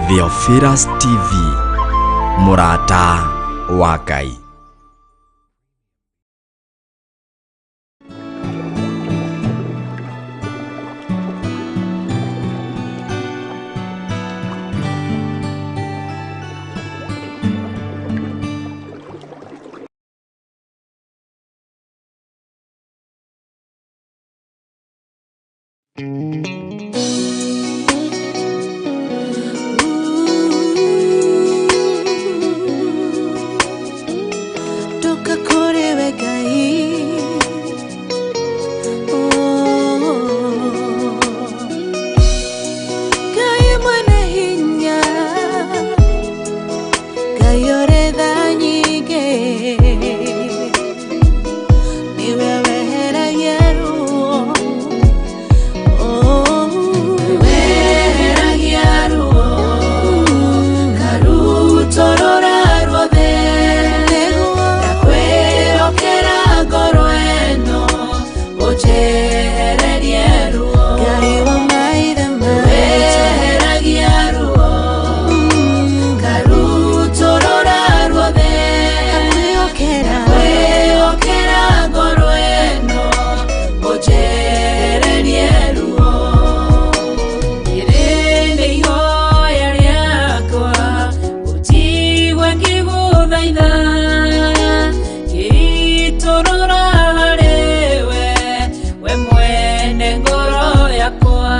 Theophilus TV, mũrata wa Ngai. Toka kũrĩ we Ngai. Oh. Ngai mwene hinya, Ngai ũrĩ tha nyingĩ, nĩwe weheragia ruo. Oh. Weheragia ruo karutorora ruothe. Nĩguo. Ndakwĩhokera ngoro ĩno ũnjehererie ruo. Ngai wa maithe maitũ. Weheragia ruo karutorora ruothe. Ndakwĩhokera. Ndakwĩhokera ngoro ĩno ũnjehererie ruo. Rĩrĩ nĩ ihoya rĩakwa ũnjigue ngĩgũthaitha, ngĩitũrũra harĩwe we mwene ngoro yakwa,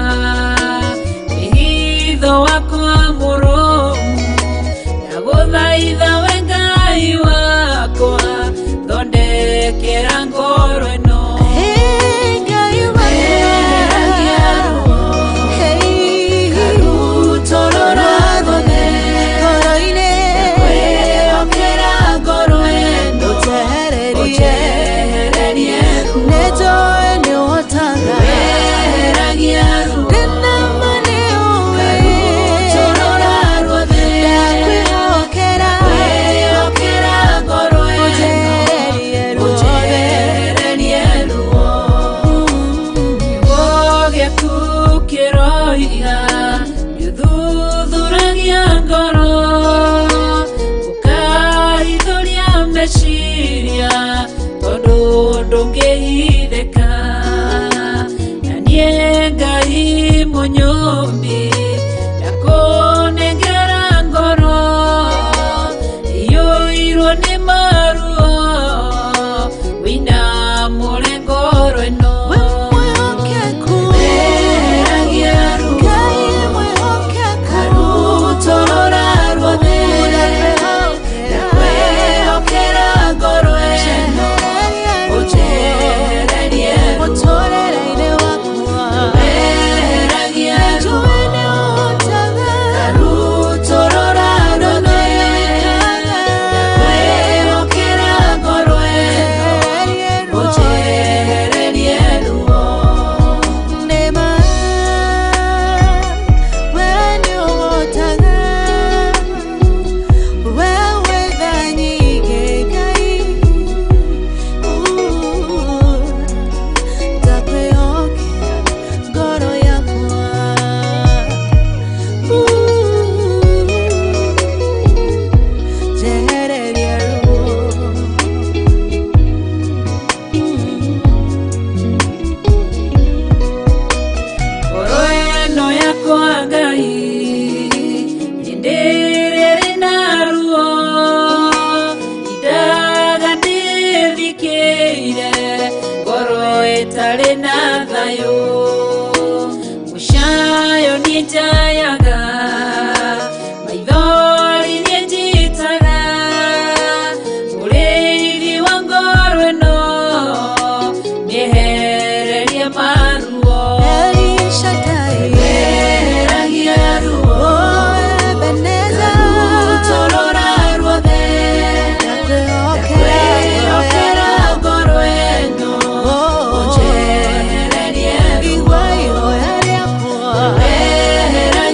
wĩhitho wakwa mũrũmu. Ndagũthaitha we Ngai wakwa, thondekera ngoro ĩno. Hey, Ngai wakwa. Weheragia ruo Hey. karutorora ruothe. Ngoro-inĩ. Ndakwĩhokera ngoro ĩno Ũnjehererie. ũnjehererie ruo. Nĩnjũĩ nĩũhotaga. Weheragia ruo Ndĩna ma nĩũĩ. karutorora ruothe. Ndakwĩhokera. Ndakwĩhokera ngoro ĩno Ũnjehererie ruothe. ũnjehererie ruo. Kiugo gĩaku kĩroiga nĩũthuthuragia ngoro, ũkahithũria meciria, tondũ ndũngĩhithĩka. Na niĩ Ngai mũnyũmbi, ndakũnengera ngoro iyũirwo nĩ maruo, wĩinamũre ngoro ĩno. We mwĩhokeku. Weheragia ruo Ngai mwĩhokeku. karutorora ruothe. Ndakwĩhokera ngoro ĩno ũnjehererie ruo. Mũtũũrĩre-inĩ wakwa. Weheragia ruo Nĩnjũĩ nĩũhotaga. karutorora ruothe. Ndakwĩhokera ngoro ĩno ũnjehererie ruo. Nĩma, we nĩũhotaga. We wĩ tha nyingĩ, Ngai. Ndakwĩhokera ngoro yakwa. Njehererie ruo. Ngoro ĩno yakwa Ngai nĩndĩrĩrĩ na ruo, indaga ndĩthikĩire ngoro ĩtarĩ na thayũ. Mũcayo niĩ njayaga, maithori niĩ njitaga, mũrĩithi wa ngoro ĩno mĩehererie maruo. El Shaddai. Weheragia ruo Oh, Ebenezer. karutorora ruothe. Ndakwĩhokera. Ndakwĩhokera ngoro ĩno Oh, ũnjehererie ruo. Igua ihoya rĩakwa. Weheragia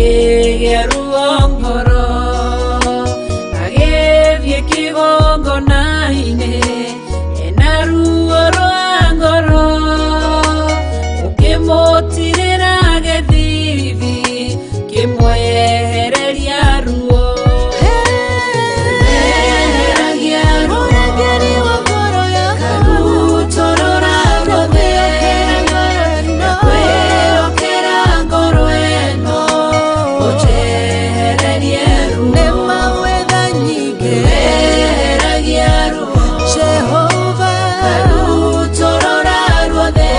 Akĩgĩa ruo ngoro agĩthiĩ kĩgongona-inĩ ena ruo rwa ngoro ũkĩmũtirĩra gĩthithi kĩmwehereria ruo Eheragia ruo Mũrangĩri wa ngoro yakwa Karutorora ruothe Ndakwĩhokera ngoro ĩno ũnjehererie ruo Nĩ mawetha nyingĩ Eheragia ruo Jehova Karutorora ruothe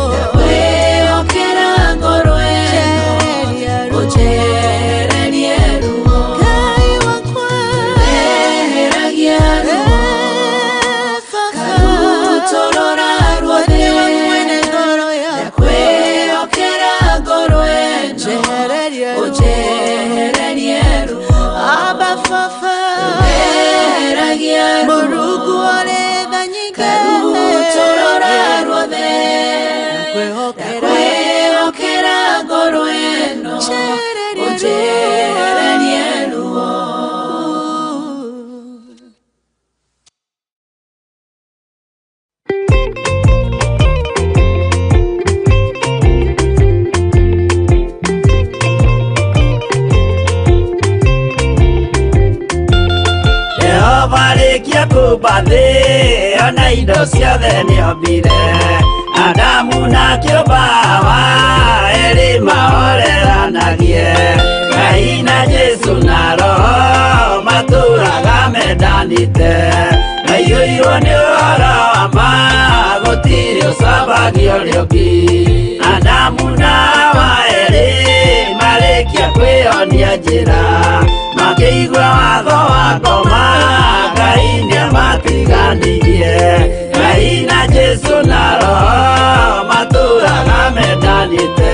Ndakwĩhokera ngoro ĩno Njehereria ruo ũnjehererie ruo Ngai wakwa Eheragia ruo Karutorora ruothe Nĩwe mwene ngoro yakwa Ndakwĩhokera ngoro ĩno Njehereria ruo ũnjehererie ruo Abba Baba Eheragia ruo Mũrungu ũrĩ tha nyingĩ Karutorora ruothe Ndakwĩhokera Ndakwĩhokera ngoro ĩno Njehereria ruo. ũnjehererie ruo Jehova rĩkia kũmba thĩ ona indo ciothe nĩombire Adamu na kĩũmba Hawa erĩ mahoreranagie Ngai na Jesũ na Roho matũraga mendanĩte Maiyũirwo nĩ ũhoro wa ma gũtirĩ ũcambagio ũrĩa ũngĩ Adamu na Hawa erĩ marĩkia kwĩyonia njĩra makĩigua watho wa ngoma Ngai nĩamatiganirie Ngai na Jesũ na Roho matũraga mendanĩte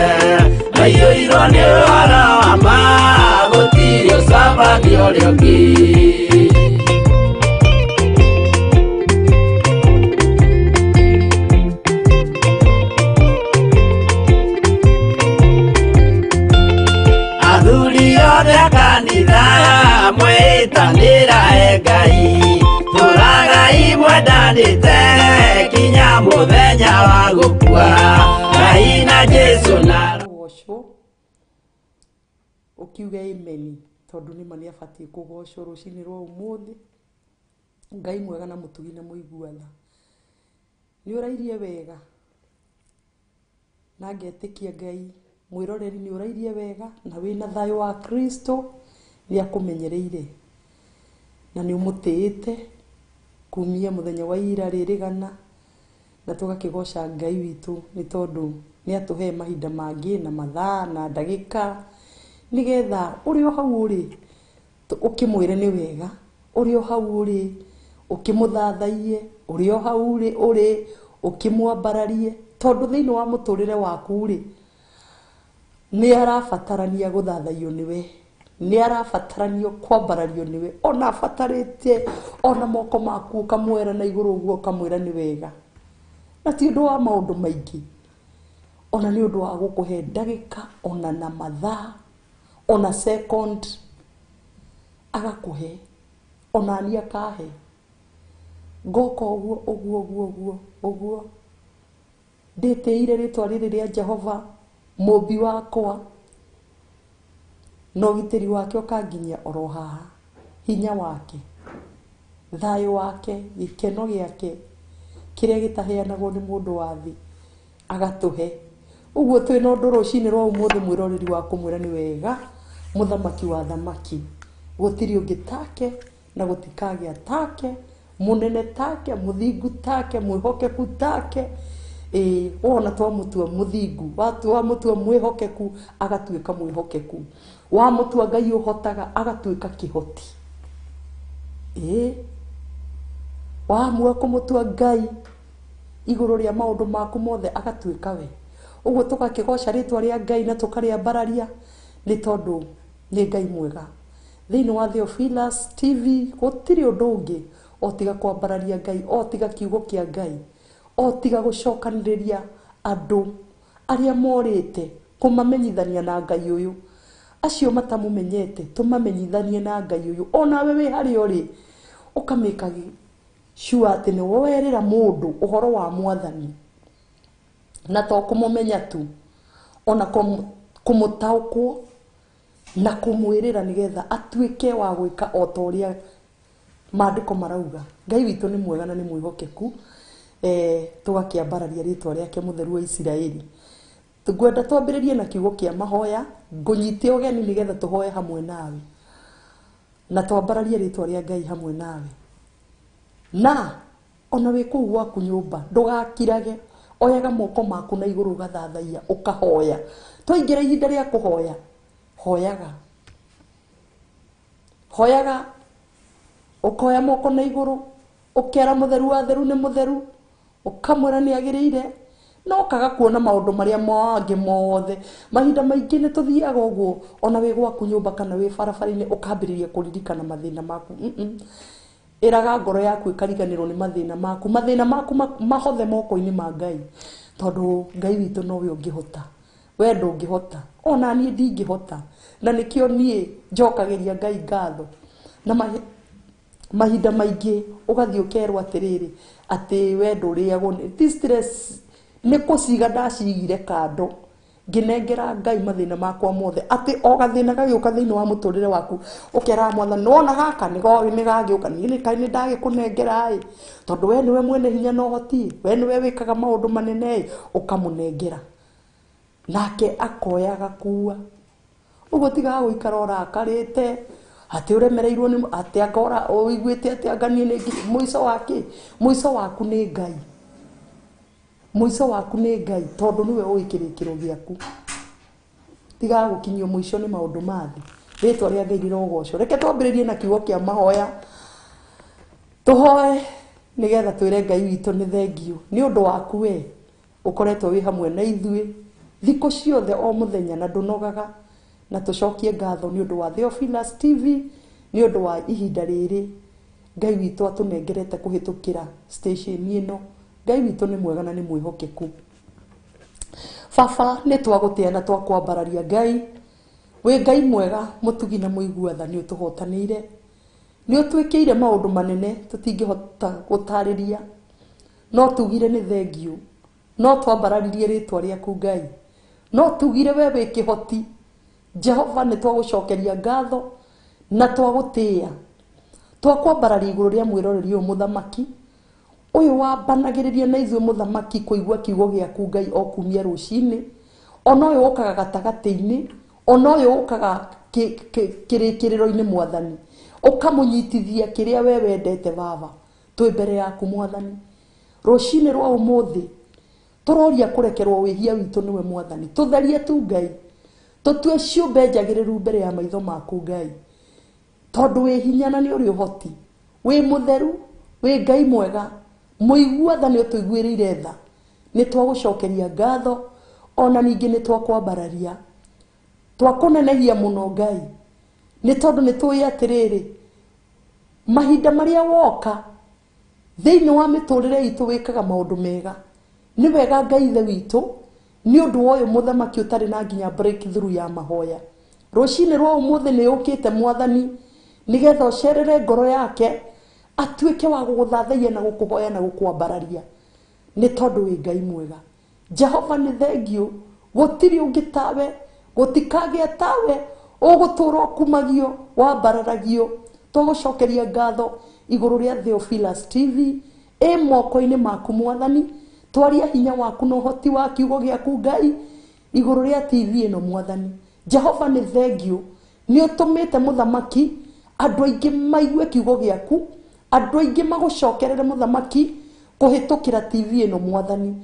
maiyũirwo nĩ ũhoro wa ma gũtirĩ ũcambagio ũrĩa ũngĩ. Athuri othe a kanitha mwĩtanĩra e Ngai tũragai mwendanĩte kinya mũthenya wa gũkua Ngai na Jesũ na Kũgocwo ũkiuge amen tondũ nĩma nĩ abatiĩ kũgocwo rũcinĩ rwa ũmũthĩ. Ngai mwega na mũtugi na mũigua tha. Nĩ ũrairie wega na ngetĩkia Ngai mwĩroreri nĩ ũrairie wega na wĩna thayũ wa Kristo nĩ akũmenyereire na nĩ ũmũtĩĩte kumia mũthenya wa ira rĩrĩgana na tũgakĩgoca Ngai witũ nĩ tondũ nĩ atũhe mahinda mangĩ na mathaa na ndagĩka nĩgetha ũrĩ o hau ũrĩ ũkĩmwĩre nĩ wega, ũrĩ o hau ũrĩ ũkĩmũthathaiye, ũrĩ o hau ũrĩ ũkĩmwambararie tondũ thĩinĩ wa mũtũrĩre waku rĩ nĩ arabatarania gũthathaiyo nĩwe, nĩ arabataranio kwambarario nĩwe, ona abatarĩte ona moko maku ũkamwera na igũrũ ũguo ũkamwĩra nĩ wega. Na ti ũndũ wa maũndũ maingĩ, ona nĩ ũndũ wa gũkũhe ndagĩka ona na mathaa ona second agakũhe ona niĩ akahe ngoka ũguo ũguo ũguo ũguo ũguo ndĩtĩire rĩtwa rĩrĩ rĩa Jehova mũmbi wakwa na ũgitĩri wake ũkanginyia oro haha, hinya wake, thayũ wake, gĩkeno gĩake kĩrĩa gĩtaheanagwo nĩ mũndũ wa thĩ agatũhe. Ũguo twĩna ũndũ rũcinĩ rwa ũmũthĩ mwĩroreri wa kũmwĩra nĩ wega mũthamaki wa thamaki gũtirĩ ũngĩ take na gũtikagĩa take, mũnene take, mũthingu take, mwĩhokeku take. Ĩĩ wona twamũtua mũthingu, wamũtua mwĩhokeku agatuĩka mwĩhokeku, wamũtua Ngai ũhotaga agatuĩka kĩhoti. Ĩĩ wamua kũmũtua Ngai igũrũ rĩa maũndũ maku mothe agatuĩka we. Ũguo tũgakĩgoca rĩtwa rĩa Ngai na tũkarĩambararia nĩ tondũ nĩ Ngai mwega. Thĩinĩ wa Theophilus TV gũtirĩ ũndũ ũngĩ o tiga kwambararia Ngai, o tiga kiugo kĩa Ngai, o tiga gũcokanĩrĩria andũ arĩa morĩte Kũmamenyithania na Ngai ũyũ. Acio matamũmenyete tũmamenyithanie na Ngai ũyũ. Onawe wĩ harĩa ũrĩ ũkamĩka sure atĩ nĩ werĩra mũndũ ũhoro wa mwathani, na to kũmũmenya tu, ona kũmũtaũkwo na kũmwĩrĩra nĩgetha atuĩke wa gwĩka o ta ũrĩa maandĩko marauga. Ngai witũ nĩ mwega na nĩ mwĩhokeku. Tũgakĩambararia rĩtwa rĩake mũtheru wa Isiraeli. Ngwenda twambĩrĩrie na kiugo kĩa mahoya, ngũnyite ũgeni nĩgetha tũhoe hamwe nawe na twambararie rĩtwa rĩa Ngai hamwe nawe. Na ona wĩ kũu gwaku nyũmba ndũgakirage, oyaga moko maku na igũrũ ũgathathaia ũkahoya. Twaingĩra ihinda rĩa kũhoya, hoyaga hoyaga, ũkoya moko na igũrũ ũkera mũtheru wa theru nĩ mũtheru, ũkamwĩra nĩ agĩrĩire, no kaga kuona maũndũ marĩa mangĩ mothe. Mahinda maingĩ nĩ tũthiaga ũguo ona wĩ gwaku nyũmba kana wĩ barabara-inĩ ũkambĩrĩria kũririkana mathĩna maku. Ĩraga ngoro yaku ĩkariganĩrwo nĩ mathĩna maku. Mathĩna maku mahothe moko-inĩ ma Ngai, tondũ Ngai witũ nowe ũngĩhota, we ndũngĩhota, ona niĩ ndingĩhota. Na nĩkĩo niĩ njokagĩria Ngai ngatho. Na mahinda maingĩ ũgathiĩ ũkerwo atĩrĩrĩ, atĩ we ndũrĩagwo nĩ ti stress, nĩ kũciga ndacigire kando ngĩnengera Ngai mathĩna makwa mothe, atĩ o gathĩna gagĩũka thĩinĩ wa mũtũrĩre waku ũkeraga mwathani, nĩwona gaka nĩ gagĩũka, niĩ nĩ kaĩ nĩ ndagĩkũnengera ĩ, tondũ we nĩwe mwene hinya na ũhoti, we nĩwe wĩkaga maũndũ manene ĩ, ũkamũnengera nake akoya agakua. Ũguo tigaga gũikara ũrakarĩte atĩ ũremereirwo nĩ atĩ akora ũiguĩte atĩ anga niĩ nĩ mũico wa kĩ? Mũico waku nĩ Ngai. Mũico waku nĩ Ngai, tondũ nĩwe ũĩ kĩrĩkĩro gĩaku. Tigaga gũkinyio mũico nĩ maũndũ ma thĩ. Rĩtwa rĩa Ngai rĩrogocwo. Reke twambĩrĩrie na kiugo kĩa mahoya, tũhoe nĩgetha twĩre Ngai witũ nĩ thengiũ nĩ ũndũ waku we ũkoretwo wĩ hamwe na ithuĩ thikũ ciothe o mũthenya na ndũnogaga, na tũcokie ngatho nĩ ũndũ wa Theophilus TV, nĩ ũndũ wa ihinda rĩrĩ Ngai witũ atũnengerete kũhĩtũkĩra station ĩno. Ngai witũ nĩ mwega na nĩ mwĩhokeku. Baba, nĩ twagũtĩa na twakwambararia Ngai. Wĩ Ngai mwega, mũtugi na mũigua tha, nĩ ũtũhotanĩire, nĩ ũtwĩkĩire maũndũ manene tũtingĩhota gũtarĩria, no tugire nĩ thengiũ, no twambararirie rĩtwa rĩaku Ngai, no tugire we wĩ kĩhoti. Jehova, nĩ twagũcokeria ngatho na twagũtĩĩa, twakwambararia igũrũ rĩa mwĩroreri ũyũ mũthamaki ũyũ wambanagĩrĩria na ithuĩ mũthamaki kũigua kiugo gĩaku Ngai o kumia rũcinĩ, ona ũyũ ũkaga gatagatĩ-inĩ, ona ũyũ ũkaga kĩrĩkĩrĩro-inĩ mwathani, ũkamũnyitithia kĩrĩa we wendete. Baba, twĩ mbere yaku mwathani rũcinĩ rwa ũmũthĩ, tũroria kũrekerwo wĩhia witũ nĩwe mwathani. Tũtherie tu Ngai, tũtue ciũmbe njagĩrĩru mbere ya maitho maku Ngai, tondũ wĩ hinya na nĩ ũrĩ ũhoti, wĩ mũtheru, wĩ Ngai mwega, mũigua tha, nĩ ũtũiguĩrĩire tha. Nĩ twagũcokeria ngatho, ona ningĩ nĩ twakwambararia, twakũnenehia mũno Ngai, nĩ tondũ nĩ tũĩ atĩrĩrĩ, mahinda marĩa woka thĩinĩ wa mĩtũrĩre itũ wĩkaga maũndũ mega. Nĩ wega Ngai ithe witũ, nĩ ũndũ wa ũyũ mũthamaki ũtarĩ na nginya breakthrough ya mahoya. Rũcinĩ rwa ũmũthĩ nĩ ũkĩte mwathani, nĩgetha ũcerere ngoro yake, atuĩke wa gũgũthathaiya na gũkũhoya na gũkwambararia, nĩ tondũ wĩ Ngai mwega. Jehova, nĩ thengiũ, gũtirĩ ũngĩ tawe, gũtikagĩa tawe, ũgũtũra ũkumagio, wambararagio. Twagũcokeria ngatho igũrũ rĩa Theophilus TV ĩ moko-inĩ maku mwathani. Twaria hinya waku na ũhoti wa kiugo gĩaku Ngai igũrũ rĩa TV ĩno mwathani. Jehova, nĩ thengiũ, nĩ ũtũmĩte mũthamaki andũ aingĩ maigue kiugo gĩaku, andũ aingĩ magũcokerere mũthamaki kũhĩtũkĩra TV ĩno mwathani.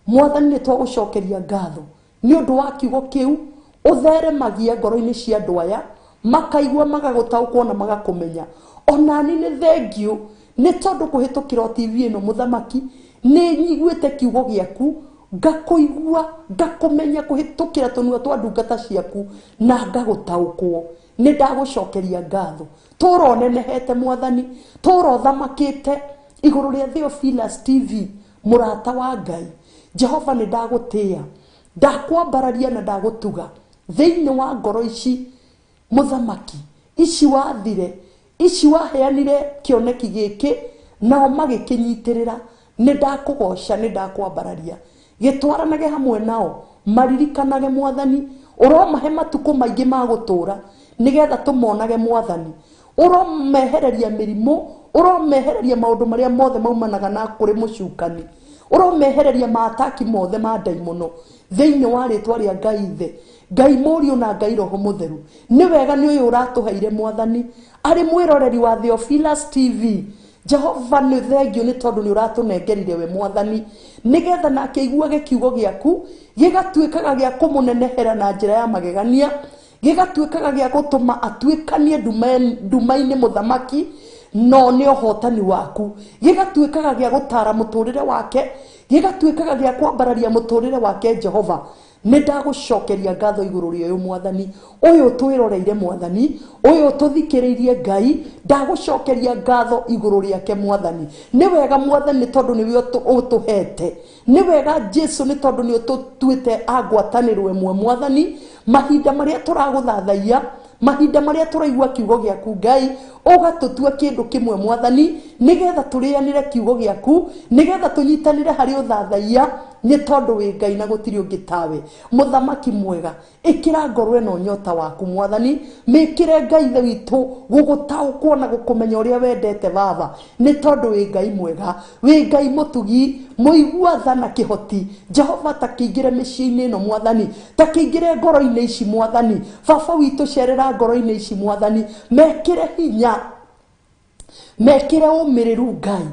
Mwathani, nĩ twagũcokeria ngatho nĩ ũndũ wa kiugo kĩu ũtheremagia ngoro-inĩ cia andũ aya, makaigua, magagũtaũkwo na magakũmenya. Onani nĩ thengiũ, nĩ tondũ kũhĩtũkĩra o TV ĩno mũthamaki nĩ nyiguĩte kiugo gĩaku, ngakũigua, ngakũmenya kũhĩtũkĩra tũnua twa ndungata ciaku na ngagũtaũkwo. Nĩ ndagũcokeria ngatho. Tũra ũnenehete mwathani, tũra ũthamakĩte igũrũ rĩa Theophilus TV, mũrata wa Ngai. Jehova, nĩ ndagũtĩĩa. Ndakwambararia na ndagũtuga thĩinĩ wa ngoro ici mũthamaki, ici wathire, ici waheanire kĩoneki gĩkĩ, nao magĩkĩnyitĩrĩra. Nĩ ndakũgoca, nĩ ndakwambararia. Gĩtwaranage hamwe nao, maririkanage mwathani, ũromahe matukũ maingĩ ma gũtũũra nĩgetha tũmonage mwathani. Ũromehereria mĩrimũ, ũromehereria maũndũ marĩa mothe maumanaga na kũrĩ mũcukani, ũromehereria maataki mothe ma ndaimono thĩinĩ wa rĩtwa rĩa Ngai Ithe, Ngai Mũriũ na Ngai Roho Mũtheru. Nĩ wega nĩ ũyũ ũratũheire mwathani arĩ mwĩroreri wa Theophilus TV. Jehova nĩ thengio nĩ tondũ nĩ ũratũnengerire we mwathani, nĩgetha nake aiguage kiugo gĩaku gĩgatuĩkaga gĩa kũmũnenehera na njĩra ya magegania, gĩgatuĩkaga gĩa gũtũma atuĩkanie nduma-inĩ mũthamaki, no nĩ ũhotani waku, gĩgatuĩkaga gĩa gũtara mũtũrĩre wake, gĩgatuĩkaga gĩa kwambararia mũtũrĩre wake. Jehova, nĩ ndagũcokeria ngatho igũrũ rĩa ũyũ mwathani, ũyũ twĩroreire mwathani, ũyũ tũthikĩrĩirie Ngai, ndagũcokeria ngatho igũrũ rĩake mwathani. Nĩ wega mwathani nĩ tondũ nĩwe ũtũhete, nĩ wega Jesu nĩ tondũ nĩ ũtũtuĩte a ngwatanĩro ĩmwe mwathani. Mahinda marĩa tũragũthathaia, mahinda marĩa tũraigua kiugo gĩaku Ngai, ũgatũtua kĩndũ kĩmwe mwathani, nĩgetha tũrĩanĩre kiugo gĩaku, nĩgetha tũnyitanĩre harĩ ũthathaia, nĩ tondũ wĩ Ngai na gũtirĩ ũngĩ tawe. Mũthamaki mwega, ĩkĩra ngoro ĩno nyota waku mwathani, mĩkĩre Ngai Ithe witũ gũgũtaũkwo na gũkũmenya ũrĩa wendete baba, nĩ tondũ wĩ Ngai mwega, wĩ Ngai mũtugi, mũigua tha na kĩhoti. Jehova, ta kĩingĩre mĩciĩ-inĩ ĩno mwathani, ta kĩingĩre ngoro-inĩ ici mwathani. Baba witũ, cerera ngoro-inĩ ici mwathani, mekĩre hinya, mekĩre ũmĩrĩru Ngai,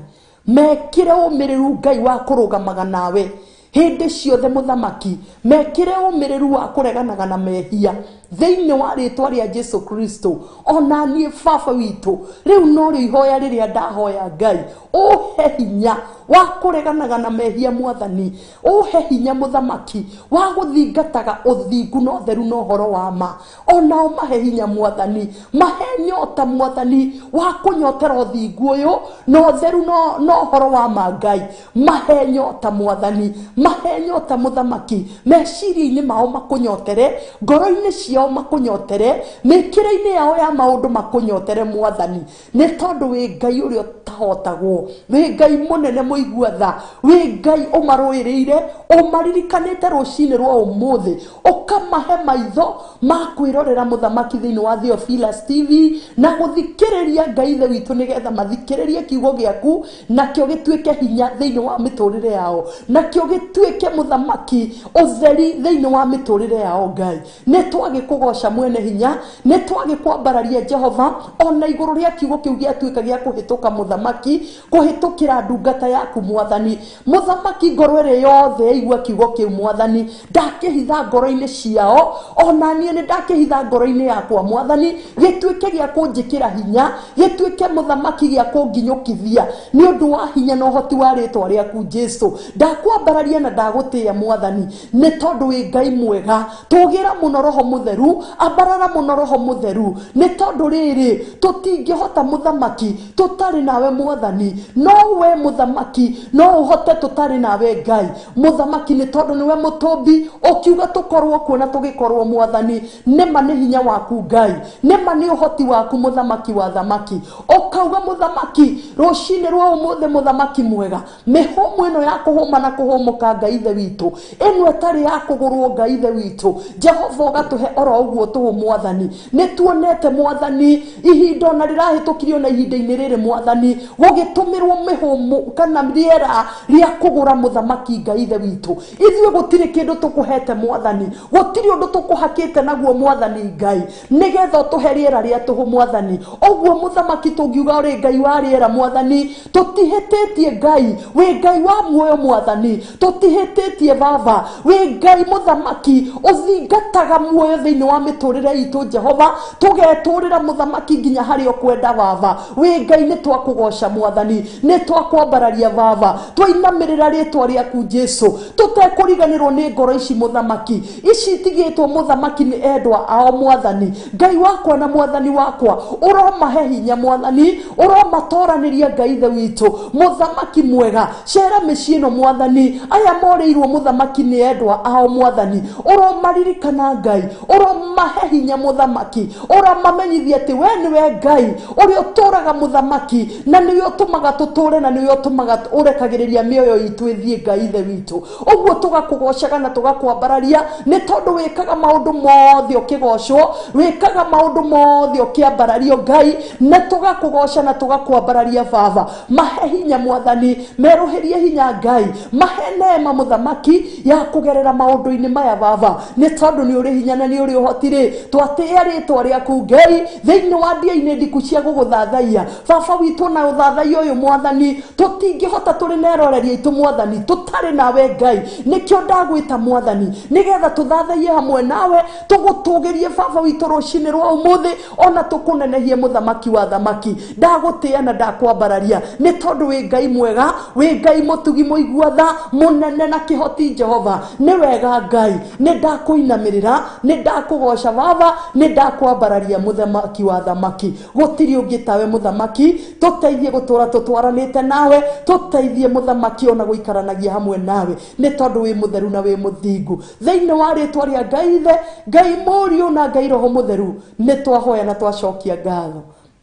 mekĩre ũmĩrĩru Ngai wa kũrũgamaga nawe hĩndĩ ciothe mũthamaki, mekĩre ũmĩrĩru wa kũreganaga na mehia thĩinĩ wa rĩtwa rĩa Jesu Kristo. Ona niĩ baba witũ, rĩu norĩo ihoya rĩrĩa ndahoya Ngai, ũhe hinya wa kũreganaga na mehia mwathani, ũhe hinya mũthamaki wa gũthingataga ũthingu na ũtheru na ũhoro wa ma. Onao mahe hinya mwathani, mahe nyota mwathani wa kũnyotera ũthingu ũyũ na ũtheru na ũhoro wa ma Ngai. Mahe nyota mwathani, mahe nyota mũthamaki, meciria-inĩ mao makũnyotere, ngoro-inĩ ciao makũnyotere, mĩkĩre-inĩ yao ya maũndũ makũnyotere mwathani, nĩ tondũ wĩ Ngai ũrĩa ũtahotagwo, wĩ Ngai mũnene mũigua tha, wĩ Ngai ũmarũĩrĩire, ũmaririkanĩte rũcinĩ rwa ũmũthĩ, ũkamahe maitho ma kwĩrorera mũthamaki thĩinĩ wa Theophilus TV na gũthikĩrĩria Ngai Ithe witũ, nĩgetha mathikĩrĩrie kiugo gĩaku nakĩo gĩtuĩke hinya thĩinĩ wa mĩtũrĩre yao, nakĩo gĩtuĩke mũthamaki ũtheri thĩinĩ wa mĩtũrĩre yao. Ngai, nĩ twagĩkũgoca mwene hinya, nĩ twagĩkwambararia Jehova, ona igũrũ rĩa kiugo kĩu gĩatuĩka gĩa kũhĩtũka mũthamaki, kũhĩtũkĩra ndungata yaku mwathani. Mũthamaki, ngoro ĩrĩa yothe yaigua kiugo kĩu mwathani, ndakĩhitha ngoro-inĩ ciao, ona niĩ nĩ ndakĩhitha ngoro-inĩ yakwa mwathani, gĩtuĩke gĩa kũnjĩkĩra hinya, gĩtuĩke mũthamaki gĩa kũnginyũkithia nĩ ũndũ wa hinya na ũhoti wa rĩtwa rĩaku Jesu. Ndakwambararia na ndagũtĩĩa mwathani, nĩ tondũ wĩ Ngai mwega. Tũgĩra mũno Roho Mũtheru, ambarara mũno Roho Mũtheru, nĩ tondũ rĩrĩ tũtingĩhota mũthamaki tũtarĩ nawe mwathani, no we mũthamaki no ũhote tũtarĩ nawe Ngai mũthamaki, nĩ tondũ nĩwe mũtũmbi, ũkiuga tũkorwo kuo na tũgĩkorwo mwathani. Nĩma nĩ hinya waku Ngai, nĩma nĩ ũhoti waku mũthamaki wa thamaki, ũkauga mũthamaki rũcinĩ rwa ũmũthĩ, mũthamaki mwega, mĩhũmũ ĩno ya kũhũma na kũhũmũka Ngai Ithe witũ, ĩno ĩtarĩ ya kũgũrwo Ngai Ithe witũ Jehova, ũgatũhe oro ũguo tũhũ mwathani. Nĩ tuonete mwathani ihinda ona rĩrahĩtũkirio na ihinda-inĩ rĩrĩ mwathani, gũgĩtũmĩrwo mĩhũmũ kana rĩera rĩa kũgũra mũthamaki Ngai Ithe witũ. Ithuĩ gũtirĩ kĩndũ tũkũhete mwathani, gũtirĩ ũndũ tũkũhakĩte naguo mwathani Ngai, nĩgetha ũtũhe rĩera rĩa tũhũ mwathani. Ũguo mũthamaki tũngiuga ũrĩ Ngai wa rĩera mwathani, tũtihĩtĩtie Ngai, wĩ Ngai wa muoyo mwathani, tũtihĩtĩtie baba, wĩ Ngai mũthamaki ũthingataga muoyo thĩinĩ wa mĩtũrĩre itũ Jehova, tũgetũrĩra mũthamaki nginya harĩa ũkwenda baba. Wĩ Ngai, nĩ twakũgoca mwathani, nĩ twakwambararia baba, twainamĩrĩra rĩtwa rĩaku Jesu, tũtekũriganĩrwo nĩ ngoro ici mũthamaki, ici itigĩtwo mũthamaki nĩ endwa ao mwathani. Ngai wakwa na mwathani wakwa, ũromahe hinya mwathani, ũromatoranĩria Ngai Ithe witũ. Mũthamaki mwega, cera mĩciĩ ĩno mwathani, aya Arĩa morĩirwo mũthamaki nĩ endwa ao mwathani, ũromaririkana Ngai, ũromahe hinya mũthamaki, ũramamenyithia atĩ we nĩwe Ngai ũrĩa ũtũraga mũthamaki, na nĩwe ũtũmaga tũtũre, na nĩwe ũtũmaga ũrekagĩrĩria mĩoyo itũ ĩthiĩ Ngai ithe witũ. Ũguo tũgakũgocaga na tũgakwambararia nĩ tondũ wĩkaga maũndũ mothe ũkĩgocwo, wĩkaga maũndũ mothe ũkĩambarario Ngai, na tũgakũgoca na tũgakwambararia Baba. Mahe hinya mwathani, merũhĩrie hinya Ngai, mahe neema mũthamaki ya kũgerera maũndũ-inĩ maya Baba, nĩ tondũ nĩ ũrĩ hinya na nĩ ũrĩ ũhoti rĩ, twatĩĩa rĩtwa rĩaku Ngai thĩinĩ wa ndia-inĩ ndiku cia gũgũthathaiya Baba witũ. Na ũthathaiya ũyũ mwathani tũtingĩhota tũrĩ na eroreri aitũ mwathani, tũtarĩ nawe Ngai. Nĩkĩo ndagwĩta mwathani, nĩgetha tũthathaiye hamwe nawe, tũgũtũgĩrie Baba witũ rũcinĩ rwa ũmũthĩ, ona tũkũnenehie mũthamaki wa thamaki. Ndagũtĩĩa na ndakwambararia nĩ tondũ wĩ Ngai mwega, wĩ Ngai mũtugi, mũigua tha, mũnene na kĩhoti Jehova. Nĩ wega Ngai, nĩ ndakũinamĩrĩra, nĩ ndakũgoca Baba, nĩ ndakwambararia mũthamaki wa thamaki. Gũtirĩ ũngĩ tawe mũthamaki. Tũteithie gũtũra tũtwaranĩte nawe, tũteithie mũthamaki ona gũikaranagia hamwe nawe, nĩ tondũ wĩ mũtheru na wĩ mũthingu. Thĩinĩ wa rĩtwa rĩa Ngai Ithe, Ngai Mũriũ na Ngai Roho Mũtheru, nĩ twahoya na twacokia ngatho.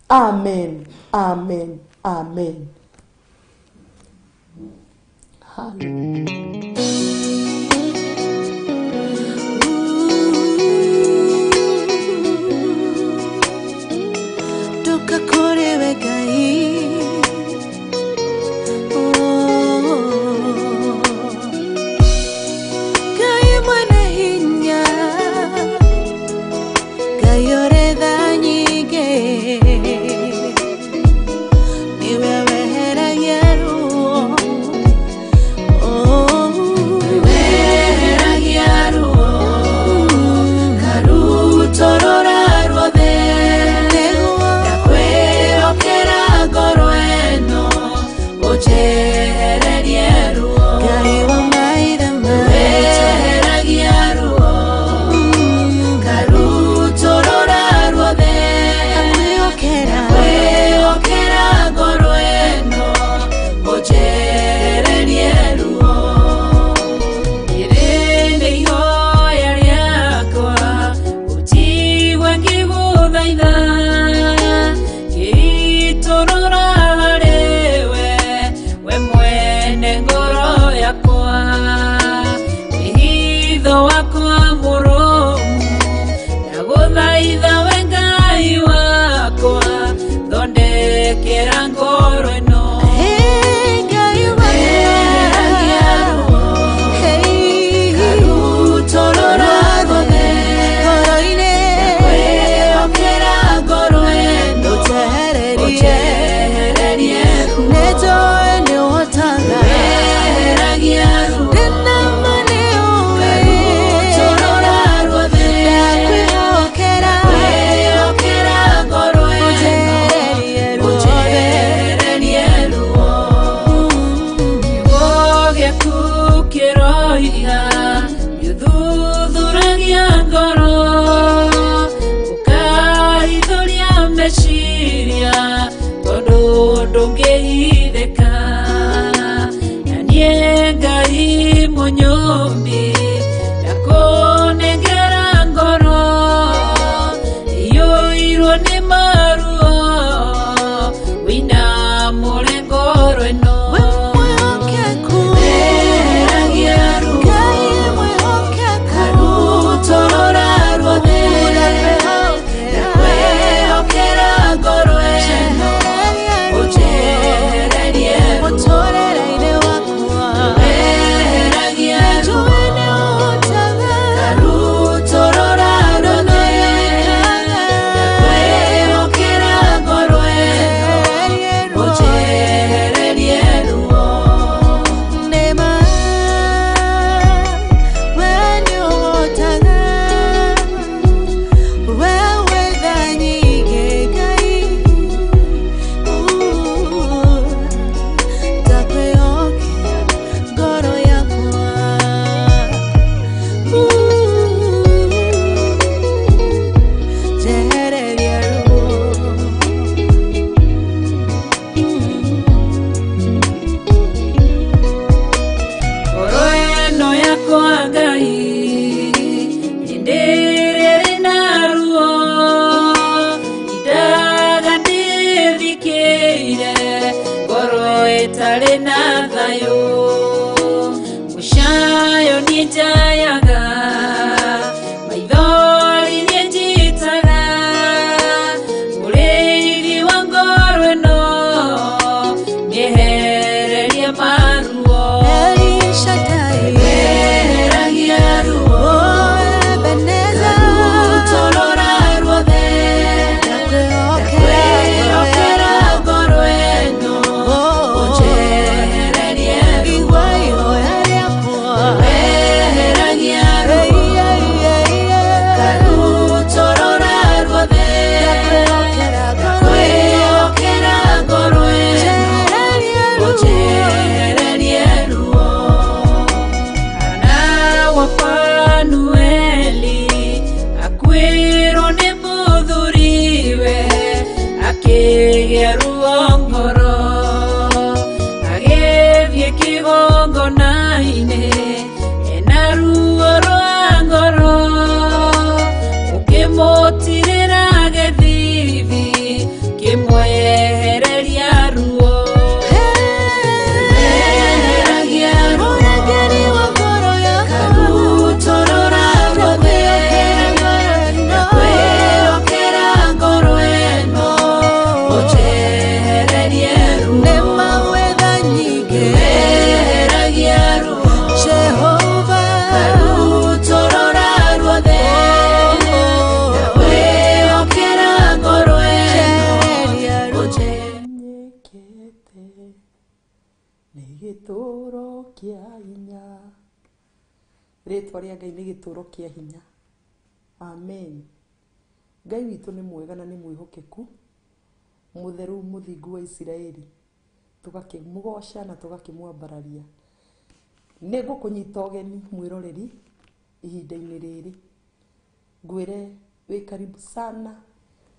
Amen, amen, amen. Hallelujah. Ndoka kũrĩ we Ngai. Oh. Ngai mwene hinya, Ngai ũrĩ tha nyingĩ, nĩwe weheragia ruo. Oh. Weheragia ruo karutorora ruothe. Nĩguo. Ndakwĩhokera ngoro ĩno, ũnjehererie ruo. Ngai wa maithe maitũ. Weheragia ruo karutorora ruothe. Ndakwĩhokera. Ndakwĩhokera ngoro ĩno, ũnjehererie ruo. Rĩrĩ nĩ ihoya rĩakwa, ũnjigue ngĩgũthaitha, ngĩitũrũra harĩwe, we mwene ngoro yakwa. Wĩhitho wakwa mũrũmu, ndagũthaitha we Ngai wakwa, thondekera ngoro ĩno. Hey, Ngai wakwa. Weheragia ruo Hey. karutorora ruothe. Ngoro-inĩ. Ndakwĩhokera ngoro ĩno, Ũnjehererie. ũnjehererie ruo. Nĩnjũĩ nĩũhotaga. Weheragia ruo Ndĩna ma nĩũĩ. karutorora ruothe. Ndakwĩhokera. Ndakwĩhokera ngoro ĩno, Ũnjehererie ruothe. ũnjehererie Mũthuriwe akĩgĩa ruo ngoro, agĩthiĩ kĩgongona-inĩ ena ruo rwa ngoro, ũkĩmũtirĩra gĩthithi kĩmwehereria ruo. Eheragia ruo. Mũrangĩri wa ngoro yakwa. Karutũrũra ruothe. Ndakwĩhokera ngoro ĩno, ũnjehererie ruo. Nĩ mawetha nyingĩ. Eheragia ruo. Jehova. Karutũrũra ruothe. Ndakwĩhokera ngoro ĩno, Njehereria ruo. Nyekete nĩ gĩtũũro kĩa hinya. Rĩtwa rĩa Ngai nĩ gĩtũũro kĩa hinya. Amen. Ngai witũ nĩ mwega na nĩ mwĩhokeku, mũtheru mũthingu wa Isiraeli. Tũgakĩmũgoca na tũgakĩmwambararia. Nĩ ngũkũnyita ũgeni mwĩroreri ihinda-inĩ rĩrĩ. Ngwĩre wĩ karibu sana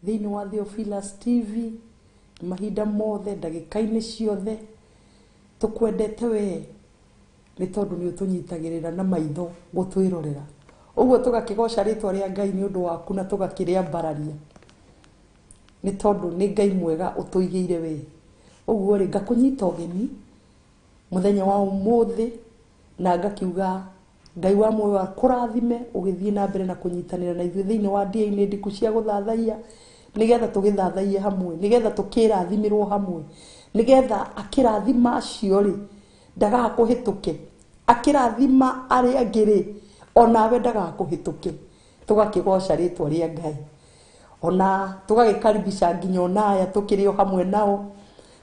thĩinĩ wa Theophilus TV mahinda mothe, ndagĩka-inĩ ciothe. Tũkwendete we nĩ tondũ nĩ ũtũnyitagĩrĩra na maitho gũtwĩrorera. Ũguo tũgakĩgoca rĩtwa rĩa Ngai nĩ ũndũ waku na tũgakĩrĩambararia nĩ tondũ nĩ Ngai mwega ũtũigĩire we. Ũguo rĩ, ngakũnyita ũgeni mũthenya wa ũmũthĩ na ngakiuga Ngai wa muoyo akũrathime ũgĩthiĩ na mbere na kũnyitanĩra na ithuĩ thĩinĩ wa ndia-inĩ ndiku cia gũthathaiya, nĩgetha tũgĩthathaiye hamwe, nĩgetha tũkĩrathimĩrwo hamwe, nĩgetha akĩrathima acio rĩ ndagakũhĩtũke, akĩrathima arĩa angĩ rĩ onawe ndagakũhĩtũke. Tũgakĩgoca rĩtwa rĩa Ngai ona tũgagĩkaribisha nginya ona aya tũkĩrĩ o hamwe nao,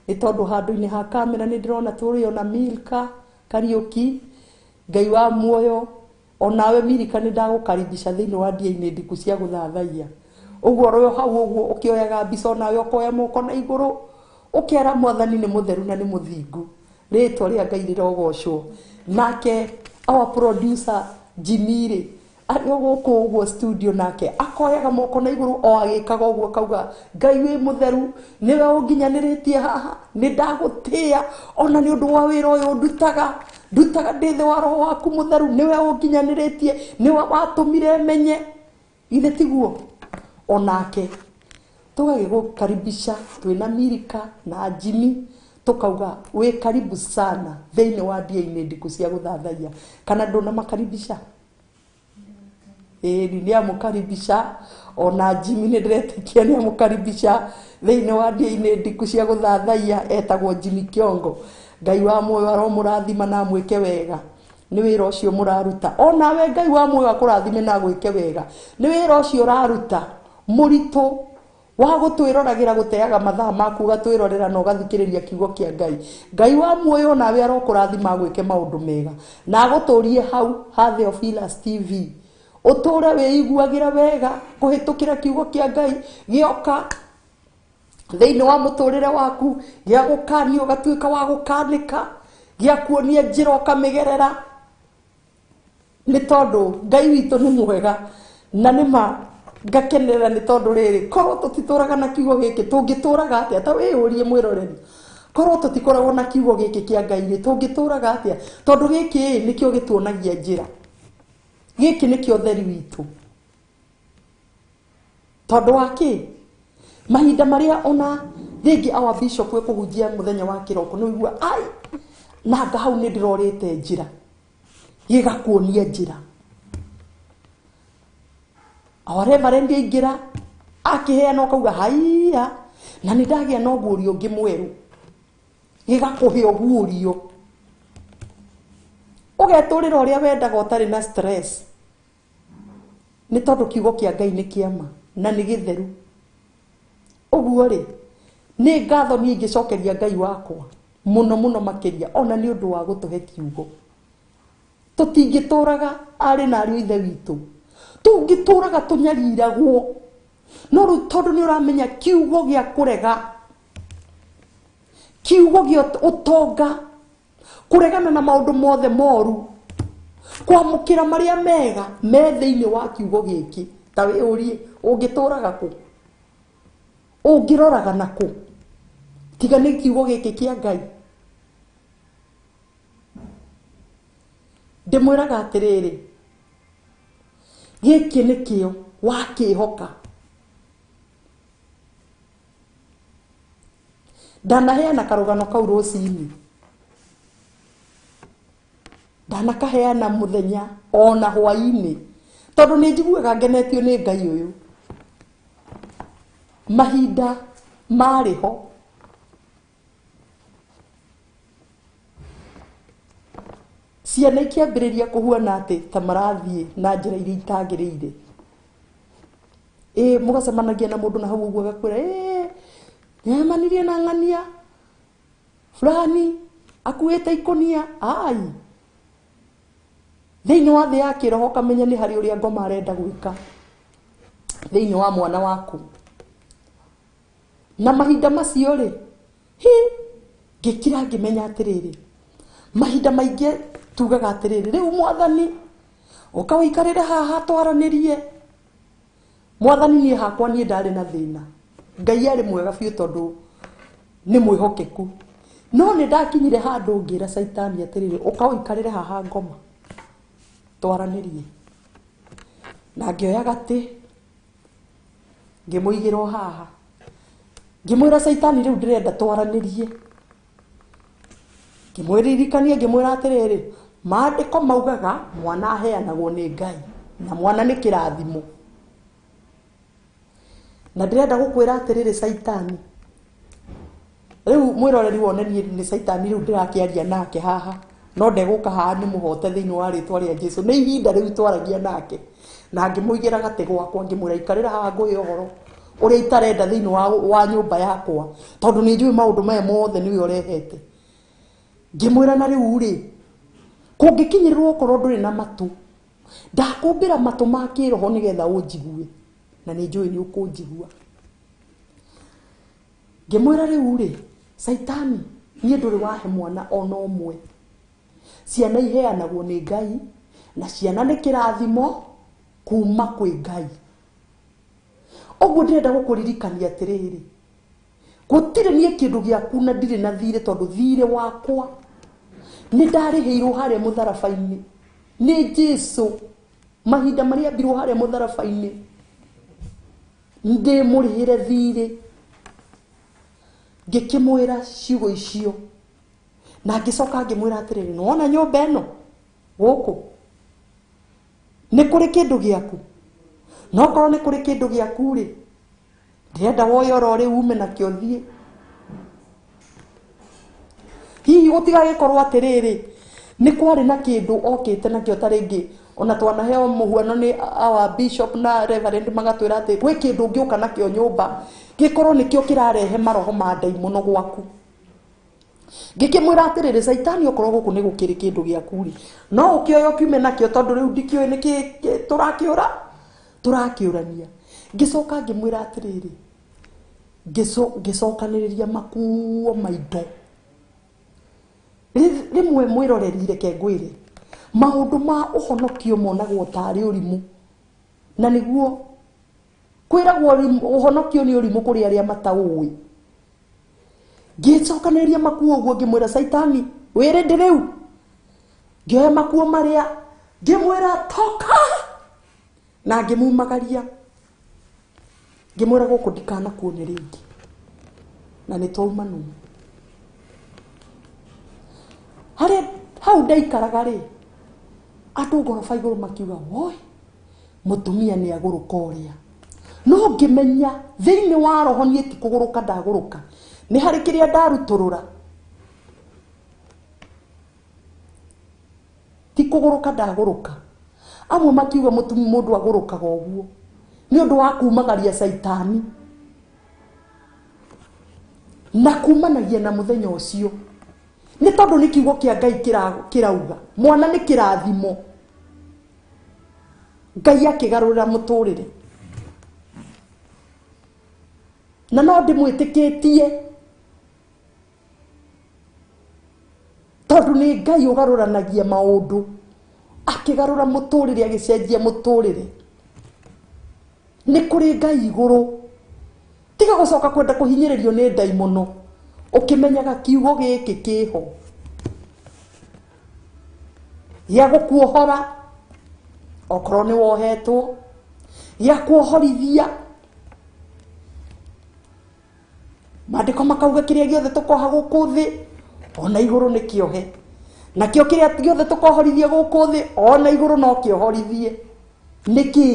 nĩ tondũ handũ-inĩ ha kamera nĩ ndĩrona tũrĩ ona Milka Kariũki. Ngai wa muoyo, onawe Milka nĩ ndagũkaribisha thĩinĩ wa ndia-inĩ ndiku cia gũthathaiya. Ũguo ũrĩ o hau ũguo ũkĩoyaga mbica onawe ũkoya moko na igũrũ ũkera Mwathani nĩ mũtheru na nĩ mũthingu. Rĩtwa rĩa Ngai rĩrogocwo. Nake our producer Jimmy rĩ arĩ o gũkũ ũguo studio, nake akoyaga moko na igũrũ o agĩkaga ũguo akauga Ngai wĩ mũtheru, nĩwe ũnginyanĩrĩtie haha, nĩ ndagũtĩĩa ona nĩ ũndũ wa wĩra ũyũ ndutaga, ndutaga ndĩ thĩ wa roho waku mũtheru, nĩwe ũnginyanĩrĩtie, nĩwe watũmire menye. Githĩ tiguo? Onake tũgagĩgũkaribisha twĩna Milka na Jimmy, tũkauga wĩ karibu sana thĩinĩ wa ndia-inĩ ndiku cia gũthathaiya. Kana ndũnamakaribisha? Ĩĩ nĩ amũkaribisha ona Jimmy nĩ ndĩretĩkia nĩ amũkaribisha thĩinĩ wa ndia-inĩ ndiku cia gũthathaiya. Etagwo Jimmy Kĩongo. Ngai wa muoyo aromũrathima na amwĩke wega nĩ wĩra ũcio mũraruta. Onawe Ngai wa muoyo akũrathime na agwĩke wega nĩ wĩra ũcio ũraruta mũritũ wa gũtwĩroragĩra, gũteaga mathaa maku ũgatwĩrorera na ũgathikĩrĩria kiugo kĩa Ngai. Ngai wa muoyo nawe arokũrathima agwĩke maũndũ mega na agũtũrie hau ha Theophilus TV, ũtũre wĩiguagĩra wega kũhĩtũkĩra kiugo kĩa Ngai gĩoka thĩinĩ wa mũtũrĩre waku, gĩa gũkania ũgatuĩka wa gũkanĩka, gĩa kuonia njĩra ũkamĩgerera, nĩ tondũ Ngai witũ nĩ mwega na nĩ ma ngakenerera. Nĩ tondũ rĩrĩ, korwo tũtitũraga na kiugo gĩkĩ tũngĩtũraga atĩa? Ta wĩyũrie mwĩroreri, korwo tũtikoragwo na kiugo gĩkĩ kĩa Ngai rĩ, tũngĩtũraga atĩa? Tondũ gĩkĩ ĩ nĩkĩo gĩtuonagia njĩra, gĩkĩ nĩkĩo ũtheri witũ. Tondũ wa kĩ? Mahinda marĩa ona rĩngĩ our bishop ekũhunjia mũthenya wa kĩroko, nĩ ũigua ai nanga hau nĩ ndĩrorĩte njĩra, gĩgakuonia njĩra. Our reverend aingĩra akĩheana ũkauga haiya, na nĩ ndagĩa na ũguũrio ũngĩ mwerũ, gĩgakũhe ũguũrio, ũgetũrĩra ũrĩa wendaga ũtarĩ na stress, nĩ tondũ kiugo kĩa Ngai nĩ kĩama na nĩ gĩtheru. Ũguo rĩ, nĩ ngatho niĩ ingĩcokeria Ngai wakwa mũno mũno makĩria, ona nĩ ũndũ wa gũtũhe kiugo. Tũtingĩtũraga arĩ na ariũ ithe witũ, tũngĩtũraga tũnyariragwo, no rĩu tondũ nĩ ũramenya kiugo gĩa kũrega, kiugo gĩa ũtonga, kũregana na maũndũ mothe moru, kwamũkĩra marĩa mega me thĩinĩ wa kiugo gĩkĩ. Ta wĩyũrie ũngĩtũraga kũ, ũngĩroraga na kũ, tiga nĩ kiugo gĩkĩ kĩa Ngai. Ndĩmwĩraga atĩrĩrĩ, gĩkĩ nĩkĩo wakĩhoka. Ndanaheana karũgano kau rũcinĩ, ndanakaheana mũthenya ona hwaĩ-inĩ, tondũ nĩ njiguaga ngenetio nĩ Ngai ũyũ. Mahinda marĩ ho ciana ikĩambĩrĩria kũhuana atĩ ta marathiĩ na njĩra iria itagĩrĩire. Ĩ mũgacemanagia na mũndũ na hau ũguo agakwĩra, ĩ nĩemanirie na ng'ania fulani akuĩte ikũnia. Ai, thĩinĩ wa thĩ ya kĩroho ũkamenya nĩ harĩ ũrĩa ngoma arenda gwĩka thĩinĩ wa mwana waku. Na mahinda macio rĩ, hi ngĩkira ngĩmenya atĩrĩrĩ, mahinda maingĩ tugaga atĩrĩrĩ, rĩu mwathani ũka ũikarĩre haha twaranĩrie. Mwathani niĩ hakwa niĩ ndarĩ na thĩna, Ngai arĩ mwega biũ tondũ nĩ mwĩhokeku. No nĩ ndakinyire handũ ngĩra Caitani atĩrĩrĩ, ũka ũikarĩre haha ngoma twaranĩrie. Na ngĩoya gatĩ ngĩmũigĩra o haha, ngĩmwĩra Caitani rĩu ndĩrenda twaranĩrie. Ngĩmwĩririkania ngĩmwĩra atĩrĩrĩ, maandĩko maugaga mwana aheanagwo nĩ Ngai na mwana nĩ kĩrathimo. Na ndĩrenda gũkwĩra atĩrĩrĩ Caitani, rĩu mwĩroreri wone niĩ nĩ Caitani rĩu ndĩrakĩaria nake haha, no ndegũka haha nĩ mũhote thĩinĩ wa rĩtwa rĩa Jesũ. Nĩ ihinda rĩu twaragia nake, na ngĩmũigĩra gatĩ gwakwa ngĩmwĩra ikarĩra haha ngũhe ũhoro ũrĩa itarenda thĩinĩ wa nyũmba yakwa, tondũ nĩ njũĩ maũndũ maya mothe nĩwe ũrehete. Ngĩmwĩra na rĩu rĩ, kũngĩkinyĩrĩrwo okorwo ndũrĩ na matũ, ndakũmbĩra matũ ma kĩroho nĩgetha ũnjigue, na nĩ njũĩ nĩ ũkũnjigua. Ngĩmwĩra rĩu rĩ, Caitani niĩ ndũrĩ wahe mwana ona ũmwe. Ciana iheanagwo nĩ Ngai, na ciana nĩ kĩrathimo kuma kwĩ Ngai. Ũguo ndĩrenda gũkũririkania atĩrĩrĩ, gũtirĩ niĩ kĩndũ gĩaku na ndirĩ na thirĩ, tondũ thirĩ wakwa nĩ ndarĩhĩirwo harĩa mũtharaba-inĩ nĩ Jesũ. Mahinda marĩa ambirwo harĩa mũtharaba-inĩ ndĩmũrĩhĩre thirĩ. Ngĩkĩmwĩra ciugo icio, na ngĩcoka ngĩmwĩra atĩrĩrĩ, nĩwona nyũmba ĩno gũkũ nĩ kũrĩ kĩndũ gĩaku? No korwo nĩ kũrĩ kĩndũ gĩaku rĩ, ndĩrenda woye oro rĩu ume nakĩo thiĩ. Hihi gũtigagĩkorwo atĩrĩrĩ, nĩ kwarĩ na kĩndũ okĩte nakĩo ta rĩngĩ ona twanaheo mũhuano nĩ our bishop na reverend magatwĩra atĩ gwĩ kĩndũ ũngĩũka nakĩo nyũmba gĩkorwo nĩkĩo kĩrarehe maroho ma ndaimono gwaku. Ngĩkĩmwĩra atĩrĩrĩ, Caitani okorwo gũkũ nĩ gũkĩrĩ kĩndũ gĩaku rĩ, no ũkĩoya ũkiume nakĩo, tondũ rĩu ndikĩũĩ nĩkĩ tũrakĩũra tũrakĩũrania. Ngĩcoka ngĩmwĩra atĩrĩrĩ, ngĩcokanĩrĩria makuo ma indo. Rĩmwe mwĩroreri reke ngwĩre, maũndũ ma ũhonokio monagwo tarĩ ũrimũ, na nĩguo kwĩragwo ũhonokio nĩ ũrimũ kũrĩ arĩa mataũĩ. Ngĩcokanĩrĩria makuo ũguo ngĩmwĩra Caitani wĩrĩ ndĩ rĩu. Ngĩoya makuo marĩa ngĩmwĩra toka, na ngĩmumagaria ngĩmwĩra gũkũ ndikanakuone rĩngĩ, na nĩ twauma nũũ. Harĩa hau ndaikaraga rĩ, andũ ngoroba igũrũ makiuga woi, mũtumia nĩ agũrũka ũrĩa. No ngĩmenya thĩinĩ wa roho niĩ ti kũgũrũka ndagũrũka, nĩ harĩ kĩrĩa ndarutũrũra. Ti kũgũrũka ndagũrũka. Amwe makiuga mũndũ agũrũkaga ũguo nĩ ũndũ wa kumagaria Caitani, na kumanagia na mũthenya ũcio, nĩ tondũ nĩ kiugo kĩa Ngai kĩrauga mwana nĩ kĩrathimo. Ngai akĩgarũrĩra mũtũrĩre, na no ndĩmwĩtĩkĩtie tondũ nĩ Ngai ũgarũranagia maũndũ, akĩgarũra mũtũrĩre, agĩcenjia mũtũrĩre. Nĩ kũrĩ Ngai igũrũ. Tiga gũcoka kwenda kũhinyĩrĩrio nĩ ndaimono ũkĩmenyaga kiugo gĩkĩ kĩho gĩa gũkuohora okorwo nĩ wohetwo, gĩa kuohorithia. Maandĩko makauga kĩrĩa gĩothe tũkoha gũkũ thĩ ona igũrũ nĩ kĩohe, nakĩo kĩrĩa gĩothe tũkohorithia gũkũ thĩ ona igũrũ no kĩohorithie. Nĩkĩ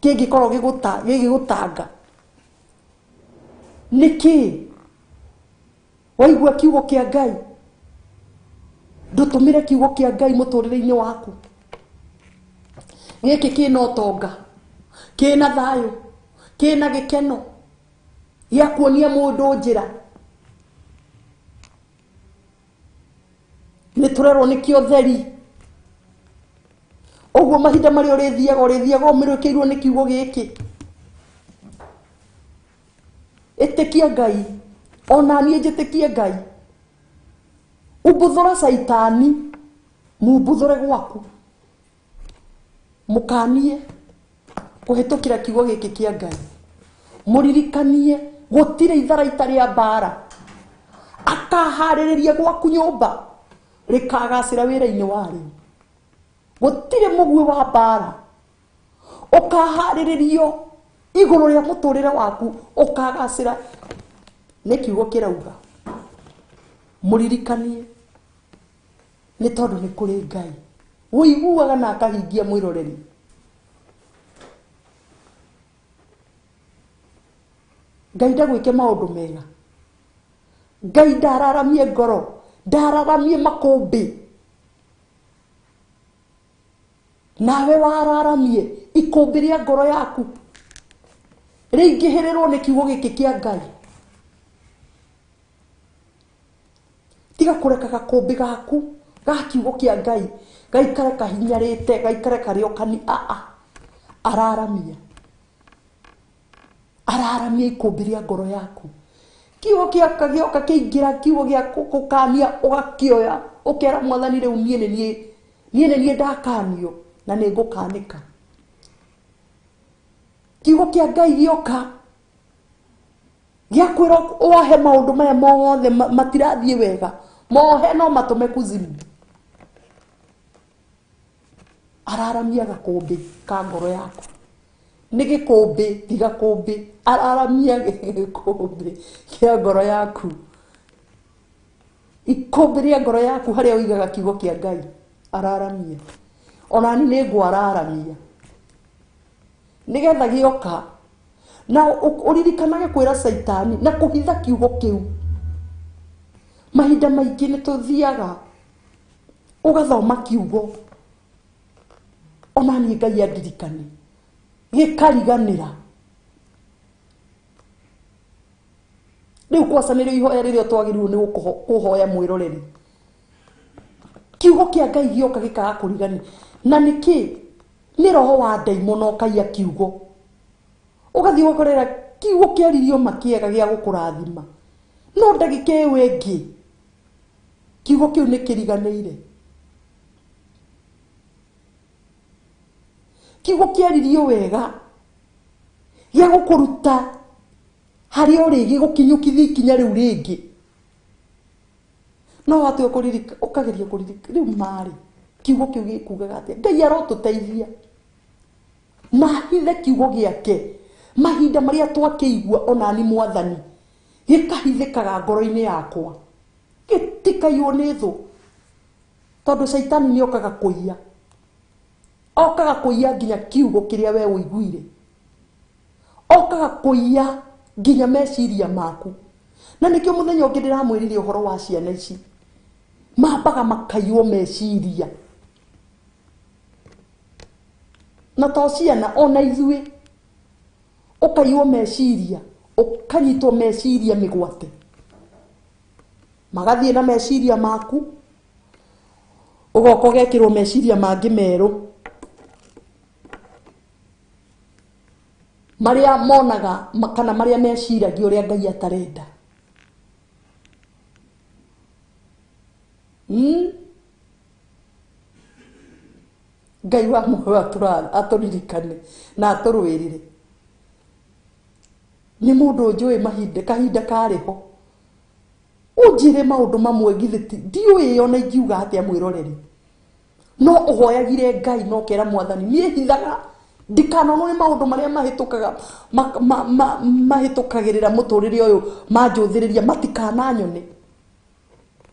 kĩngĩkorwo gĩgĩgũtanga? Nĩkĩ waigua kiugo kĩa Ngai ndũtũmĩre kiugo kĩa Ngai mũtũrĩre-inĩ waku? Gĩkĩ kĩna ũtonga, kĩna thayũ, kĩna gĩkeno gĩa kuonia mũndũ njĩra. Nĩ tũrerwo nĩkĩo theri. Ũguo mahinda marĩa ũrĩthiaga ũrĩthiaga ũmĩrũkĩirwo nĩ kiugo gĩkĩ. Ĩtĩkia Ngai, ona niĩ njĩtĩkie Ngai. Umbuthũra caitani, mumbuthũre gwaku, mũkanie kũhĩtũkĩra kiugo gĩkĩ kĩa Ngai, mũririkanie gũtirĩ itharaita rĩa mbara akaharĩrĩria gwaku nyũmba rĩkagacĩra wĩra-inĩ warĩo. Gũtirĩ mũguĩ wa mbara ũkaharĩrĩrio igũrũ rĩa mũtũrĩre waku ũkagacĩra. Nĩ kiugo kĩrauga mũririkanie, nĩ tondũ nĩ kũrĩ Ngai ũiguaga na akahingia mwĩroreri. Ngai ndagwĩke maũndũ mega, Ngai ndararamie ngoro, ndararamie makũmbĩ, nawe wararamie ikũmbĩ rĩa ngoro yaku rĩingĩhĩrĩrwo nĩ kiugo gĩkĩ kĩa Ngai. Tiga kũreka gakũmbĩ gaku ga kiugo kĩa Ngai gaikare kahinyarĩte, gaikare karĩ o kani. Aa, araramia, araramia ikũmbĩ rĩa ngoro yaku. Kiugo gĩoka gĩoka kĩingĩra, kiugo gĩa gũkania ũgakĩoya, ũkera Mwathani rĩu niĩ nĩ niĩ, niĩ nĩ niĩ ndakanio na nĩ ngũkanĩka. Kiugo kĩa Ngai gĩoka gĩa kwĩra wohe maũndũ maya mothe matirathiĩ wega, mohe no matũme kuzimu. Araramia gakũmbĩ ka ngoro yaku. Nĩ gĩkũmbĩ, ti gakũmbĩ. Araramia gĩkũmbĩ kĩa ngoro yaku, ikũmbĩ rĩa ngoro yaku harĩa ũigaga kiugo kĩa Ngai. Araramia. Ona niĩ nĩ ngwararamia nĩgetha gĩoka na ũririkanage kwĩra caitani na kũhitha kiugo kĩu. Mahinda maingĩ nĩ tũthiaga ũgathoma kiugo, ona niĩ Ngai andirikane, gĩkariganĩra. Rĩu kwaca nĩrĩo ihoya rĩrĩa twagĩrĩirwo nĩ kũhoya mwĩroreri. Kiugo kĩa Ngai gĩoka gĩkaga kũriganĩra. Na nĩkĩ? Nĩ roho wa ndaimono ũkaiya kiugo, ũgathiĩ ũgakorera kiugo kĩaririo ma kĩega gĩa gũkũrathima, no ndagĩka ĩyo ĩngĩ kiugo kĩu nĩ kĩriganĩire. Kiugo kĩaririo wega gĩa gũkũruta harĩa ũrĩ, gĩgũkinyũkithia ikinya rĩu rĩngĩ, no watua kũririka ũkageria kũririka rĩu marĩ kiugo kĩu gĩkugaga atĩa. Ngai arotũteithia na ahithe kiugo gĩake mahinda marĩa twakĩigua onani Mwathani, gĩkahithĩkaga ngoro-inĩ yakwa, gĩtikaiywo nĩ thũ, tondũ caitani nĩ okaga kũiya, okaga kũiya nginya kiugo kĩrĩa we ũiguire, okaga kũiya nginya meciria maku. Na nĩkĩo mũthenya ũngĩ ndĩramwĩrire ũhoro wa ciana ici mambaga makaiywo meciria, na to ciana ona ithuĩ, ũkaiywo meciria, ũkanyitwo meciria mĩgwate, magathiĩ na meciria maku, ũgoka ũgekĩrwo meciria mangĩ merũ marĩa monaga kana marĩa meciragia ũrĩa Ngai atarenda. Ngai wa muoyo atũririkane na atũrũĩrĩre. Nĩ mũndũ njũĩ mahinda kahinda karĩ ho. Ũnjĩre maũndũ mamwe githĩ ndiũĩ ona ingiuga atĩa mwĩroreri. No ũhoyagire Ngai na ũkera mwathani niĩ hithaga ndikanonwo nĩ maũndũ marĩa mahĩtũkaga mahĩtũkagĩrĩra mũtũrĩre ũyũ manjũthĩrĩria matikananyone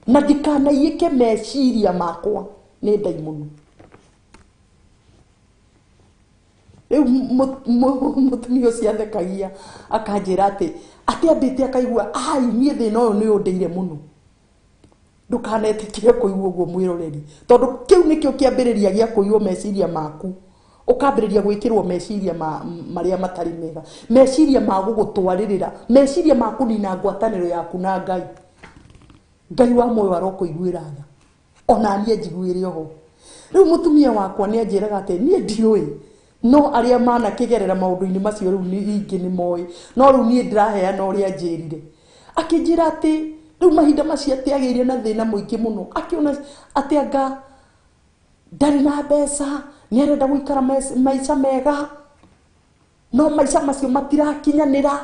na ndikanaiyĩke meciria makwa nĩ ndaimono. Rĩu mũtumia ũcio athekagia akanjĩra atĩ ambĩte akaigua ai niĩ thĩna ũyũ nĩ ũndĩire mũno. Ndũkanetĩkĩre kũigua ũguo mwĩroreri, tondũ kĩu nĩkĩo kĩambĩrĩria gĩa kũiywo meciria maku. Ũkambĩrĩria gwĩkĩrwo meciria marĩa matarĩ mega, meciria ma gũgũtwarĩrĩra, meciria ma kũnina ngwatanĩro yaku na Ngai. Ngai wa muoyo arokũiguĩra tha, ona niĩ njiguĩre oho. Rĩu mũtumia wakwa nĩ anjĩraga atĩ niĩ ndiũĩ, no arĩa manakĩgerera maũndũ-inĩ macio rĩu ingĩ nĩ moĩ, no rĩu niĩ ndĩraheana ũrĩa anjĩrire. Akĩnjĩra atĩ rĩu mahinda macio atĩ agĩire na thĩna mũingĩ mũno, akĩona atĩ anga ndarĩ na mbeca, nĩ arenda gũikara maica mega, no maica macio matirakinyanĩra.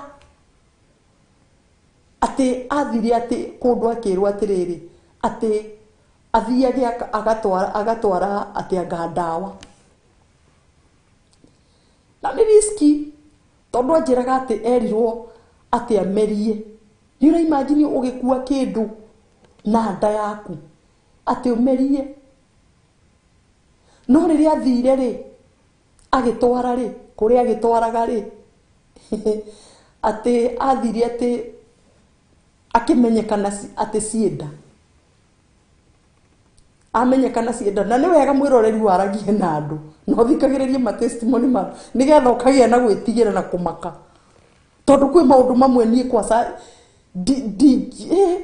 Atĩ athire atĩ kũndũ akĩrwo atĩrĩrĩ, atĩ athiage agatwara atĩ anga ndawa. Na nĩ riski, tondũ anjĩraga atĩ erirwo atĩ amerie. Nĩ ũraimagine ũgĩkua kĩndũ na nda yaku atĩ ũmerie. No rĩrĩa athire rĩ, agĩtwara rĩ, kũrĩa agĩtwaraga rĩ, atĩ athire atĩ akĩmenyekana atĩ cienda. Amenyekana cienda. Na nĩ wega mwĩroreri waragie na andũ, na ũthikagĩrĩrie ma testimony ma nĩgetha ũkagĩa na gwĩtigĩra na kũmaka. Tondũ kwĩ maũndũ mamwe niĩ kwaca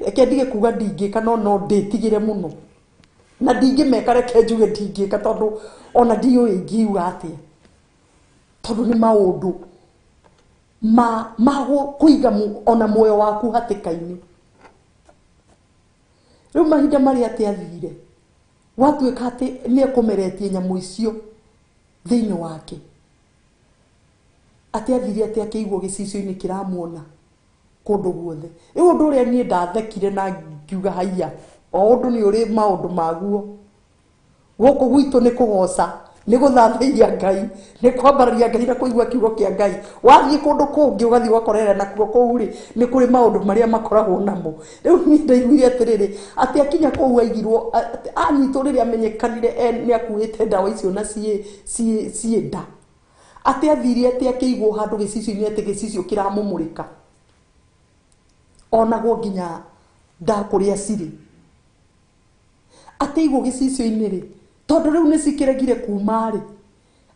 reke ndige kuga ndingĩka, no no ndĩtigĩre mũno. Na ndingĩmeka, reke njuge ndingĩka, tondũ ona ndiũĩ ingiuga atĩa. Tondũ nĩ maũndũ ma kũiga ona muoyo waku hatĩka-inĩ. Rĩu mahinda marĩa atĩ athire, gwatuĩka atĩ nĩ ekũmeretie nyamũ icio thĩinĩ wake. Atĩ athire atĩ akĩigua gĩcicio-inĩ kĩramuona kũndũ guothe. Rĩu ũndũ ũrĩa niĩ ndathekire na ngiuga haiya, o ũndũ nĩ ũrĩ maũndũ maguo. Gũkũ gwitũ nĩ kũgoca, nĩ gũthathaiya Ngai, nĩ kwambararia Ngai na kũigua kiugo kĩa Ngai. Wathiĩ kũndũ kũngĩ ũgathiĩ ũgakorera nakuo kũu rĩ, nĩ kũrĩ maũndũ marĩa makoragwo namo. Rĩu niĩ ndaiguire atĩrĩrĩ, atĩ akinya kũu aigirwo, anyitwo rĩrĩa amenyekanire nĩ akuĩte ndawa icio na ciĩ nda. Atĩ athire atĩ akĩigwo handũ gĩcicio-inĩ atĩ gĩcicio kĩramũmũrĩka. Onagwo nginya nda kũrĩa cirĩ. Atĩ aigwo gĩcicio-inĩ rĩ, tondũ rĩu nĩ cikĩregire kuma rĩ,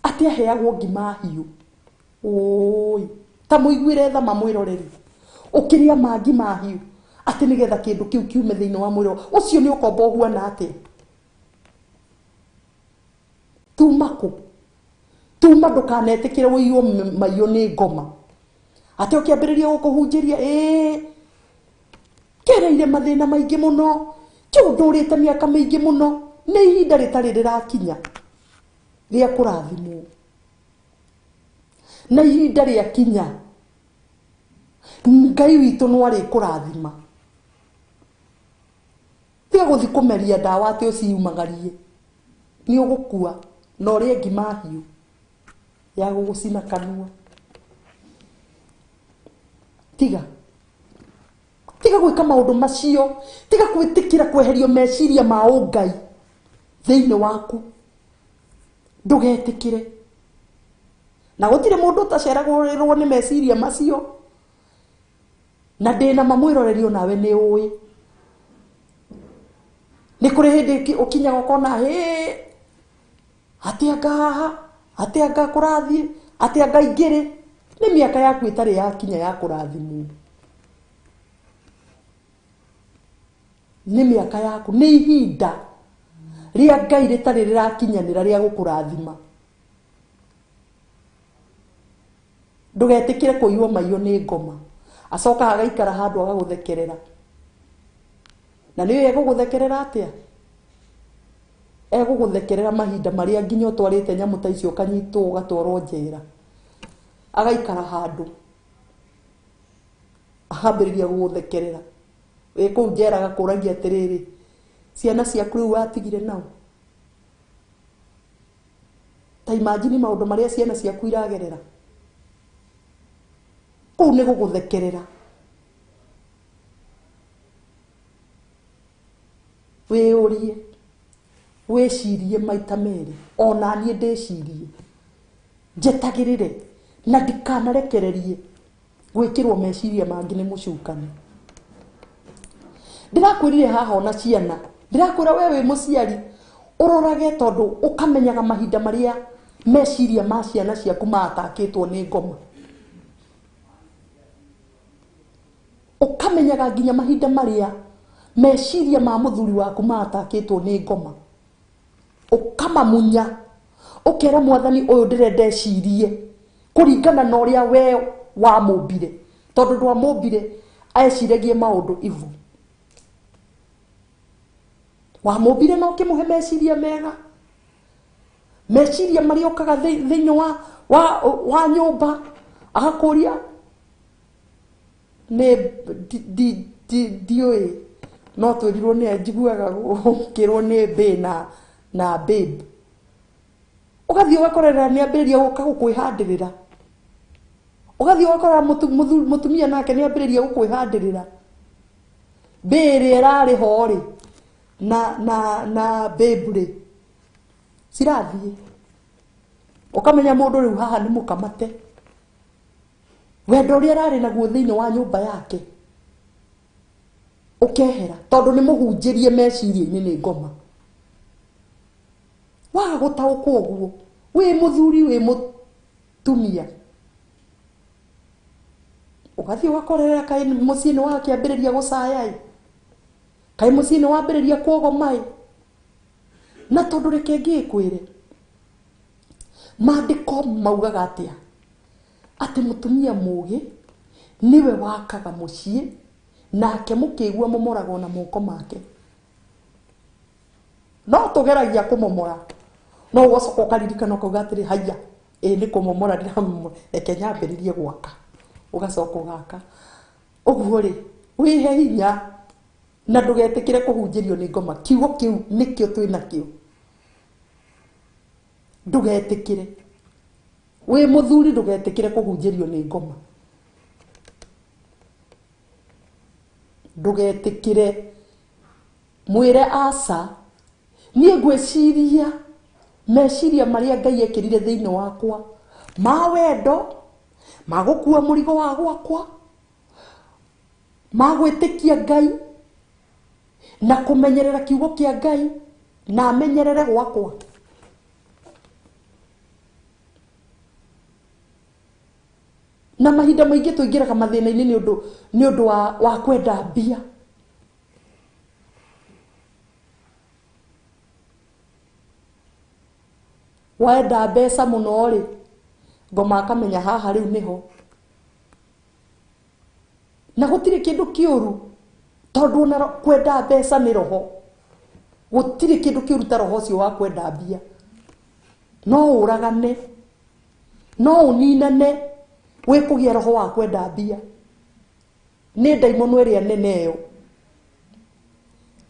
atĩ aheagwo ngima hiũ. Ũĩ, ta mũiguĩre tha mamwĩroreri. Ũkĩrĩa ma ngima hiũ, atĩ nĩgetha kĩndũ kĩu kiume thĩinĩ wa mwĩrĩ. Ũcio nĩ ũkombo ũhuana atĩa? Tuma kũ? Tuma ndũkanetĩkĩre ũiywo maiyo nĩ ngoma. Atĩ ũkĩambĩrĩria gũkũhunjĩria, ĩĩ, kereire mathĩna maingĩ mũno, kĩu ndũrĩte mĩaka mĩingĩ mũno, nĩ ihinda rĩtarĩ rĩrakinya rĩa kũrathimwo. Na ihinda rĩakinya, Ngai witũ no arĩkũrathima. Tiga gũthiĩ kũmeria ndawa atĩ ũciumagarie, nĩ ũgũkua na ũrĩe ngima hiũ ya gũgũcina kanua. Tiga. Tiga gwĩka maũndũ macio, tiga gwĩtĩkĩra kweherio meciria ma ũngai thĩinĩ waku. Ndũgetĩkĩre. Na gũtirĩ mũndũ ũtaceragĩrwo nĩ meciria macio. Na ndĩna mamwĩroreri onawe nĩ ũĩ. Nĩ kũrĩ hĩndĩ ũkinyaga ũkona, hĩ, atĩ anga haha, atĩ anga kũrathiĩ, atĩ anga ingĩrĩ. Nĩ mĩaka yaku ĩtarĩ yakinya ya kũrathimwo. Nĩ mĩaka yaku, nĩ ihinda rĩa Ngai rĩtarĩ rĩrakinyanĩra rĩa gũkũrathima. Ndũgetĩkĩre kũiywo maiyo nĩ ngoma. Acoka agaikara handũ agagũthekerera. Na nĩũĩ egũgũthekerera atĩa? Egũgũthekerera mahinda marĩa nginya ũtwarĩte nyamũ ta icio ũkanyitwo ũgatwarwo njera. Agaikara handũ. Akambĩrĩria gũgũthekerera wĩ kũu njera, agakũragia atĩrĩrĩ, ciana ciaku rĩu watigire nao. Ta imagine maũndũ marĩa ciana ciaku iragerera kũu nĩ gũgũthekerera. Wĩyũrie, wĩcirie maita merĩ, ona niĩ ndĩcirie, njetagĩrĩre na ndikanarekererie gwĩkĩrwo meciria mangĩ nĩ mũcukani. Ndĩrakwĩrire haha ona ciana, ndĩrakwĩra we wĩ mũciari ũrorage, tondũ ũkamenyaga mahinda marĩa meciria ma ciana ciaku maatakĩtwo nĩ ngoma, ũkamenyaga nginya mahinda marĩa meciria ma mũthuri waku maatakĩtwo nĩ ngoma, ũkamamunya, ũkera mwathani ũyũ ndĩrenda ecirie kũringana na ũrĩa we wamũmbire, tondũ ndwamũmbire eciragie maũndũ ivu. Wamũmbire na ũkĩmũhe meciria mega, meciria marĩa okaga thĩinĩ wa nyũmba, agakũria nĩ ndiũĩ, no twĩrirwo nĩ njiguaga gũkĩrwo nĩ bae na babe, ũgathiĩ ũgakorerera nĩ ambĩrĩria gũka gũkwĩhandĩrĩra, ũgathiĩ ũgakorera mũtumia nake nĩ ambĩrĩria gũkwĩhandĩrĩra, bae ĩrĩa ĩrarĩ ho rĩ na babe rĩ cirathiĩ, ũkamenya mũndũ rĩu haha nĩ mũkamate. Wendo ũrĩa ararĩ naguo thĩinĩ wa nyũmba yake ũkehera, tondũ nĩ mũhunjĩrie meciria-inĩ nĩ ngoma. Waga gũtaũkwo ũguo, wĩ mũthuri wĩ mũtumia, ũgathiĩ ũgakorerera kaĩ mũciĩ nĩ wakĩambĩrĩria gũcaya-ĩ, kaĩ mũciĩ nĩ wambĩrĩria kuogoma-ĩ. Na tondũ reke ngĩkwĩre, maandĩko maugaga atĩa? Atĩ mũtumia mũgĩ nĩwe wakaga mũciĩ, nake mũkĩigua momoragwo na moko make. No tũgeragia kũmomora, no ũgacoka ũkaririkana ũkauga atĩrĩ, haiya, ĩ nĩ kũmomora ndĩramomora, reke nyambĩrĩrie gwaka. Ũgacoka ũgaka. Ũguo rĩ, wĩhe hinya na ndũgetĩkĩre kũhunjĩrio nĩ ngoma. Kiugo kĩu nĩkĩo twĩ nakĩo. Ndũgetĩkĩre. Wĩ mũthuri ndũgetĩkĩre kũhunjĩrio nĩ ngoma. Ndũgetĩkĩre. Mwĩre aca, niĩ ngwĩciria meciria marĩa Ngai ekĩrire thĩinĩ wakwa ma wendo, ma gũkua mũrigo wa gwakwa, ma gwĩtĩkia Ngai na kũmenyerera kiugo kĩa Ngai na amenyerere gwakwa. Na mahinda maingĩ tũingĩraga mathĩna-inĩ nĩ ũndũ wa kwenda mbia. Wenda mbeca mũno rĩ, ngoma akamenya haha rĩu nĩho. Na gũtirĩ kĩndũ kĩũru, tondũ ona kwenda mbeca nĩ roho. Gũtirĩ kĩndũ kĩũru ta roho ũcio wa kwenda mbia. No ũragane, no ũninane wĩ kũgĩa roho wa kwenda mbia. Nĩ ndaimono ĩrĩa nene ĩyo.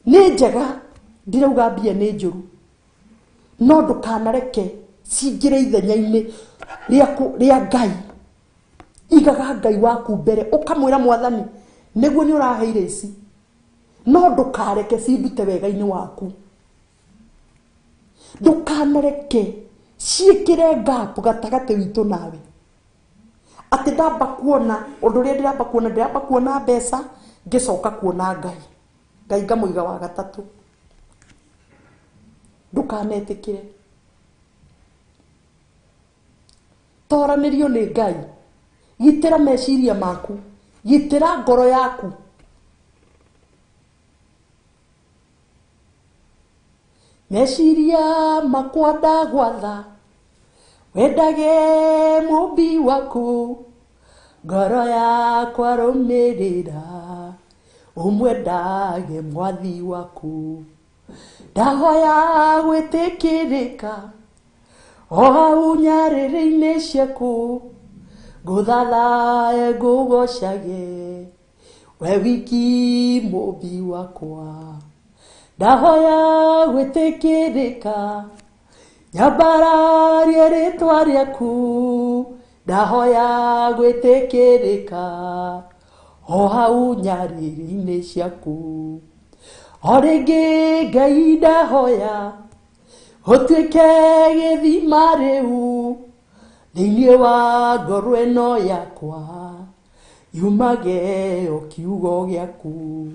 Nĩ njega, ndirauga mbia nĩ njũru, no ndũkanareke cingĩre ithenya-inĩ rĩa Ngai. Igaga Ngai waku mbere, ũkamwĩra mwathani nĩguo nĩ ũraheire ici, no ndũkareke cindute wega-inĩ waku. Ndũkanareke ciĩkĩre gap gatagatĩ witũ nawe. Atĩ ndamba kuona ũndũ ũrĩa ndĩramba kuona, ndĩramba kuona mbeca, ngĩcoka kuona Ngai. Ngai ngamũiga wa gatatũ. Ndũkanetĩkĩre. Toranĩrio nĩ Ngai. Gitĩra meciria maku, gitĩra ngoro yaku. Meciria makwa ndagwatha, wendage mũmbi waku, ngoro yakwa rũmĩrĩra, ũmwendage mwathi waku. Ndahoya gwĩtĩkĩrĩka o hau nyarĩrĩ-inĩ ciaku, ngũthathae ngũgocage We wiki mũmbi wakwa, ndahoya gwĩtĩkĩrĩka, nyambararie rĩtwa rĩaku, ndahoya gwĩtĩkĩrĩka, o hau nyarĩrĩ-inĩ ciaku. O rĩngĩ Ngai ndahoya ũtuĩke gĩthima rĩu thĩinĩ wa ngoro ĩno yakwa, yumage o kiugo gĩaku.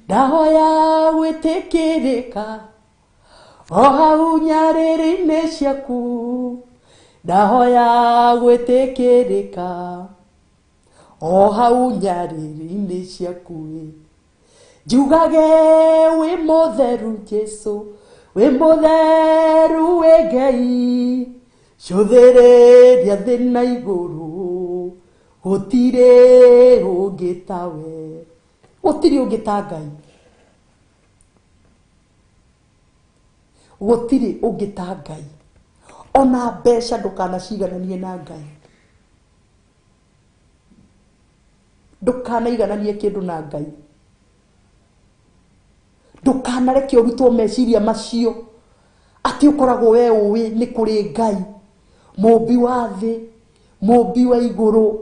Ndahoya gwĩtĩkĩrĩka o hau nyarĩrĩ-inĩ ciaku, ndahoya gwĩtĩkĩrĩka o hau nyarĩrĩ-inĩ ciaku. Njugage wĩ mũtheru Jesũ, wĩ mũtheru wĩ Ngai, cũthĩrĩria thĩ na igũrũ, gũtirĩ ũngĩ tawe, gũtirĩ ũngĩ ta Ngai, gũtirĩ ũngĩ ta Ngai. Ona mbeca ndũkanacigananie na Ngai, ndũkanaigananie kĩndũ na Ngai, ndũkanareke ũrutwo meciria macio atĩ ũkoragwo we ũĩ nĩ kũrĩ Ngai, mũmbi wa thĩ, mũmbi wa igũrũ,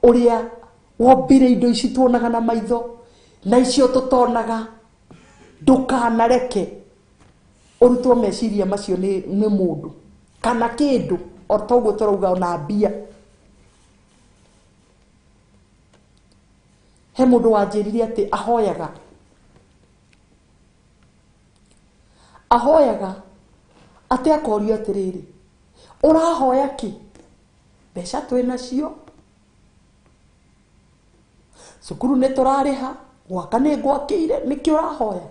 ũrĩa wombire indo ici tuonaga na maitho na icio tũtonaga. Ndũkanareke ũrutwo meciria macio nĩ mũndũ kana kĩndũ, o ta ũguo tũrauga ona mbia. He mũndũ wanjĩrire atĩ ahoyaga atĩ akorio atĩrĩrĩ, ũrahoya kĩ? Mbeca twĩ nacio, cukuru nĩ tũrarĩha, gwaka nĩ ngwakĩire, nĩkĩ ũrahoya?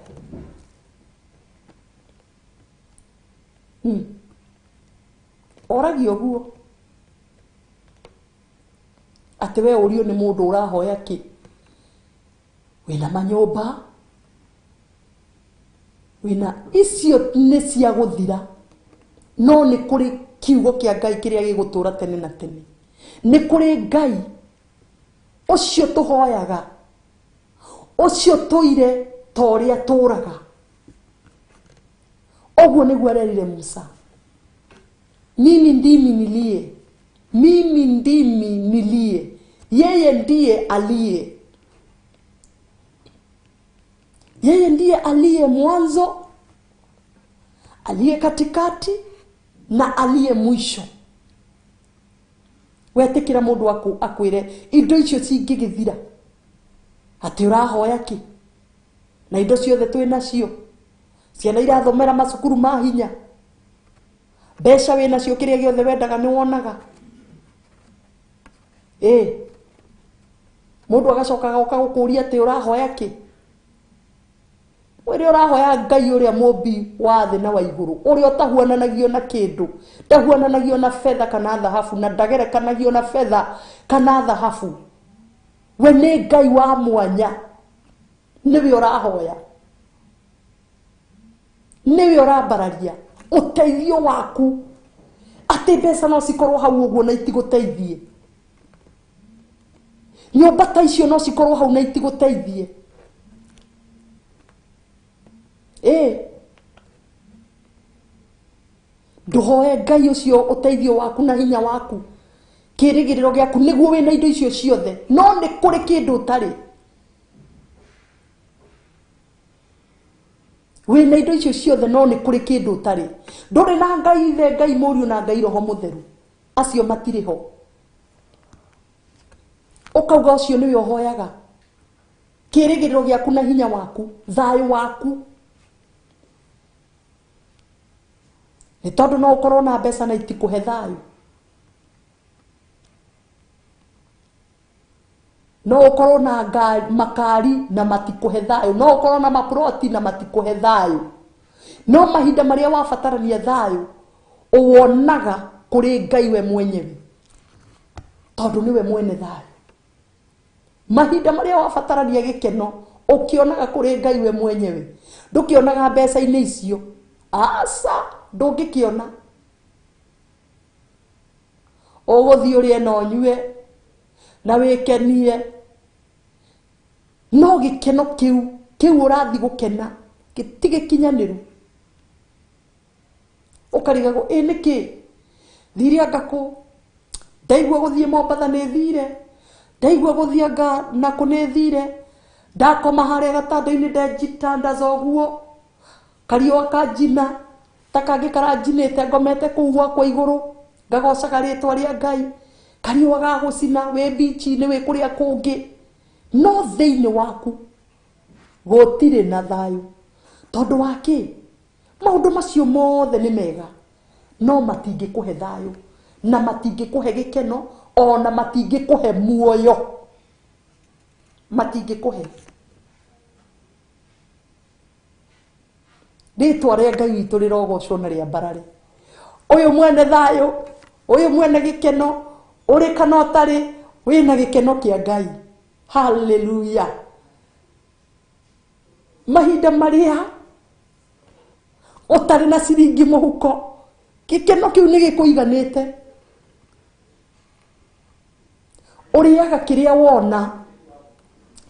Oragia ũguo atĩ we ũrio nĩ mũndũ ũrahoya kĩ? Wĩna manyũmba, wĩna icio nĩ cia gũthira, no nĩ kũrĩ kiugo kĩa Ngai kĩrĩa gĩgũtũra tene na tene. Nĩ kũrĩ Ngai ũcio tũhoyaga, ũcio tũire ta ũrĩa tũraga. Ũguo nĩguo arerire Musa, mimi ndimi nilie, mimi ndimi nilie, yeye ndiye aliye, yeye ndiye aliye mwanzo, aliye katikati na aliye mwisho. Wetĩkĩra mũndũ akwĩre indo icio cingĩgĩthira, atĩ ũrahoya kĩ? Na indo ciothe twĩ nacio, ciana irathomera macukuru ma hinya, mbeca wĩ nacio, kĩrĩa gĩothe wendaga nĩ wonaga. Mũndũ agacoka agoka gũkũria atĩ ũrahoya kĩ? Ũrĩa ũrahoya Ngai ũrĩa mũmbi wa thĩ na wa igũrũ, ũrĩa ũtahuananagio na kĩndũ, ndahuananagio na betha kana thahabu, na ndagerekanagio na betha kana thahabu. We nĩ Ngai wa mwanya, nĩwe ũrahoya, nĩwe ũrambararia ũteithio waku, atĩ mbeca no cikorwo hau ũguo na itigũteithie, nyũmba ta icio no cikorwo hau na itigũteithie. Ndũhoe Ngai ũcio ũteithio waku na hinya waku, kĩĩrĩgĩrĩro gĩaku nĩguo wĩna indo icio ciothe, no nĩ kũrĩ kĩndũ ũtarĩ. Wĩna indo icio ciothe no nĩ kũrĩ kĩndũ ũtarĩ. Ndũrĩ na Ngai Ithe, Ngai Mũriũ na Ngai Roho Mũtheru, acio matirĩ ho. Ũkauga ũcio nĩwe ũhoyaga, kĩĩrĩgĩrĩro gĩaku na hinya waku, thayũ waku. Nĩ tondũ no ũkorwo na mbeca na itikũhe thayũ, no ũkorwo na makari na matikũhe thayũ, no ũkorwo na maproti na matikũhe thayũ, no mahinda marĩa wabatarania thayũ ũwonaga kũrĩ Ngai we mwenyewe, tondũ nĩwe mwene thayũ. Mahinda marĩa wabatarania gĩkeno ũkĩonaga kũrĩ Ngai we mwenyewe, ndũkĩonaga mbeca-inĩ icio, aca, ndũngĩkĩona. Ũgũthiĩ ũrĩe na ũnyue na wĩkenie, No gĩkeno kĩu kĩu ũrathiĩ gũkena ti gĩkinyanĩru. Ũkarigagwo ĩ nĩkĩ thire anga kũ, ndaigua gũthiĩ Mombatha nĩ thire, ndaigua gũthiĩ anga nakũ nĩ thire, ndakoma harĩa gatanda-inĩ ndenjitandaza ũguo kariũa kanjina ta kangĩ karanjinĩte ngomete kũu gwakwa igũrũ ngagocaga rĩtwa rĩa Ngai, kariũa gagũcina wĩ bichi-inĩ wĩ kũrĩa kũngĩ, no thĩinĩ waku gũtirĩ na thayũ. Tondũ wa kĩ? Maũndũ macio mothe nĩ mega no matingĩkũhe thayũ na matingĩkũhe gĩkeno ona matingĩkũhe muoyo, matingĩkũhe. Rĩtwa rĩa Ngai witũ rĩrogocwo na rĩambarare. Ũyũ mwene thayũ, ũyũ mwene gĩkeno, ũrĩ kana ũtarĩ, wĩna gĩkeno kĩa Ngai. Haleluya. Mahinda marĩa ũtarĩ na ciringi mũhuko, gĩkeno kĩu nĩ gĩkũiganĩte. Ũrĩaga kĩrĩa wona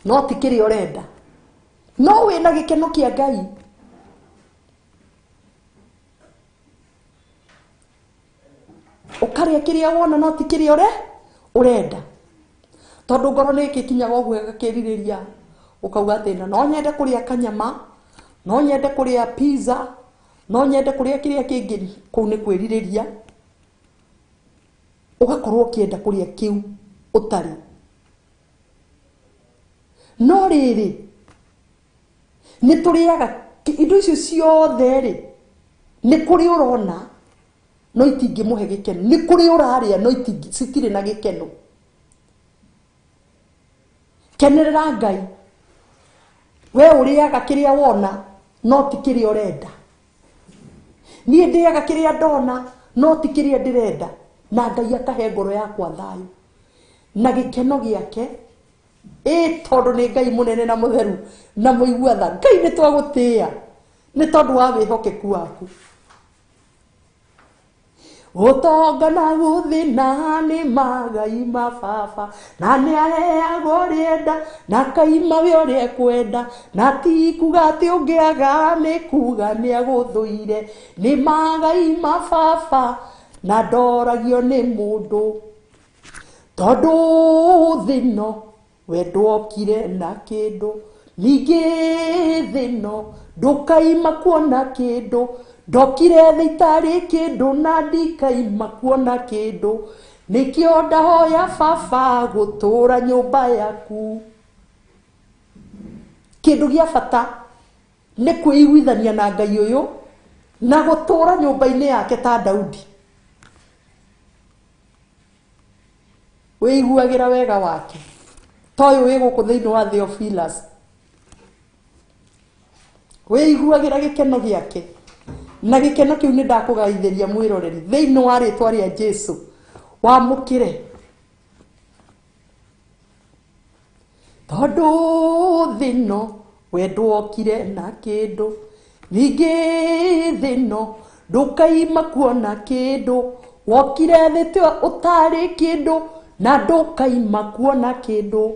no ti kĩrĩa ũrenda, no wĩna gĩkeno kĩa Ngai. Ũkarĩa kĩrĩa wona no ti kĩrĩa ũrenda, tondũ ngoro nĩ ĩgĩkinyaga ũguo ĩgakĩrirĩria, ũkauga atĩ na no nyende kũrĩa kanyama, no nyende kũrĩa pizza, no nyende kũrĩa kĩrĩa kĩngĩ. Kũu nĩ kwĩrirĩria, ũgakorwo ũkĩenda kũrĩa kĩu ũtarĩ. No rĩrĩ, nĩ tũrĩaga indo icio ciothe rĩ, nĩ kũrĩ ũrona no itingĩmũhe gĩkeno, nĩ kũrĩ ũrarĩa no citirĩ na gĩkeno. Kenerera Ngai. We ũrĩaga kĩrĩa wona no ti kĩrĩa ũrenda. Niĩ ndĩaga kĩrĩa ndona no ti kĩrĩa ndĩrenda, na Ngai akahe ngoro yakwa thayũ na gĩkeno gĩake. Ĩ tondũ nĩ Ngai mũnene na mũtheru na mũigua tha. Ngai nĩ twagũtĩĩa nĩ tondũ wa wĩhokeku waku. Ũtonga na gũthĩna nĩ magai ma baba, na nĩ aheagwo ũrĩa enda, na akaima we ũrĩa ekwenda, na ti kuga atĩ ũngĩaga nĩ kuga nĩ agũthũire. Nĩ magai ma baba na ndoragio nĩ mũndũ, tondũ thĩ ĩno we ndwokire na kĩndũ, ningĩ thĩ ĩno ndũkaima kuona kĩndũ. Ndokire thĩ itarĩ kĩndũ na ndikaima kuona kĩndũ, nĩkĩo ndahoya baba gũtũra nyũmba yaku. Kĩndũ gĩa bata nĩ kwĩiguithania na Ngai ũyũ na gũtũra nyũmba-inĩ yake ta Daudi. Wĩiguagĩra wega wake ta ũyũ wĩ gũkũ thĩinĩ wa Theophilus, wĩiguagĩra gĩkeno gĩake, na gĩkeno kĩu nĩ ndakũgaithĩria mwĩroreri thĩinĩ wa rĩtwa rĩa Jesu. Wamũkĩre, tondũ thĩ ĩno we ndwokire na kĩndũ, ningĩ thĩ ĩno ndũkaima kuona kĩndũ. Wokire thĩ ũtarĩ kĩndũ na ndũkaima kuona kĩndũ.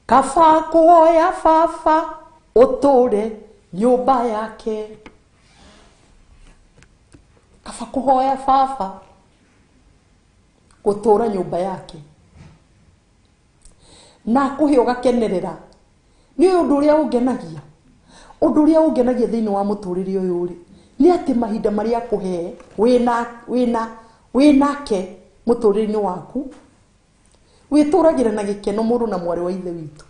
Kaba kũhoya baba ũtũre nyũmba yake, kaba kũhoya baba gũtũra nyũmba yake na akũhe ũgakenerera. Nĩ ũndũ ũrĩa ũngenagia, ũndũ ũrĩa ũngenagia thĩinĩ wa mũtũrĩre ũyũ rĩ, nĩ atĩ mahinda marĩa akũhe wĩnake mũtũrĩre-inĩ waku, wĩtũragĩra na gĩkeno mũrũ na mwarĩ wa ithe witũ.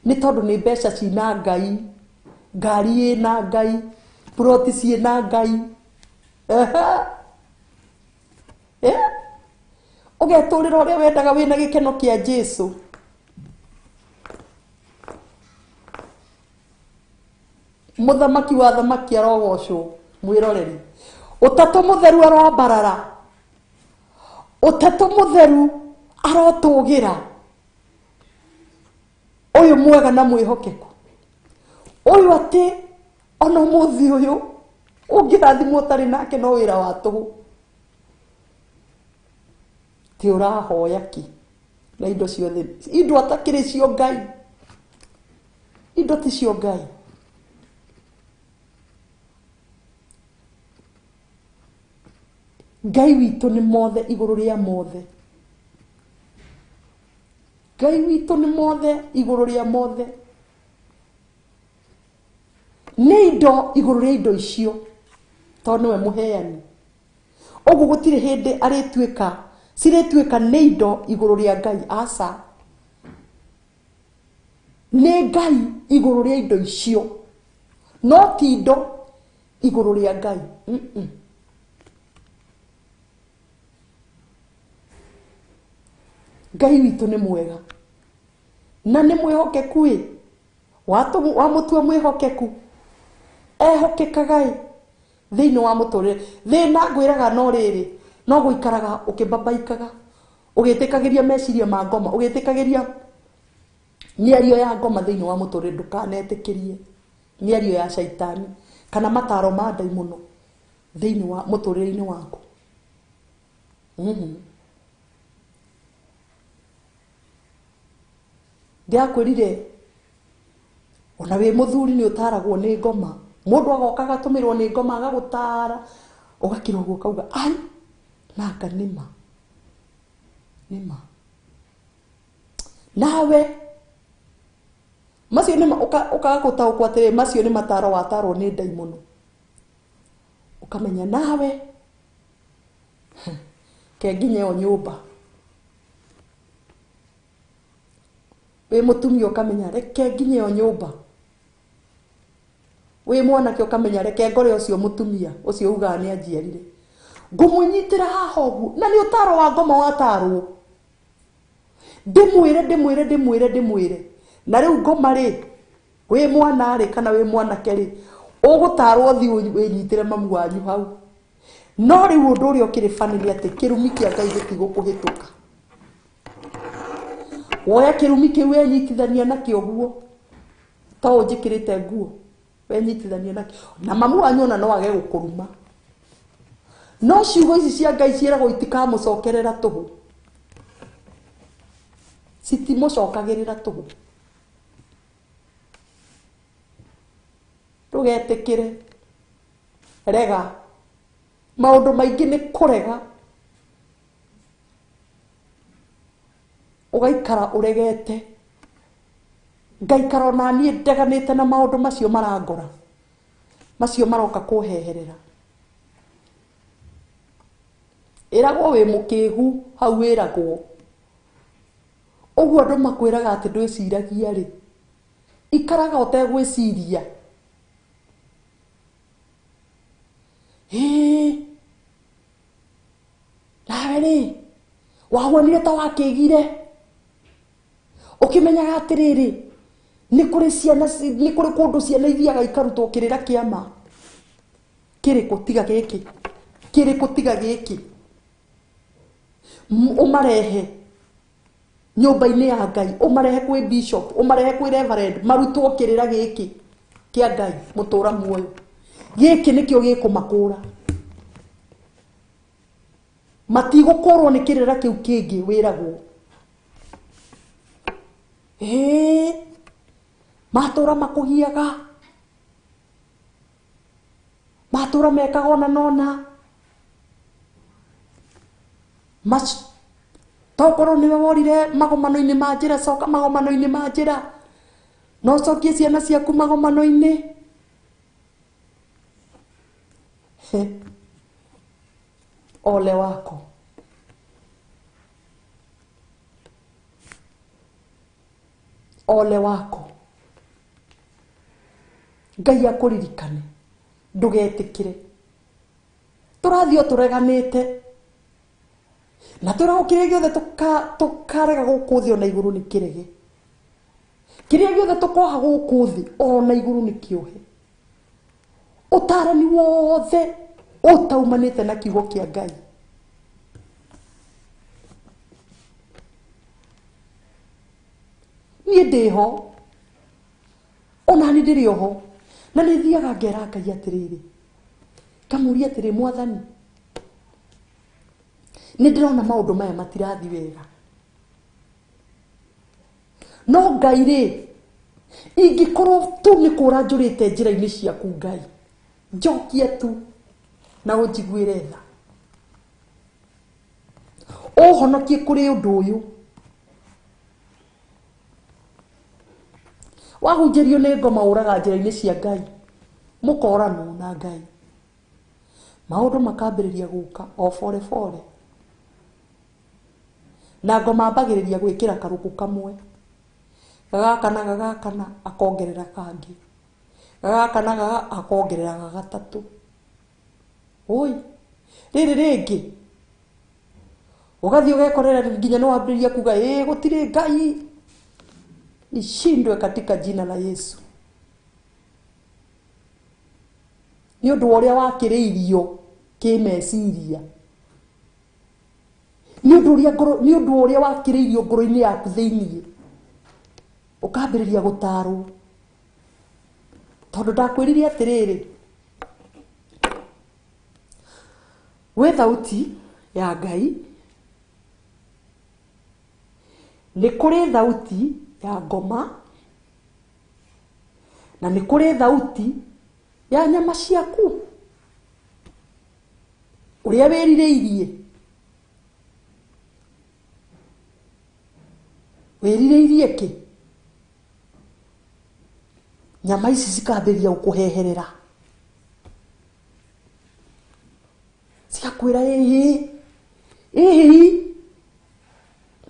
Nĩ tondũ nĩ mbeca cina Ngai, ngari ĩna Ngai, ploti ciĩna Ngai. Ũgetũrĩra ũrĩa wendaga wĩna gĩkeno kĩa Jesu. Mũthamaki wa thamaki arogocwo mwĩroreri. Ũtatũ mũtheru aroambarara, ũtatũ mũtheru arotũgĩra. Ũyũ mwega na mwĩhokeku, ũyũ atĩ ona ũmũthĩ ũyũ ũngĩrathimwo ũtarĩ nake no wĩra wa tũhũ. Ti ũrahoya ki na indo ciothe, indo atakĩrĩ cio Ngai. Indo ticio Ngai. Ngai witũ nĩ mothe igũrũ rĩa mothe. Ngai witũ nĩ mothe igũrũ rĩa mothe. Nĩ indo igũrũ rĩa indo icio tondũ nĩwe mũheani. Ũguo gũtirĩ hĩndĩ arĩtuĩka cirĩtuĩka nĩ indo igũrũ rĩa Ngai, aca. Nĩ Ngai igũrũ rĩa indo icio, no ti indo igũrũ rĩa Ngai. Ngai witũ nĩ mwega na nĩ mwĩhokeku ĩ, wamũtua mwĩhokeku ehokekaga ĩ thĩinĩ wa mũtũrĩre. Thĩna ngwĩraga no rĩrĩ, no gũikaraga ũkĩbabaikaga, ũgĩtĩkagĩria meciria ma ngoma, ũgĩtĩkagĩria mĩario ya ngoma thĩinĩ wa mũtũrĩre. Ndũkanetĩkĩrie mĩario ya caitani kana mataro ma ndaimono thĩinĩ wa mũtũrĩre-inĩ waku. Ndĩrakwĩrire ona wĩ mũthuri nĩ ũtaragwo nĩ ngoma. Mũndũ agoka agatũmĩrwo nĩ ngoma agagũtara, ũgakira ũguo ũkauga ai nanga nĩma nĩma. Nawe macio nĩ ũkaga gũtaũkwo atĩrĩ macio nĩ mataro watarwo nĩ ndaimono, ũkamenya nawe ke nginya ĩyo nyũmba. Wĩ mũtumia ũkamenya reke nginya ĩyo nyũmba. Wĩ mwanake ũkamenya reke ngore ũcio mũtumia ũcio ugaga nĩ anjiarire, ngũmũnyitĩra haha ũguo. Na nĩ ũtaro wa ngoma watarwo, ndĩmwĩre ndĩmwĩre ndĩmwĩre ndĩmwĩre. Na rĩu ngoma rĩ, wĩ mwana rĩ kana wĩ mwanake rĩ, ũgũtarwo ũthiĩ wĩnyitĩre mamu wanyu hau. No rĩu ũndũ ũrĩa ũkĩrĩ bani nĩ atĩ kĩrumi kĩa Ngai gĩtigũkũhĩtũka. Woya kĩrumi kĩu wenyitithania nakĩo ũguo, to ũnjĩkĩrĩte nguo wenyitithania nakĩo, na mamu wanyu ona no age gũkũruma. No ciugo ici cia Ngai ciĩragwo itikamũcokerera tũhũ, citimũcokagĩrĩra tũhũ. Ndũgetĩkĩre, rega. Maũndũ maingĩ nĩ kũrega, ũgaikara ũregete. Ngaikara ona niĩ ndeganĩte na maũndũ macio marangora, macio maroka kũheherera. Ĩragwo wĩ mũkĩgu hau wĩragwo ũguo. Andũ makwĩraga atĩ ndwĩciragia rĩ, ikaraga ũtegwĩciria. Ĩĩ nawe rĩ, wahuanire ta wakĩgire, ũkĩmenyaga atĩrĩrĩ nĩ kũrĩ ciana, nĩ kũrĩ kũndũ ciana ithiaga ikarutwo kĩrĩra kĩama kĩrĩkũ tiga gĩkĩ, kĩrĩkũ tiga gĩkĩ, ũmarehe nyũmba-inĩ ya Ngai, ũmarehe kwĩ bishop, ũmarehe kwĩ reverend, marutwo kĩrĩra gĩkĩ kĩa Ngai mũtũra muoyo. Gĩkĩ nĩkĩo gĩkũmakũra, matigũkũrwo nĩ kĩrĩra kĩu kĩngĩ wĩragwo. Ĩĩ matũra makũgiaga, matũra mekaga ona nona, tokorwo nĩwe worire magomano-inĩ ma njĩra, coka magomano-inĩ ma njĩra, no ũcokie ciana ciaku magomano-inĩ. Ole wako. Ole wako. Ngai akũririkane, ndũgetĩkĩre. Tũrathiĩ o tũreganĩte na twĩragwo kĩrĩa gĩothe tũkarega gũkũ thĩ ona igũrũ nĩ kĩrege. Kĩrĩa gĩothe tũkoha gũkũ thĩ ona igũrũ nĩ kĩohe. Ũtarani wothe ũtaumanĩte na kiugo kĩa Ngai. Niĩ ndĩho, ona niĩ ndĩrĩ oho, na nĩ thiaga ngera Ngai atĩrĩrĩ, ngamũria atĩrĩ, Mwathani, nĩ ndĩrona maũndũ maya matirathi wega, no Ngai rĩ, Ingĩkorwo tu nĩ kũra njũrĩte njĩra-inĩ ciaku Ngai, njokie tu na ũnjiguĩre tha, ũhonokie kũrĩ ũndũ ũyũ. Wahunjĩrio nĩ ngoma ũraga njĩra-inĩ cia Ngai, mũkoranwo na Ngai, maũndũ makambĩrĩria gũka o bore bore, na ngoma ambagĩrĩria gwĩkĩra karũkũ kamwe, gagakana gagakana akongerera kangĩ, gagakana gaga akongerera gagatatũ. Oi, rĩrĩ rĩngĩ ũgathiĩ ũgekorera nginya nĩ wambĩrĩria kuga ĩĩ gũtirĩ Ngai. Ishindwe katika jina la Yesu. Nĩ ũndũ wa ũrĩa wakĩrĩirio kĩmeciria, nĩ ũndũ ũrĩa ngoro, nĩ ũndũ ũrĩa wakĩrĩirio ngoro-inĩ yaku thĩiniĩ, ũkambĩrĩria gũtarwo. Tondũ ndakwĩrire atĩrĩrĩ, gwĩ thauti ya Ngai, nĩ kũrĩ thauti ya ngoma, na nĩ kũrĩ thauti ya nyama ciaku ũrĩa wĩrirĩirie. Wĩrirĩirie kĩ? Nyama ici cikambĩrĩria gũkũheherera, cigakwĩra ĩhĩ ĩhĩ.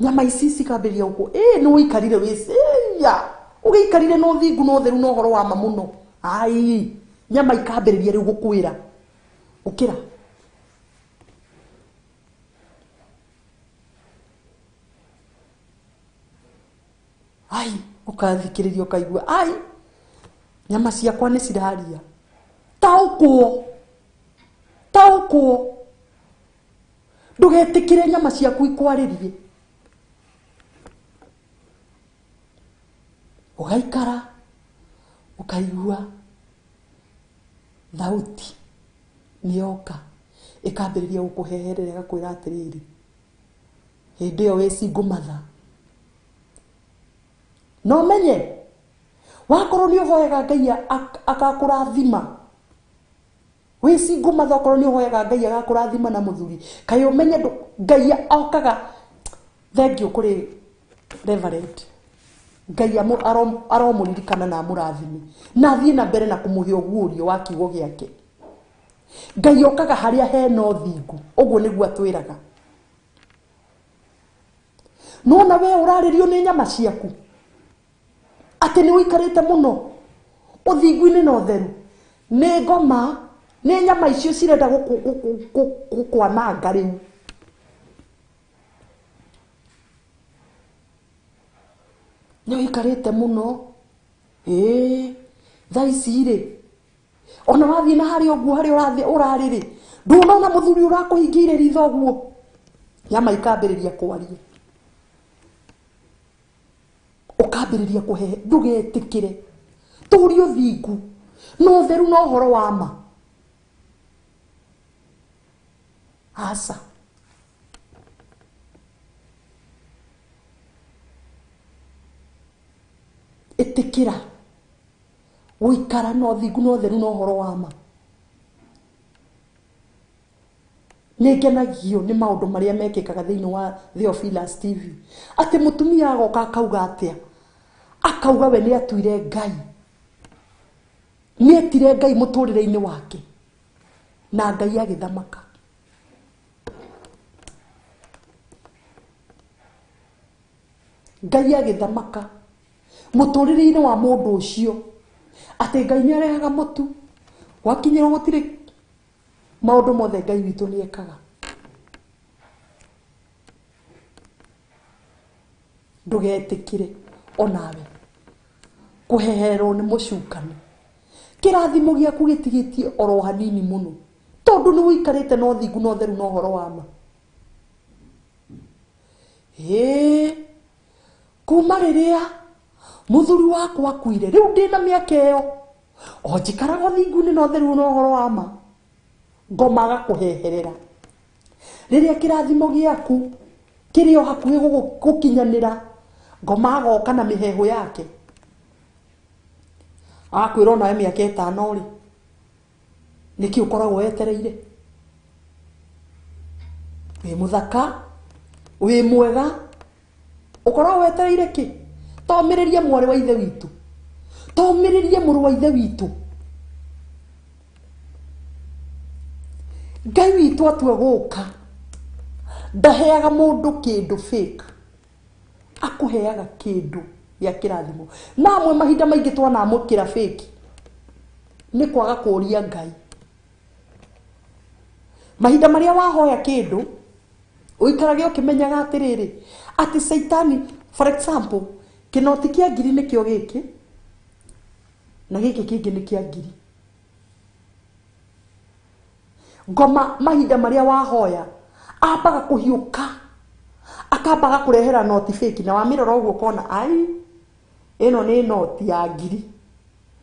Nyama ici cikambĩrĩria gũkũ, ĩ nĩ ũikarire wĩcia, ũgĩikarire na ũthingu na ũtheru na ũhoro wa ma mũno. Ai, nyama ikambĩrĩria rĩu gũkwĩra ũkĩra. Ai, ũkathikĩrĩria ũkaigua ai, nyama ciakwa nĩ ciraria. Taũkwo, taũkwo, ndũgetĩkĩre nyama ciaku ikwarĩrie. Ũgaikara ũkaigua thauti nĩ yoka ĩkambĩrĩria gũkũheherera, ĩgakwĩra atĩrĩrĩ, hĩndĩ ĩyo wĩ single mother. No menye wakorwo nĩ ũhoyaga Ngai agakũrathima, wĩ single mother, okorwo nĩ ũhoyaga Ngai agakũrathima na mũthuri, kaĩ ũmenye Ngai okaga. Thank you kũrĩ Reverend. Ngai aromũririkana na amũrathime, na athiĩ na mbere na kũmũhe ũguũrio wa kiugo gĩake. Ngai okaga harĩa hena ũthingu, ũguo nĩguo atwĩraga. Nona we ũrarĩrio nĩ nyama ciaku atĩ nĩ ũikarĩte mũno ũthingu-inĩ na ũtheru, nĩ ngoma, nĩ nyama icio cirenda gũkwananga rĩu. Nĩ ũikarĩte mũno, ĩĩ thaa ici rĩ, ona wathiĩ na harĩa ũguo harĩa ũrathiĩ ũrarĩ rĩ, ndũnona mũthuri ũrakũhingĩire ritho ũguo. Nyama ikambĩrĩria kwaria, ũkambĩrĩria kũhehe. Ndũgetĩkĩre, tũrie ũthingu na ũtheru na ũhoro wa ma. Aca, ĩtĩkĩra gũikara na ũthingu na ũtheru na ũhoro wa ma. Nĩ ngenagio nĩ maũndũ marĩa mekĩkaga thĩinĩ wa Theophilus TV, atĩ mũtumia agoka akauga atĩa, akauga we nĩ atuire Ngai, nĩ etire Ngai mũtũrĩre-inĩ wake, na Ngai agĩthamaka. Ngai agĩthamaka mũtũrĩre-inĩ wa mũndũ ũcio, atĩ Ngai nĩ arehaga mũtu, gwakinyĩrwo gũtirĩ maũndũ mothe Ngai witũ nĩ ekaga. Ndũgetĩkĩre onawe kũheherwo nĩ mũcukani. Kĩrathimo gĩaku gĩtigĩtie oro hanini mũno, tondũ nĩ ũikarĩte na ũthingu na ũtheru na ũhoro wa ma. Ĩĩ, kuma rĩrĩa mũthuri wakwa akuire, rĩu ndĩna mĩaka ĩyo, o njikaraga ũthingu-inĩ na ũtheru na ũhoro wa ma. Ngoma agakũheherera. Rĩrĩa kĩrathimo gĩaku kĩrĩ o hakuhĩ gũkinyanĩra, ngoma agoka na mĩheehũ yake. Agakwĩra onawe mĩaka ĩtano rĩ, nĩkĩ ũkoragwo wetereire? Wĩ mũthaka, wĩ mwega, ũkoragwo wetereire kĩ? Tomĩrĩrie mwarĩ wa ithe witũ, tomĩrĩrie mũrũ wa ithe witũ. Ngai witũ atua gũka ndaheaga mũndũ kĩndũ fake, akũheaga kĩndũ gĩa kĩrathimo. Na amwe mahinda maingĩ twanamũkĩra fake nĩ kwaga kũũria Ngai. Mahinda marĩa wahoya kĩndũ ũikarage ũkĩmenyaga atĩrĩrĩ, atĩ Caitani, for example, kĩnoti kĩa ngiri nĩkĩo gĩkĩ na gĩkĩ kĩngĩ nĩ kĩa ngiri. Ngoma mahinda marĩa wahoya ambaga kũhiũka, akambaga kũrehera noti fake, na wamĩrora ũguo ũkona ai ĩno nĩ noti ya ngiri,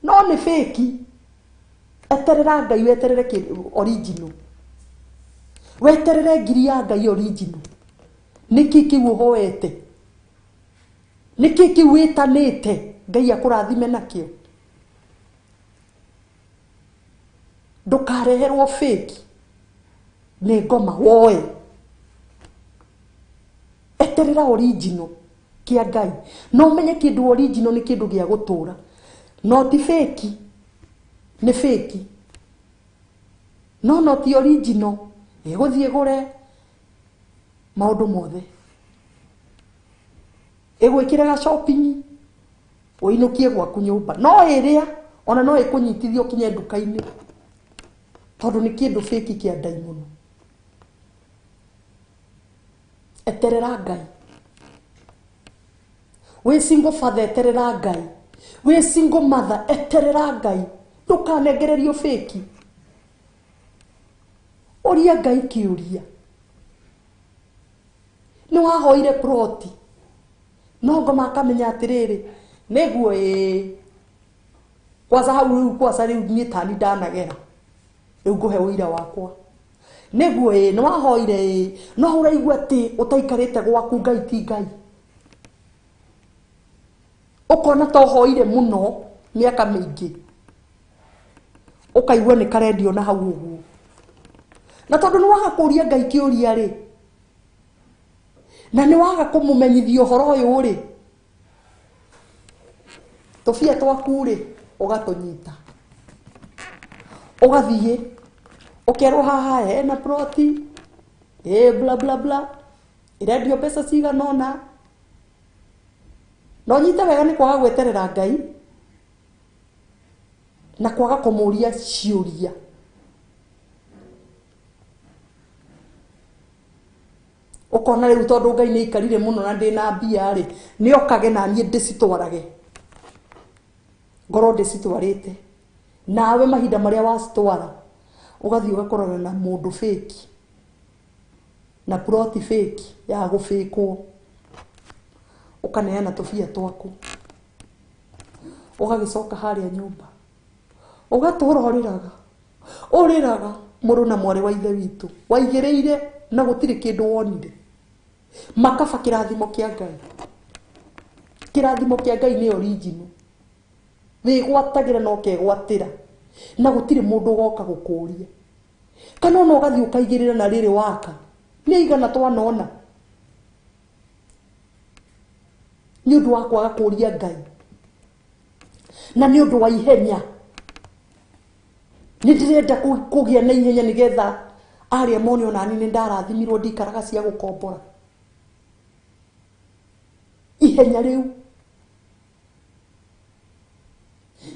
no nĩ fake. Eterera Ngai, weterere kĩndũ original, weterere ngiri ya Ngai original. Nĩkĩ kĩu ũhoete? Nĩkĩ kĩu wĩtanĩte Ngai akũrathime nakĩo? Ndũkareherwo fake nĩ ngoma woe. Eterera original kĩa Ngai, na ũmenye kĩndũ original nĩ kĩndũ gĩa gũtũra. Noti fake nĩ fake, no noti original ĩgũthiĩ ĩgũre maũndũ mothe, ĩgwĩkĩre ga shopping ũinũkie gwaku nyũmba, no ĩrĩa ona no ĩkũnyitithie ũkinye nduka-inĩ, tondũ nĩ kĩndũ fake kĩa ndaimono. Eterera Ngai. Wĩ single father, eterera Ngai. Wĩ single mother, eterera Ngai. Ndũkanengererio fake. Ũria Ngai kĩũria. Nĩ wahoire ploti, no ngoma akamenya atĩrĩrĩ, nĩguo ĩĩ kwanza hau rĩu, kwanza rĩu niĩ tani ndanagera rĩu ngũhe ũira wakwa, nĩguo ĩĩ nĩ wahoire ĩĩ, no ũraigua atĩ ũtaikarĩte gwaku Ngai ti Ngai, ũkona ta ũhoire mũno mĩaka mĩingĩ, ũkaigua nĩ karendio na hau ũguo, na tondũ nĩ waga kũũria Ngai kĩũria rĩ, na nĩ waga kũmũmenyithia ũhoro ũyũ rĩ, tũbia twaku rĩ ũgatũnyita, ũgathiĩ ũkerwo haha hena ploti ĩ bla bla bla, ĩrendio mbeca cigana ũna. Na ũnyite wega nĩ kwaga gweterera Ngai na kwaga kũmũria ciũria. Ũkona rĩu tondũ Ngai nĩ aikarire mũno na ndĩna mbia rĩ, nĩ okage na niĩ ndĩcitwarage, ngorwo ndĩcitwarĩte. Nawe mahinda marĩa wacitwara ũgathiĩ ũgakorana na mũndũ fake na ploti fake ya gũbĩkwo, ũkaneana tũbia twaku, ũgagĩcoka harĩa nyũmba ũgatũra ũrĩraga ũrĩraga, mũrũ na mwarĩ wa ithe witũ waigĩrĩire na gũtirĩ kĩndũ wonire. Makaba kĩrathimo kĩa Ngai. Kĩrathimo kĩa Ngai nĩ original, wĩgwatagĩra na ũkegwatĩra, na gũtirĩ mũndũ ũgoka gũkũria. Kana ona ũgathiĩ ũkaigĩrĩra na rĩrĩ waka nĩ igana twanona, nĩ ũndũ wa kwaga kũria Ngai na nĩ ũndũ wa ihenya. Nĩ ndĩrenda kũgĩa na ihenya nĩgetha arĩa mone onani nĩ ndarathimirwo, ndikaraga cia gũkombora. Ihenya rĩu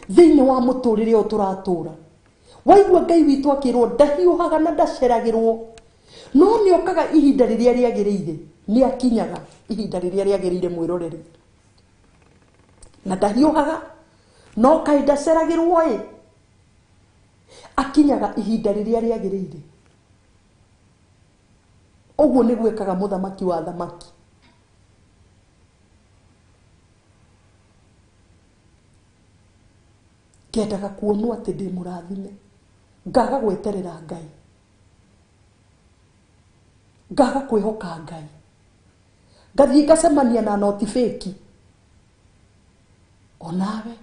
thĩinĩ wa mũtũrĩre ũyũ tũratũra, waigua Ngai witũ akĩrwo ndahiũhaga na ndaceragĩrwo, no nĩ okaga ihinda rĩrĩa rĩagĩrĩire, nĩ akinyaga ihinda rĩrĩa rĩagĩrĩire mwĩroreri, na ndahiũhaga no kaĩ ndaceragĩrwo ĩ, akinyaga ihinda rĩrĩa rĩagĩrĩire. Ũguo nĩguo ekaga mũthamaki wa thamaki. Ngendaga kuonwo atĩ ndĩ mũrathime, ngaga gweterera Ngai, ngaga kwĩhoka Ngai, ngathiĩ ngacemania na noti fake. Onawe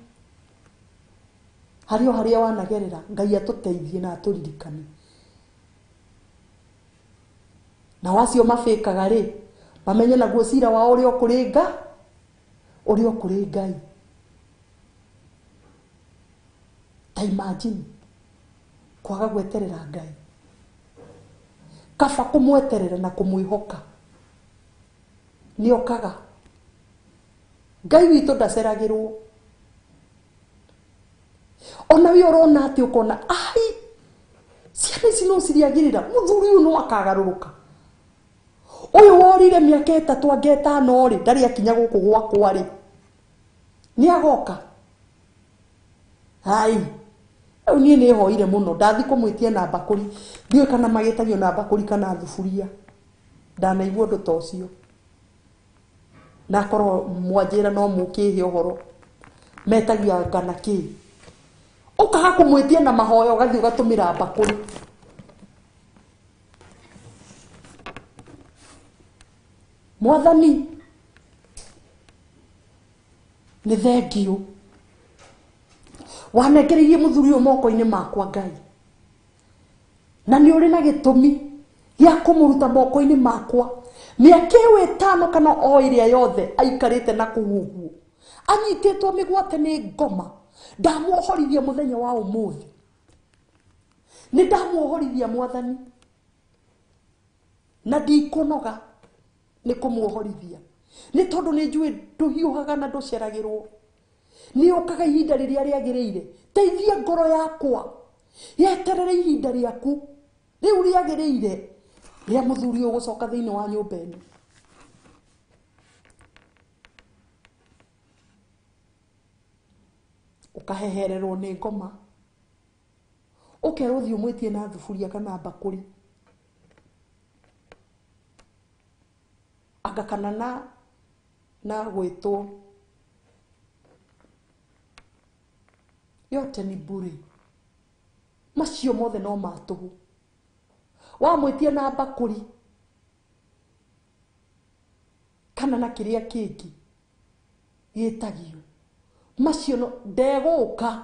Harĩ o harĩa wanagerera, Ngai atũteithie na atũririkane. Na wacio mabĩkaga rĩ, mamenye naguo cira wao ũrĩa ũkũrĩ ũrĩa ũkũrĩ Ngai. Ta imagine kwaga gweterera Ngai. Kaba kũmweterera na kũmwĩhoka. Nĩokaga. Ngai witũ ndaceragĩrwo. Ona we ũrona atĩ ũkona ai ciana ici no ciriagĩrĩra, mũthuri ũyũ no akagarũrũka. Ũyũ worire mĩaka 3 anga 5 rĩ, ndarĩ akinya gũkũ gwakwa rĩ. Nĩagoka. Hai. Rĩu niĩ nĩhoire mũno, ndathi kũmwĩtia na mbakũri. Ndiũĩ kana magĩtagio na mbakũri kana thuburia. Ndanaigua ũndũ ta ũcio. Na akorwo mwanjĩra no mũkĩhe ũhoro. Metagia anga na kĩ. Ũkaga kũmwĩtia na mahoya ũgathiĩ ũgatũmĩra mbakũri. Mwathani nĩ thengiũ. Wanengereirie mũthuri ũyũ moko-inĩ makwa Ngai. Na nĩ ũrĩ na gĩtũmi gĩa kũmũruta moko-inĩ makwa. Mĩaka ĩyo 5 kana o ĩrĩa yothe aikarĩte na kũu ũguo. Anyitĩtwo mĩgwate nĩ ngoma. Ndamuohorithia mũthenya wa ũmũthĩ. Nĩ ndamuohorithia Mwathani. Na ndikũnoga nĩ kũmuohorithia. Nĩ tondũ nĩ njũĩ ndũhiũhaga na ndũceragĩrwo. Nĩ ũkaga ihinda rĩrĩa rĩagĩrĩire. Teithia ngoro yakwa. Yeterere ihinda rĩaku. Rĩu rĩagĩrĩire rĩa mũthuri ũyũ gũcoka thĩinĩ wa nyũmba ĩno. Ũkahehererwo nĩ ngoma. Ũkerwo ũthiĩ ũmwĩtie na thuburia kana mbakũri. Anga kana na gwĩtwo. Yote ni bure. Macio mothe no ma tũhũ. Wamwĩtia na mbakũri kana na kĩrĩa kĩngĩ gĩtagio, macio no ndegũka.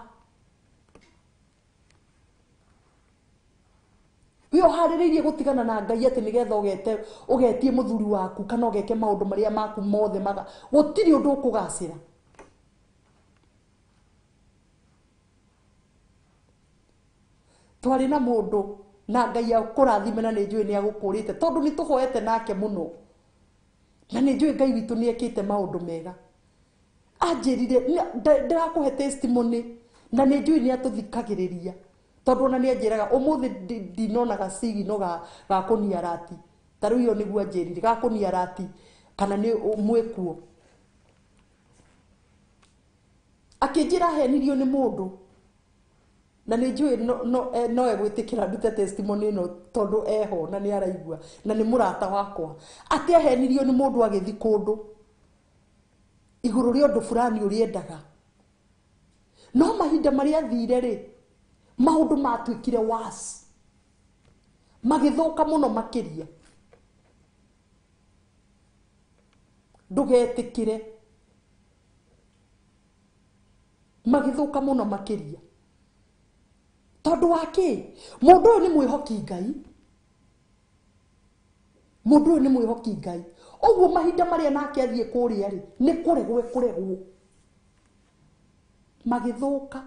We ũharĩrĩirie gũtigana na Ngai atĩ nĩgetha ũgetie mũthuri waku kana ũgeke maũndũ marĩa maku mothe maga, gũtirĩ ũndũ ũkũgacĩra. Twarĩ na mũndũ na Ngai akũrathime na nĩ njũĩ nĩ agũkũrĩte tondũ nĩ tũhoete nake mũno. Na nĩ njũĩ Ngai witũ nĩ ekĩte maũndũ mega. Anjĩrire, ndĩrakũhe testimony na nĩ njũĩ nĩ atũthikagĩrĩria. Tondũ ona nĩ anjĩraga ũmũthĩ ndinonaga sigino ga kũnia rati. Ta rĩu ĩyo nĩguo anjĩrire, ga kũnia rati kana nĩ mwĩkuo. Akĩnjĩra ahenirio nĩ mũndũ. Na nĩ njũĩ no egwĩtĩkĩra ndute testimony ĩno tondũ eho na nĩ araigua na nĩ mũrata wakwa. Atĩ ahenirio nĩ mũndũ agĩthiĩ kũndũ igũrũ rĩa ũndũ fulani ũrĩa endaga. No mahinda marĩa athire rĩ, maũndũ matuĩkire worse. Magĩthũka mũno makĩria. Ndũgetĩkĩre. Magĩthũka mũno makĩria. Tondũ wa kĩ? Mũndũ ũyũ nĩ mwĩhoki Ngai. Mũndũ ũyũ nĩ mwĩhoki Ngai. Ũguo mahinda marĩa nake athiĩ kũrĩa rĩ, nĩ kũregwo ekũregwo. Magĩthũka.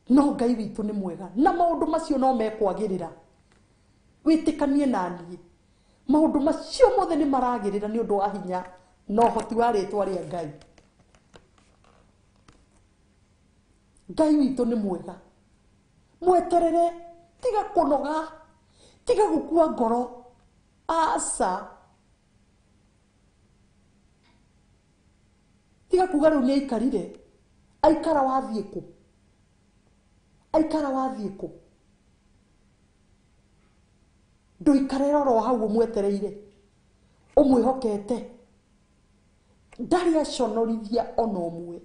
No Ngai witũ nĩ mwega. Na maũndũ macio no mekwagĩrĩra. Wĩtĩkanie na niĩ. Maũndũ macio mothe nĩ maragĩrĩra nĩ ũndũ wa hinya na ũhoti wa rĩtwa rĩa Ngai. Ngai witũ nĩ mwega. Mweterere, tiga kũnoga, tiga gũkua ngoro. Aca. Tiga kuga rĩu nĩ aikarire. Aikara wathiĩ kũ? Aikara wathiĩ kũ? Ndũikare oro hau ũmwetereire. Ũmwĩhokete. Ndarĩ aconorithia ona ũmwe.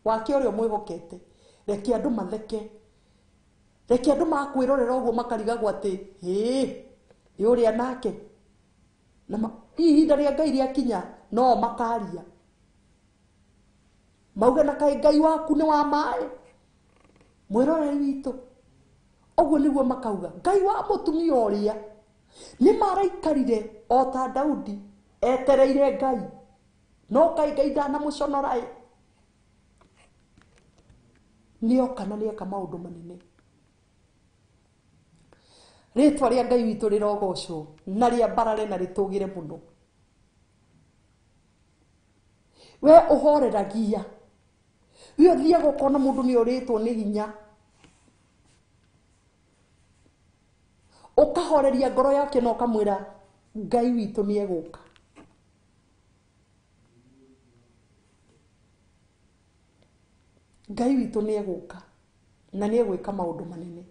Wake ũrĩa ũmwĩhokete. Reke andũ matheke. Reke andũ makwĩrorera ũguo makarigagwo atĩ, hĩ, ĩ ũrĩa nake. Na Ihinda rĩa Ngai rĩakinya no makaria mauge na kaĩ Ngai waku nĩ wa maĩ mwĩroreri witũ. Ũguo nĩguo makauga Ngai wa mũtumia ũrĩa nĩ maraikarire o ta Daudi etereire Ngai, no kaĩ Ngai ndanamũconora ĩ, nĩoka na nĩeka maũndũ manene. Rĩtwa rĩa Ngai witũ rĩrogocwo na rĩambarare na rĩtũgĩre mũno. We ũhoreragia, we ũthiaga ũkona mũndũ nĩ ũrĩtwo nĩ hinya, ũkahoreria ngoro yake na ũkamwĩra Ngai witũ nĩ egũka. Ngai witũ nĩ egũka na nĩ egwĩka maũndũ manene.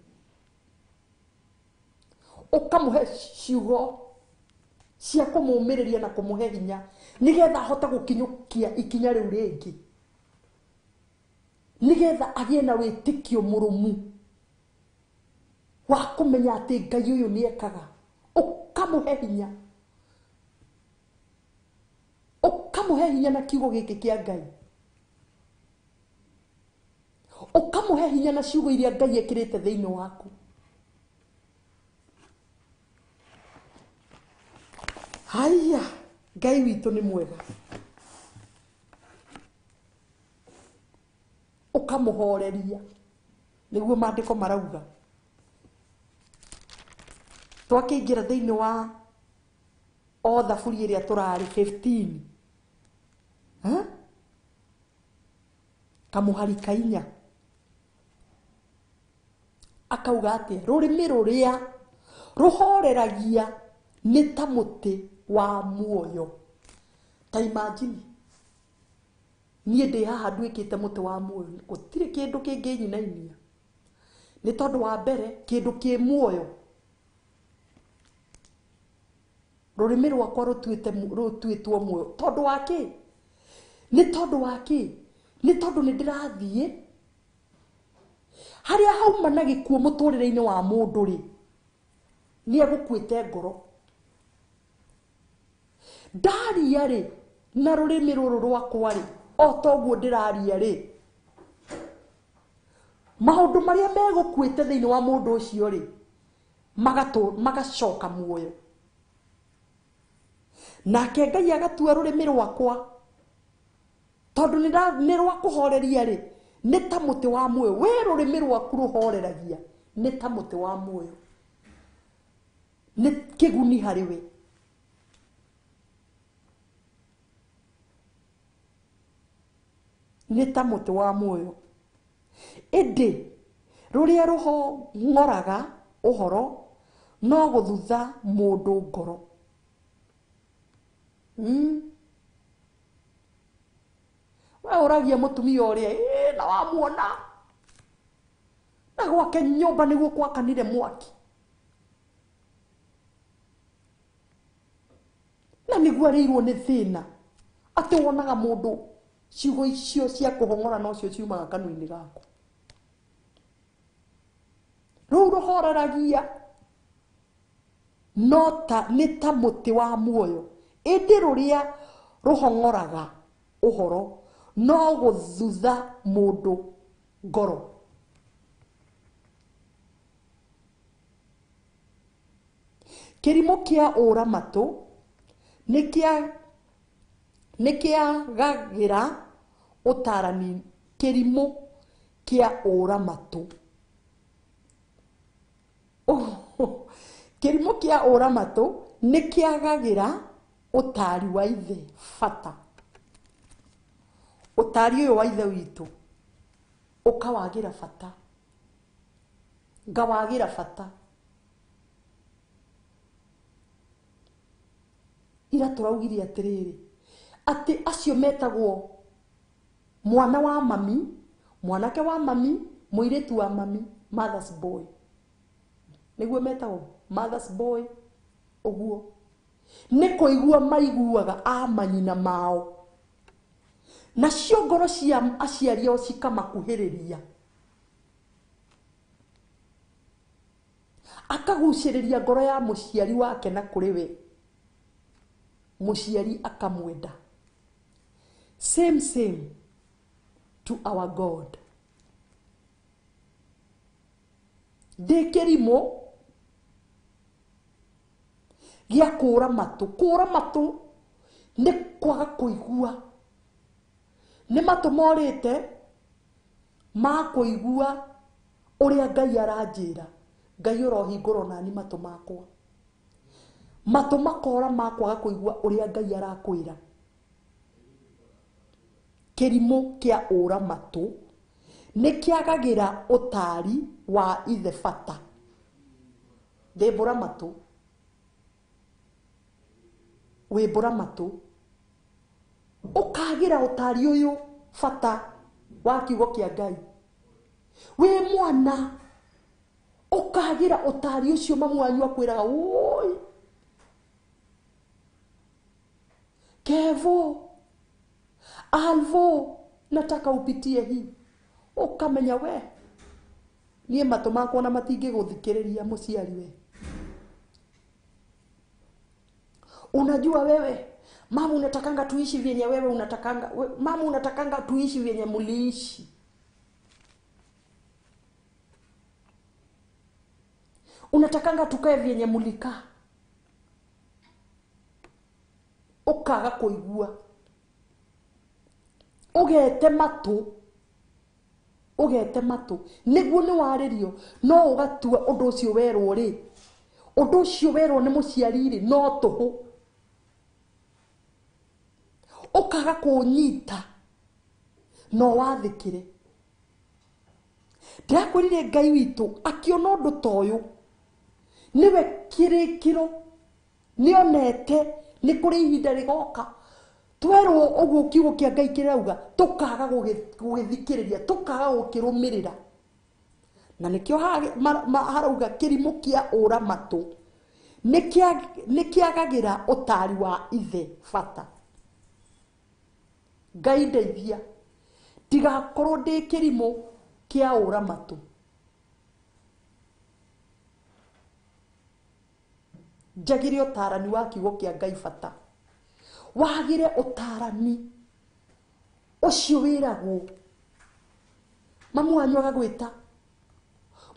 Ũkamũhe ciugo cia kũmũmĩrĩria na kũmũhe hinya nĩgetha ahote gũkinyũkia ikinya rĩu rĩngĩ, nĩgetha agĩe na wĩtĩkio mũrũmu wa kũmenya atĩ Ngai ũyũ nĩ ekaga. Ũkamũhe hinya, ũkamũhe hinya na kiugo gĩkĩ kĩa Ngai, ũkamũhe hinya na ciugo iria Ngai ekĩrĩte thĩinĩ waku. Haiya, Ngai witũ nĩ mwega. Ũkamũhoreria nĩguo maandĩko marauga. Twakĩingĩra thĩinĩ wa o thaburi ĩrĩa tũrarĩ 15, ha? Kamũhari ka inya akauga atĩa? Rũrĩmĩ rũrĩa rũhoreragia nĩ ta mũtĩ wa muoyo. Ta imagine niĩ ndĩ haha nduĩkĩte mũtĩ wa muoyo, gũtirĩ kĩndũ kĩngĩnyinainia. Nĩ tondũ wa mbere kĩndũ kĩ muoyo, rũrĩmĩ rwakwa rũtuĩtwo muoyo. Tondũ wa kĩ? Nĩ tondũ wa kĩ? Nĩ tondũ nĩ ndĩrathiĩ harĩa hauma na gĩkuũ mũtũrĩre-inĩ wa mũndũ rĩ, nĩ egũkuĩte ngoro. Ndaria rĩ na rũrĩmĩ rũrũ rwakwa rĩ, o toguo ndĩraria rĩ, maũndũ marĩa megũkuĩte thĩinĩ wa mũndũ ũcio rĩ, magacoka muoyo. Nake Ngai agatua rũrĩmĩ rwakwa tondũ nĩ rwa kũhoreria rĩ, nĩ ta mũtĩ wa muoyo. We rũrĩmĩ rwaku rũhoreragia nĩ ta mũtĩ wa muoyo, nĩ kĩguni harĩ we. Nĩ ta mũtĩ wa muoyo. Ĩndĩ rũrĩa rũhong'oraga ũhoro no gũthutha mũndũ ngoro. We ũragia mũtumia ũrĩa ĩ na wamuona na gwake nyũmba nĩguo gwakanire mwaki, na nĩguo arĩirwo nĩ thĩna, atĩ wonaga mũndũ ciugo icio cia kũhong'ora nocio ciumaga kanua-inĩ gaku. Rũu rũhoreragia no ta nĩ ta mũtĩ wa muoyo, ĩndĩ rũrĩa rũhong'oraga ũhoro no gũthutha mũndũ ngoro. Kĩrimũ kĩa ũra matũ nĩ kĩagagĩra ũtarani. Kĩrimũ kĩa ũra matũ, kĩrimũ kĩa ũra matũ nĩ kĩagagĩra ũtari wa ithe bata. Ũtari ũyũ wa ithe witũ ũkawagĩra bata, ngawagĩra bata. Ira tũraugire atĩrĩrĩ, atĩ acio metagwo mwana wa mami, mwanake wa mami, mũirĩtu wa mami, mother's boy. Nĩguo metagwo mother's boy. Ũguo nĩ kũigua maiguaga a manyina mao, nacio ngoro cia aciari ao cikamakuhĩrĩria, akagucĩrĩria ngoro ya mũciari wake na kũrĩ we. Mũciari akamwenda. Same same to our God. Ndĩ kĩrimũ gĩa kũra matũ. Kũra matũ nĩ kwaga kũigua. Nĩ matũ morĩte ma kũigua ũrĩa Ngai aranjĩra. Ngai ũrohingũra onani matũ makwa. Matũ makora ma kwaga kũigua ũrĩa Ngai arakwĩra. Kĩrimũ kĩa ũra matũ nĩ kĩagagĩra ũtaari wa ithe bata. Ndĩ mbũra matũ. Wĩ mbũra matũ. Ũkagĩra ũtaari ũyũ bata wa kiugo kĩa Ngai. Wĩ mwana ũkagĩra ũtaari ũcio mamu wanyu akwĩraga woi Kevo Alvo nataka upitie hii. Ũkamenya we niĩ matũ makwa na matingĩgũthikĩrĩria mũciari we. Unajua wewe mama unatakanga tuishi vyenye wewe unatakanga we, mama unatakanga tuishi vyenye muliishi. Unatakanga tukae vyenye mulikaa. Ũkaga kũigua. Ũgete matũ. Ũgete matũ. Nĩguo nĩ warĩrio no ũgatua ũndũ ũcio werwo rĩ. Ũndũ ũcio werwo nĩ mũciari rĩ no tũhũ. Ũkaga kũũnyita no wathĩkĩre. Ndĩrakwĩrire Ngai witũ akĩona ũndũ ta ũyũ nĩwe kĩrĩkĩro nĩonete nĩ kũrĩ ihinda rĩgoka twerwo ũguo kiugo kĩa Ngai kĩrauga tũkaga gũgĩthikĩrĩria tũkaga gũkĩrũmĩrĩra. Na nĩkĩo harauga kĩrimũ kĩa ũra matũ nĩ kĩagagĩra ũtaari wa ithe bata. Ngai ndeithia ndigakorwo ndĩ kĩrimũ kĩa ũra matũ. Njagĩre ũtaarani wa kiugo kĩa Ngai bata. Wagĩre ũtaarani ũcio wĩragwo. Mamu wanyu agagwĩta,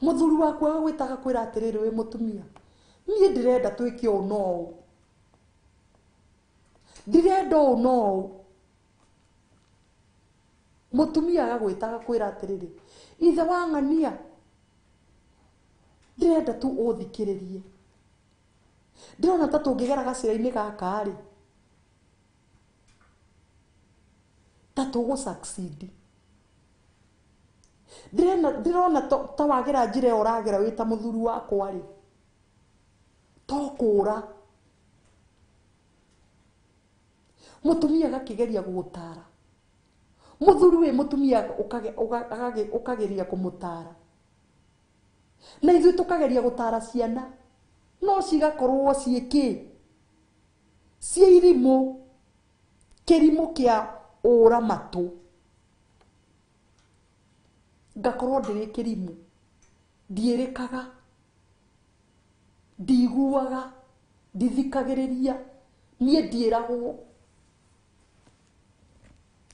mũthuri waku agagwĩta agakwĩra atĩrĩrĩ wĩ mũtumia niĩ ndĩrenda twĩke ũũ na ũũ. Ndirenda ũũ na ũũ. Mũtumia agagwĩta agakwĩra atĩrĩrĩ ithe wa ng'ania ndĩrenda tu ũthikĩrĩrie. Ndĩrona ta tũngĩgera gacĩra-inĩ gaka rĩ ta tũgũ succeed. Ndĩrona ta wagera njĩra ĩyo ũragera wĩ ta mũthuri wakwa rĩ to kũra. Mũtumia agakĩgeria gũgũtara. Mũthuri wĩ mũtumia ũkageria kũmũtara. Na ithuĩ tũkageria gũtara ciana no cigakorwo ciĩ kĩ ciĩ irimũ. Kĩrimũ kĩa ũra matũ. Ngakorwo ndĩrĩ kĩrimũ. Ndiĩrĩkaga, ndiguaga, ndithikagĩrĩria, niĩ ndiĩragwo.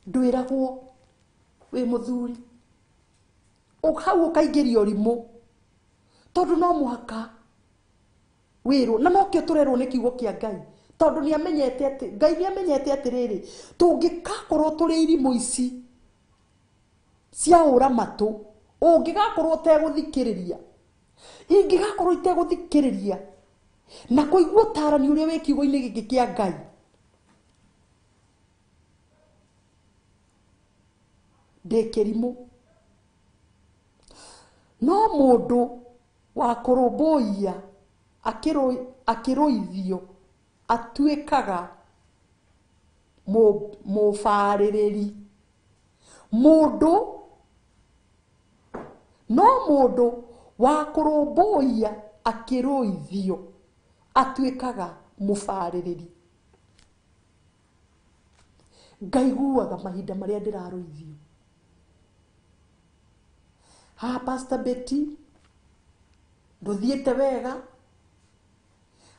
Ndwĩragwo wĩ mũthuri. Hau ũkaingĩria ũrimũ tondũ no mũhaka wĩrwo. Na nokĩo tũrerwo nĩ kiugo kĩa Ngai tondũ nĩamenyete atĩ Ngai nĩamenyete atĩrĩrĩ tũngĩgakorwo tũrĩ irimũ ici cia ũra matũ ũngĩgakorwo ũtegũthikĩrĩria ingĩgakorwo itegũthikĩrĩria na kũigua ũtaarani ũrĩa wĩ kiugo-inĩ gĩkĩ kĩa Ngai ndĩ kĩrimũ. No mũndũ wa kũrũmbũiya akĩrũithio atuĩkaga mũbarĩrĩri. Mũndũ no mũndũ wa kũrũmbũiya akĩrũithio atuĩkaga mũbarĩrĩri. Ngaiguaga mahinda marĩa ndĩrarũithio. Haha Pastor Betty ndũthiĩte wega,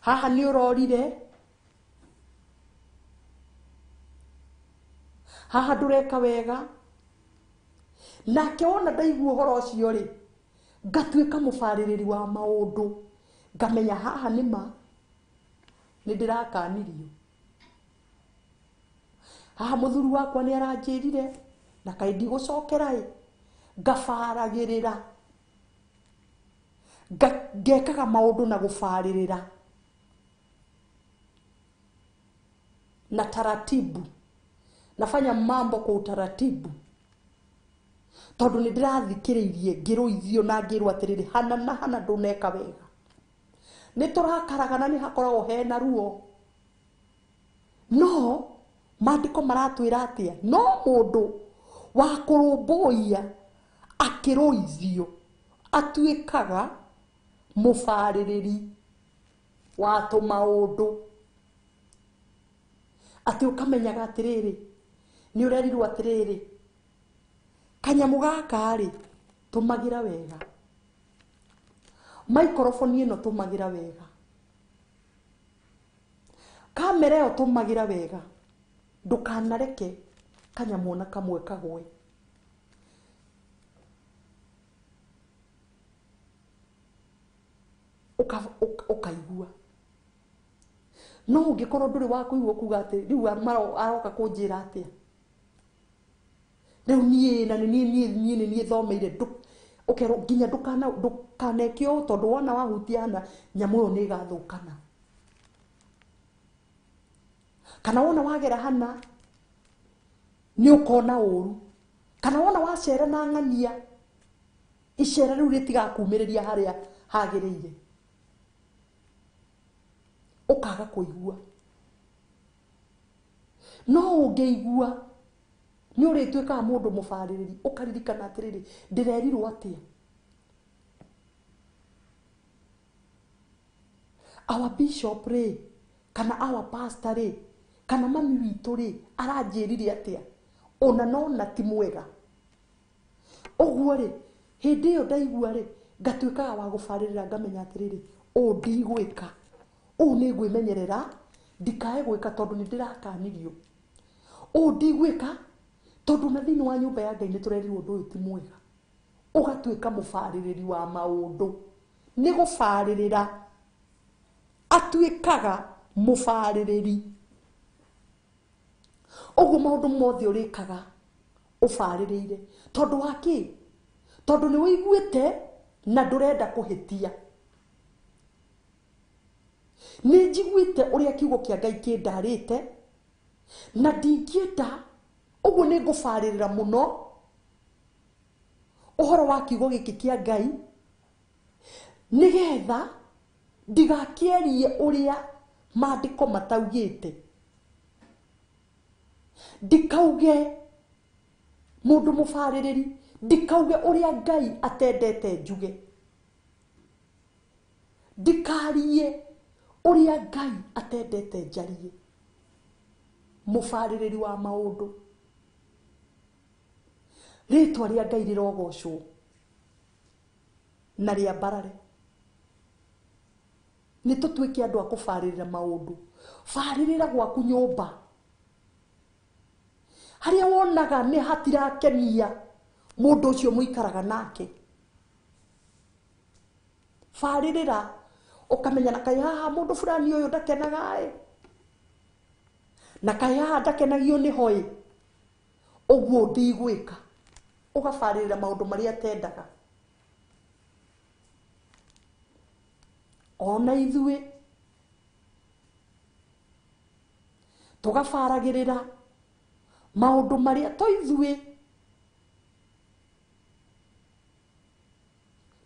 haha nĩ ũrorire, Haha ndũreka wega. Nake wona ndaigua ũhoro ũcio rĩ, ngatuĩka mũbarĩrĩri wa maũndũ, ngamenya haha nĩma nĩ ndĩrakanirio. Haha mũthuri wakwa nĩ aranjĩrire na kaĩ ndigũcokera ĩ, ngabaragĩrĩra, ngekaga maũndũ na gũbarĩrĩra na taratibu, nafanya mambo kwa utaratibu, tondũ nĩ ndĩrathikĩrĩirie ngĩrũithio na ngĩrwo atĩrĩrĩ, hana na hana ndũneka wega. Nĩ tũrakaraga na nĩ hakoragwo hena ruo, no maandĩko maratwĩra atĩa? No mũndũ wa kũrũmbũiya akĩrũithio atuĩkaga mũbarĩrĩri wa tũmaũndũ. Atĩ ũkamenyaga atĩrĩrĩ, nĩ ũrerirwo atĩrĩrĩ, kanyamũ gaka rĩ, tũmagĩra wega, maikoroboni ĩno tũmagĩra wega, kamera ĩyo tũmagĩra wega, ndũkanareke kanyamũ ona kamwe kagwe. Ũkaigua. No ũngĩkorwo ndũrĩ wa kũigua kuga atĩ rĩu aroka kũnjĩra atĩa, rĩu niĩ na nĩ niĩ niĩ nĩ niĩ thomeire, ũkerwo nginya ndũkaneke ũũ, tondũ wona wahutia hana nyamũ ĩyo nĩ ĩgathũkana, kana wona wagera hana nĩ ũkona ũru, kana wona wacera na ng'ania icera rĩu rĩtigakumĩrĩria harĩa hagĩrĩire, ũkaga kũigua. No ũngĩigua nĩ ũrĩtuĩkaga mũndũ mũbarĩrĩri, ũkaririkana atĩrĩrĩ, ndĩrerirwo atĩa. Our bishop rĩ, kana our pastor rĩ, kana mami witũ rĩ, aranjĩrire atĩa, ona nona ti mwega. Ũguo rĩ, hĩndĩ ĩyo ndaigua rĩ, ngatuĩkaga wa gũbarĩrĩra, ngamenya atĩrĩrĩ, ũũ ndigwĩka, ũũ nĩ ngwĩmenyerera ndikae gwĩka tondũ nĩ ndĩrakanirio, ũũ ndigwĩka tondũ na thĩinĩ wa nyũmba ya Ngai nĩ tũrerirwo ũndũ ũyũ ti mwega. Ũgatuĩka mũbarĩrĩri wa maũndũ. Nĩ gũbarĩrĩra atuĩkaga mũbarĩrĩri. Ũguo maũndũ mothe ũrĩkaga ũbarĩrĩire, tondũ wa kĩ? Tondũ nĩ ũiguĩte na ndũrenda kũhĩtia. Nĩ njiguĩte ũrĩa kiugo kĩa Ngai kĩndarĩte na ndingĩenda, ũguo nĩ ngũbarĩrĩra mũno ũhoro wa kiugo gĩkĩ kĩa Ngai, nĩgetha ndigakĩarie ũrĩa maandĩko mataugĩte, ndikauge mũndũ mũbarĩrĩri, ndikauge ũrĩa Ngai atendete njuge, ndikarie ũrĩa Ngai atendete njarie. Mũbarĩrĩri wa maũndũ. Rĩtwa rĩa Ngai rĩrogocwo na rĩambarare. Nĩ tũtuĩke andũ a kũbarĩrĩra maũndũ. Barĩrĩra gwaku nyũmba, harĩa wonaga nĩ hatirakenia mũndũ ũcio mũikaraga nake, barĩrĩra, ũkamenya na kaĩ haha mũndũ fulani ũyũ ndakenaga ĩ, na kaĩ haha ndakenagio nĩho ĩ, ũguo ndigwĩka. Ũgabarĩrĩra maũndũ marĩa atendaga. Ona ithuĩ tũgabaragĩrĩra maũndũ marĩa to ithuĩ,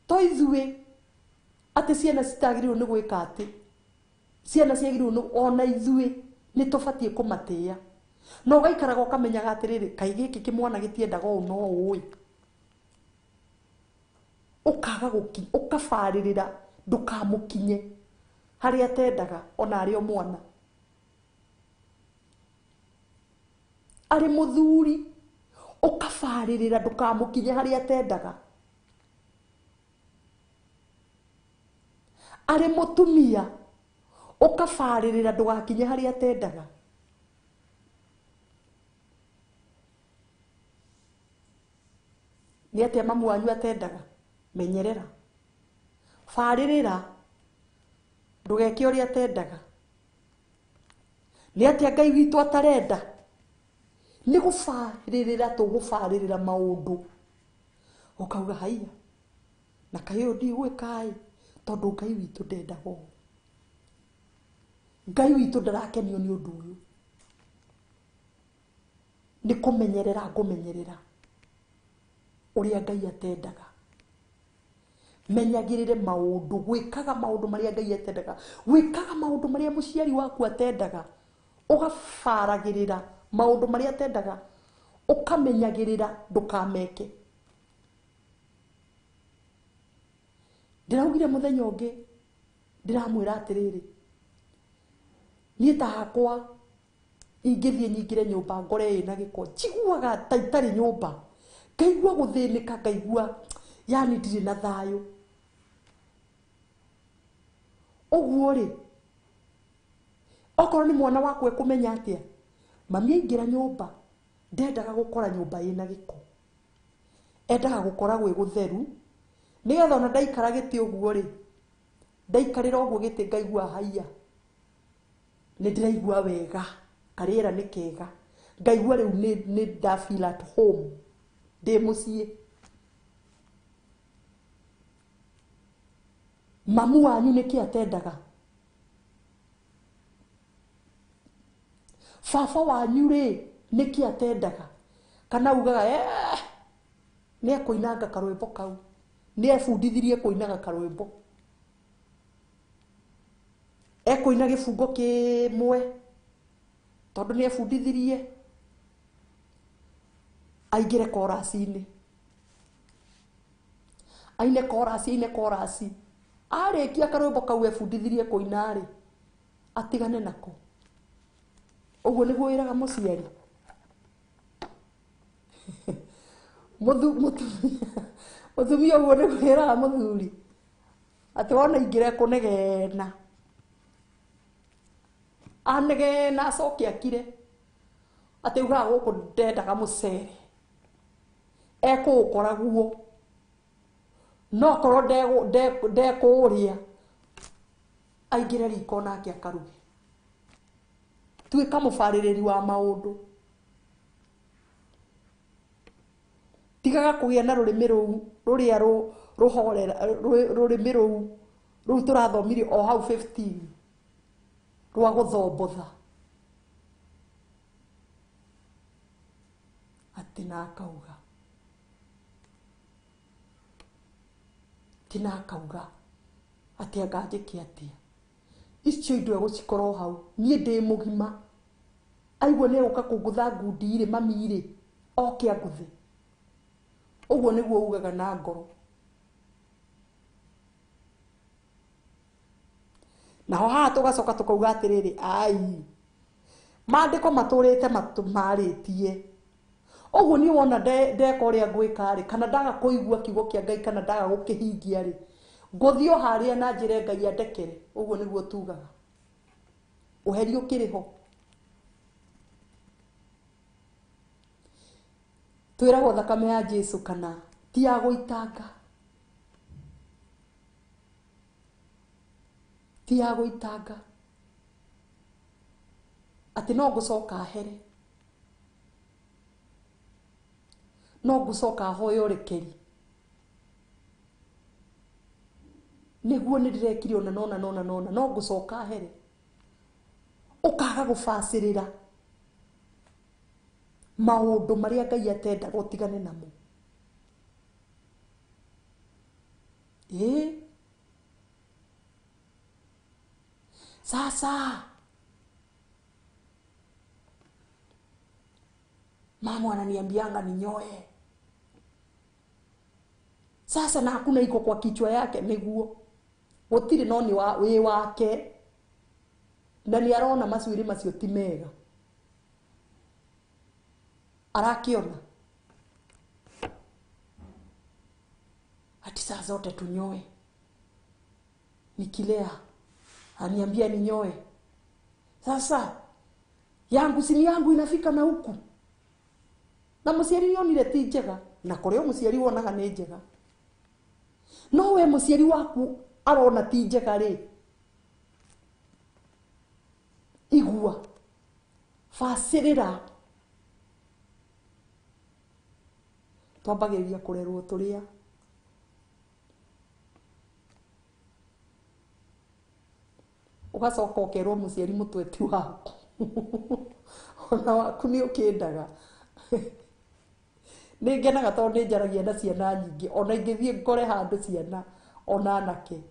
to ithuĩ atĩ ciana citagĩrĩirwo nĩ gwĩka atĩ, ciana ciagĩrĩirwo nĩ, ona ithuĩ nĩ tũbatiĩ kũmatĩĩa. Na ũgaikaraga ũkamenyaga atĩrĩrĩ, kaĩ gĩkĩ kĩmwana gĩtiendaga ũũ no ũũ ĩ, ũkaga ũkabarĩrĩra ndũkamũkinye harĩa atendaga, ona arĩ o mwana, arĩ mũthuri, ũkabarĩrĩra ndũkamũkinye harĩa atendaga, arĩ mũtumia, ũkabarĩrĩra ndũgakinye harĩa atendaga. Nĩ atĩa mamu wanyu atendaga? Menyerera, barĩrĩra, ndũgeke ũrĩa atendaga. Nĩ atĩa Ngai witũ atarenda? Nĩ gũbarĩrĩra tũgũbarĩrĩra maũndũ, ũkauga haiya na kaĩ ũyũ ndigwĩka-ĩ, tondũ Ngai witũ ndendaga ũũ, Ngai witũ ndarakenio nĩ ũndũ ũyũ. Nĩ kũmenyerera ngũmenyerera ũrĩa Ngai atendaga. Menyagĩrĩre maũndũ, gwĩkaga maũndũ marĩa Ngai atendaga, gwĩkaga maũndũ marĩa mũciari waku atendaga, ũgabaragĩrĩra maũndũ marĩa atendaga, ũkamenyagĩrĩra ndũkameke. Ndĩraugire mũthenya ũngĩ, ndĩramwĩra atĩrĩrĩ, niĩ ta hakwa ingĩthiĩ nyingĩre nyũmba ngore ĩna gĩko, njiguaga ta itarĩ nyũmba, ngaigua gũthĩnĩka, ngaigua yani ndirĩ na thayũ. Ũguo rĩ, okorwo nĩ mwana wakwa ekũmenya atĩa, mami aingĩra nyũmba ndendaga gũkora nyũmba ĩna gĩko, endaga gũkora gwĩ gũtheru, nĩgetha ona ndaikara gĩtĩ ũguo rĩ, ndaikarĩra ũguo gĩtĩ ngaigua haiya, nĩ ndĩraigua wega, karĩera nĩ kega, ngaigua rĩu nĩ nda feel at home, ndĩ mũciĩ. Mamu wanyu nĩkĩ atendaga? Baba wanyu rĩ nĩkĩ atendaga? Kana ugaga nĩ ekũinanga karwĩmbo kau, nĩ ebundithirie kũinaga karwĩmbo, ekũina gĩbungo kĩmwe tondũ nĩ ebundithirie aingĩre koraci-inĩ, aine koraci, aine koraci, arĩkia karwĩmbo kau ebundithirie kũina rĩ, atigane nako. Ũguo nĩguo wĩraga mũciari. Mũtumia ũguo nĩguo wĩraga mũthuri, atĩ wona ingĩre kũnegena, anegena acoke akire, atĩ ugaga gũkũ ndendaga mũcere, ekũũkora guo, no korwo ndekũũrĩa aingĩre riko nake akaruge. Tuĩka mũbarĩrĩri wa maũndũ, tigaga kũgĩa na rũrĩmĩ rũu rũrĩa rũhorera, rũrĩmĩ rũu rũu tũrathomire o hau 15 rwa gũthombotha, atĩ na akauga, ti na akauga atĩ anga njĩke atĩa. Icio indo egũcikorwo hau, niĩ ndĩ mũgima, aigua nĩ egũka kũngũtha ngundi rĩ, mami rĩ, oke angũthe. Ũguo nĩguo ugaga na ngoro. Naho haha tũgacoka tũkauga atĩrĩrĩ, ai, maandĩko matũrĩte marĩtie. Ũguo niĩ wona ndeka ũrĩa ngwĩka rĩ, kana ndaga kũigua kiugo kĩa Ngai, kana ndaga gũkĩhingia rĩ, ngũthiĩ o harĩa na njĩre Ngai andekere. Ũguo nĩguo tugaga. Ũheri ũkĩrĩ ho. Twĩragwo thakame ya Jesu kana ti ya gũitanga, ti ya gũitanga, atĩ no ngũcoka here, no ngũcoka hoye ũrekeri, nĩguo nĩ ndĩrekire ona nona nona nona, no ngũcoka here. Ũkaga gũbacĩrĩra maũndũ marĩa Ngai atendaga ũtigane namo. Ĩĩ sasa mama ananiambianga ninyoe sasa, na hakuna iko kwa kichwa yake, nĩguo gũtirĩ, no nĩ wĩ wake, na nĩ arona macuĩrĩ macio ti mega, arakĩona ati saa zote tunyoe, nikilea aniambia ninyoe. Sasa yangu sini yangu inafika na huku, na mũciari nĩonire ti njega, Na kũrĩ o mũciari wonaga nĩ njega. No we mũciari waku arona ti njega rĩ, igua, bacĩrĩra. Twambagĩrĩria kũrerwo tũrĩa ũgacoka ũkerwo mũciari mũtwe ti waku. Ona waku nĩ ũkĩndaga. Nĩ ngenaga tondũ nĩ njaragia na ciana nyingĩ, ona ingĩthiĩ ngore handũ ciana ona anake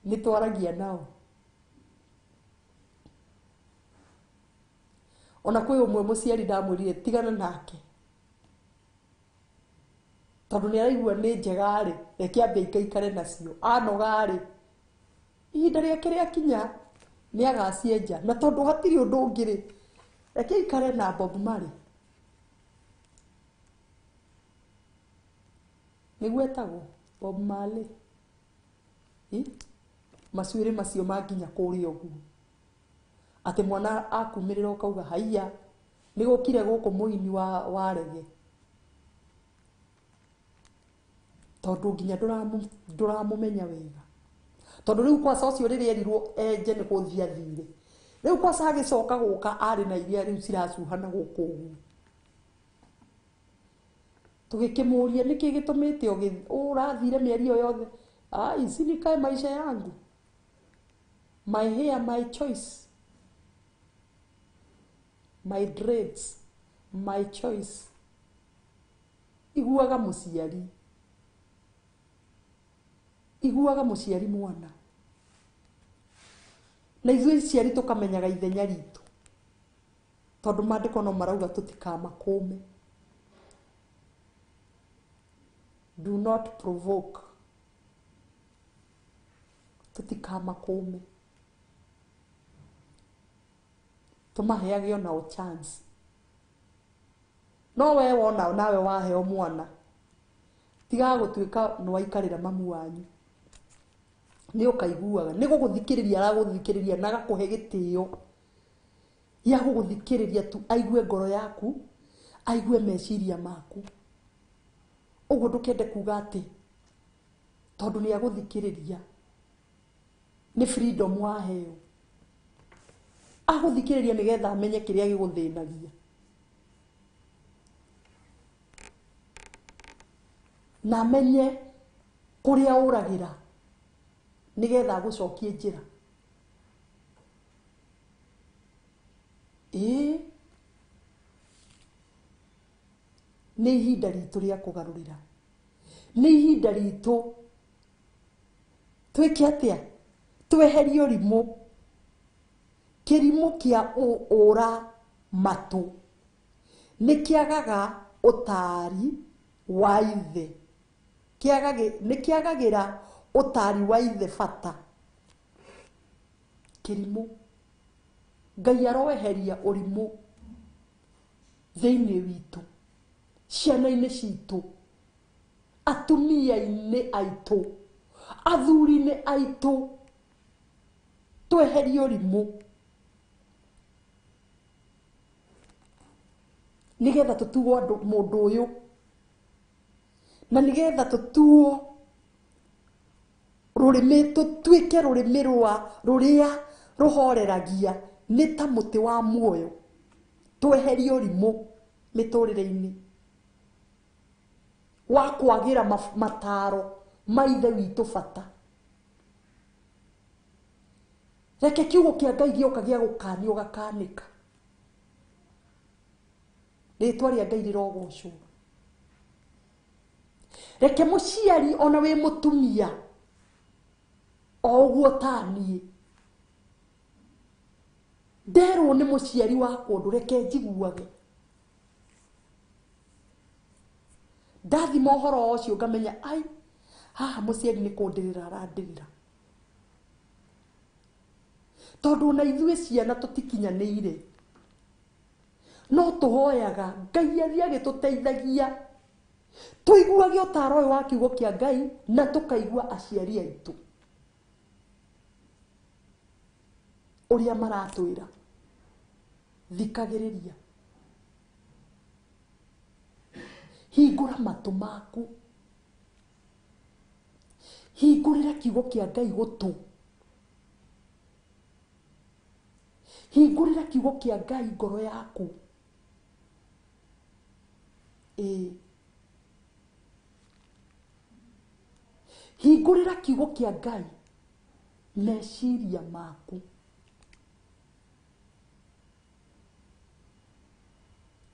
nĩ twaragia nao. Ona kwĩ ũmwe mũciari ndamwĩrire tigana nake, tondũ nĩ araigua nĩ njega rĩ, reke ambe aikaikare nacio. Anoga rĩ, ihinda rĩake rĩakinya nĩ agacienja, na tondũ hatirĩ ũndũ ũngĩ rĩ, reke aikare na Bob Marley. Nĩguo etagwo Bob Marley. Macuĩrĩ macio manginya kũrĩa ũguo, atĩ mwana akumĩrĩra ũkauga haiya, nĩ gũkire gũkũ mũini wa rege, tondũ nginya ndũramũmenya wega. Tondũ rĩu kwaca ũcio rĩrĩa erirwo enje nĩ gũthiĩ athire, rĩu kwaca agĩcoka gũka arĩ na iria rĩu ciracuhana gũkũ ũguo. Tũgĩkĩmũria nĩkĩ gĩtũmĩte ũrathire mĩeri ĩyo yothe? Ah, ici nikae maisha yangu, my hair, my choice, my dreads, my choice. Iguaga mũciari, iguaga mũciari mwana. Na ithuĩ ciari tũkamenyaga ithenya ritũ, tondũ maandĩko no marauga tũtikamakũme. Do not provoke. Tũtikamakũme, tũmaheage onao chance. No we wona nawe waheo mwana, tigaga gũtuĩka nĩ waikarĩra mamu wanyu. Nĩ ũkaiguaga, nĩ gũgũthikĩrĩria aragũthikĩrĩria na agakũhe gĩtĩo gĩa gũgũthikĩrĩria tu, aigue ngoro yaku, aigue meciria maku. Ũguo ndũkende kuga atĩ tondũ nĩ agũthikĩrĩria nĩ freedom waheo. Agũthikĩrĩria nĩgetha amenye kĩrĩa gĩgũthĩnagia, na amenye kũrĩa ũragĩra nĩgetha agũcokie njĩra. Ĩĩ, nĩ ihinda ritũ rĩa kũgarũrĩra, nĩ ihinda ritũ twĩke atĩa? Tweherie ũrimũ, kĩrimũ kĩa ũra matũ nĩ kĩagaga ũtaari wa ithe, nĩ kĩagagĩra ũtaari wa ithe bata. Kĩrimũ, Ngai aroeheria ũrimũ thĩinĩ witũ, ciana-inĩ citũ, atumia-inĩ aitũ, athuri-inĩ aitũ, tweherie ũrimũ nĩgetha tũtuo andũ mũndũ ũyũ, na nĩgetha tũtuo rũrĩmĩ, tũtuĩke rũrĩmĩ rwa rũrĩa rũhoreragia nĩ ta mũtĩ wa muoyo. Tweherie ũrimũ mĩtũrĩre-inĩ wa kwagĩra mataro ma ithe witũ bata. Reke kiugo kĩa Ngai gĩoka gĩa gũkanio gakanĩka. Rĩtwa rĩa Ngai rĩrogocwo. Reke mũciari ona wĩ mũtumia o ũguo ta niĩ, nderwo nĩ mũciari wakwa ũndũ, reke njiguage. Ndathima ũhoro ũcio ngamenya ai, haha mũciari nĩ kũndĩrĩra arandĩrĩra, tondũ ona ithuĩ ciana tũtikinyanĩire, no tũhoyaga Ngai athiĩ agĩtũteithagia tũiguage ũtaro ũyũ wa kiugo kĩa Ngai, na tũkaigua aciari aitũ ũrĩa maratwĩra. Thikagĩrĩria. Hingũra matũ maku, hingũrĩra kiugo kĩa Ngai gũtũ, hingũrĩra kiugo kĩa Ngai ngoro yaku. Ĩĩ, hingũrĩra kiugo kĩa Ngai meciria maku,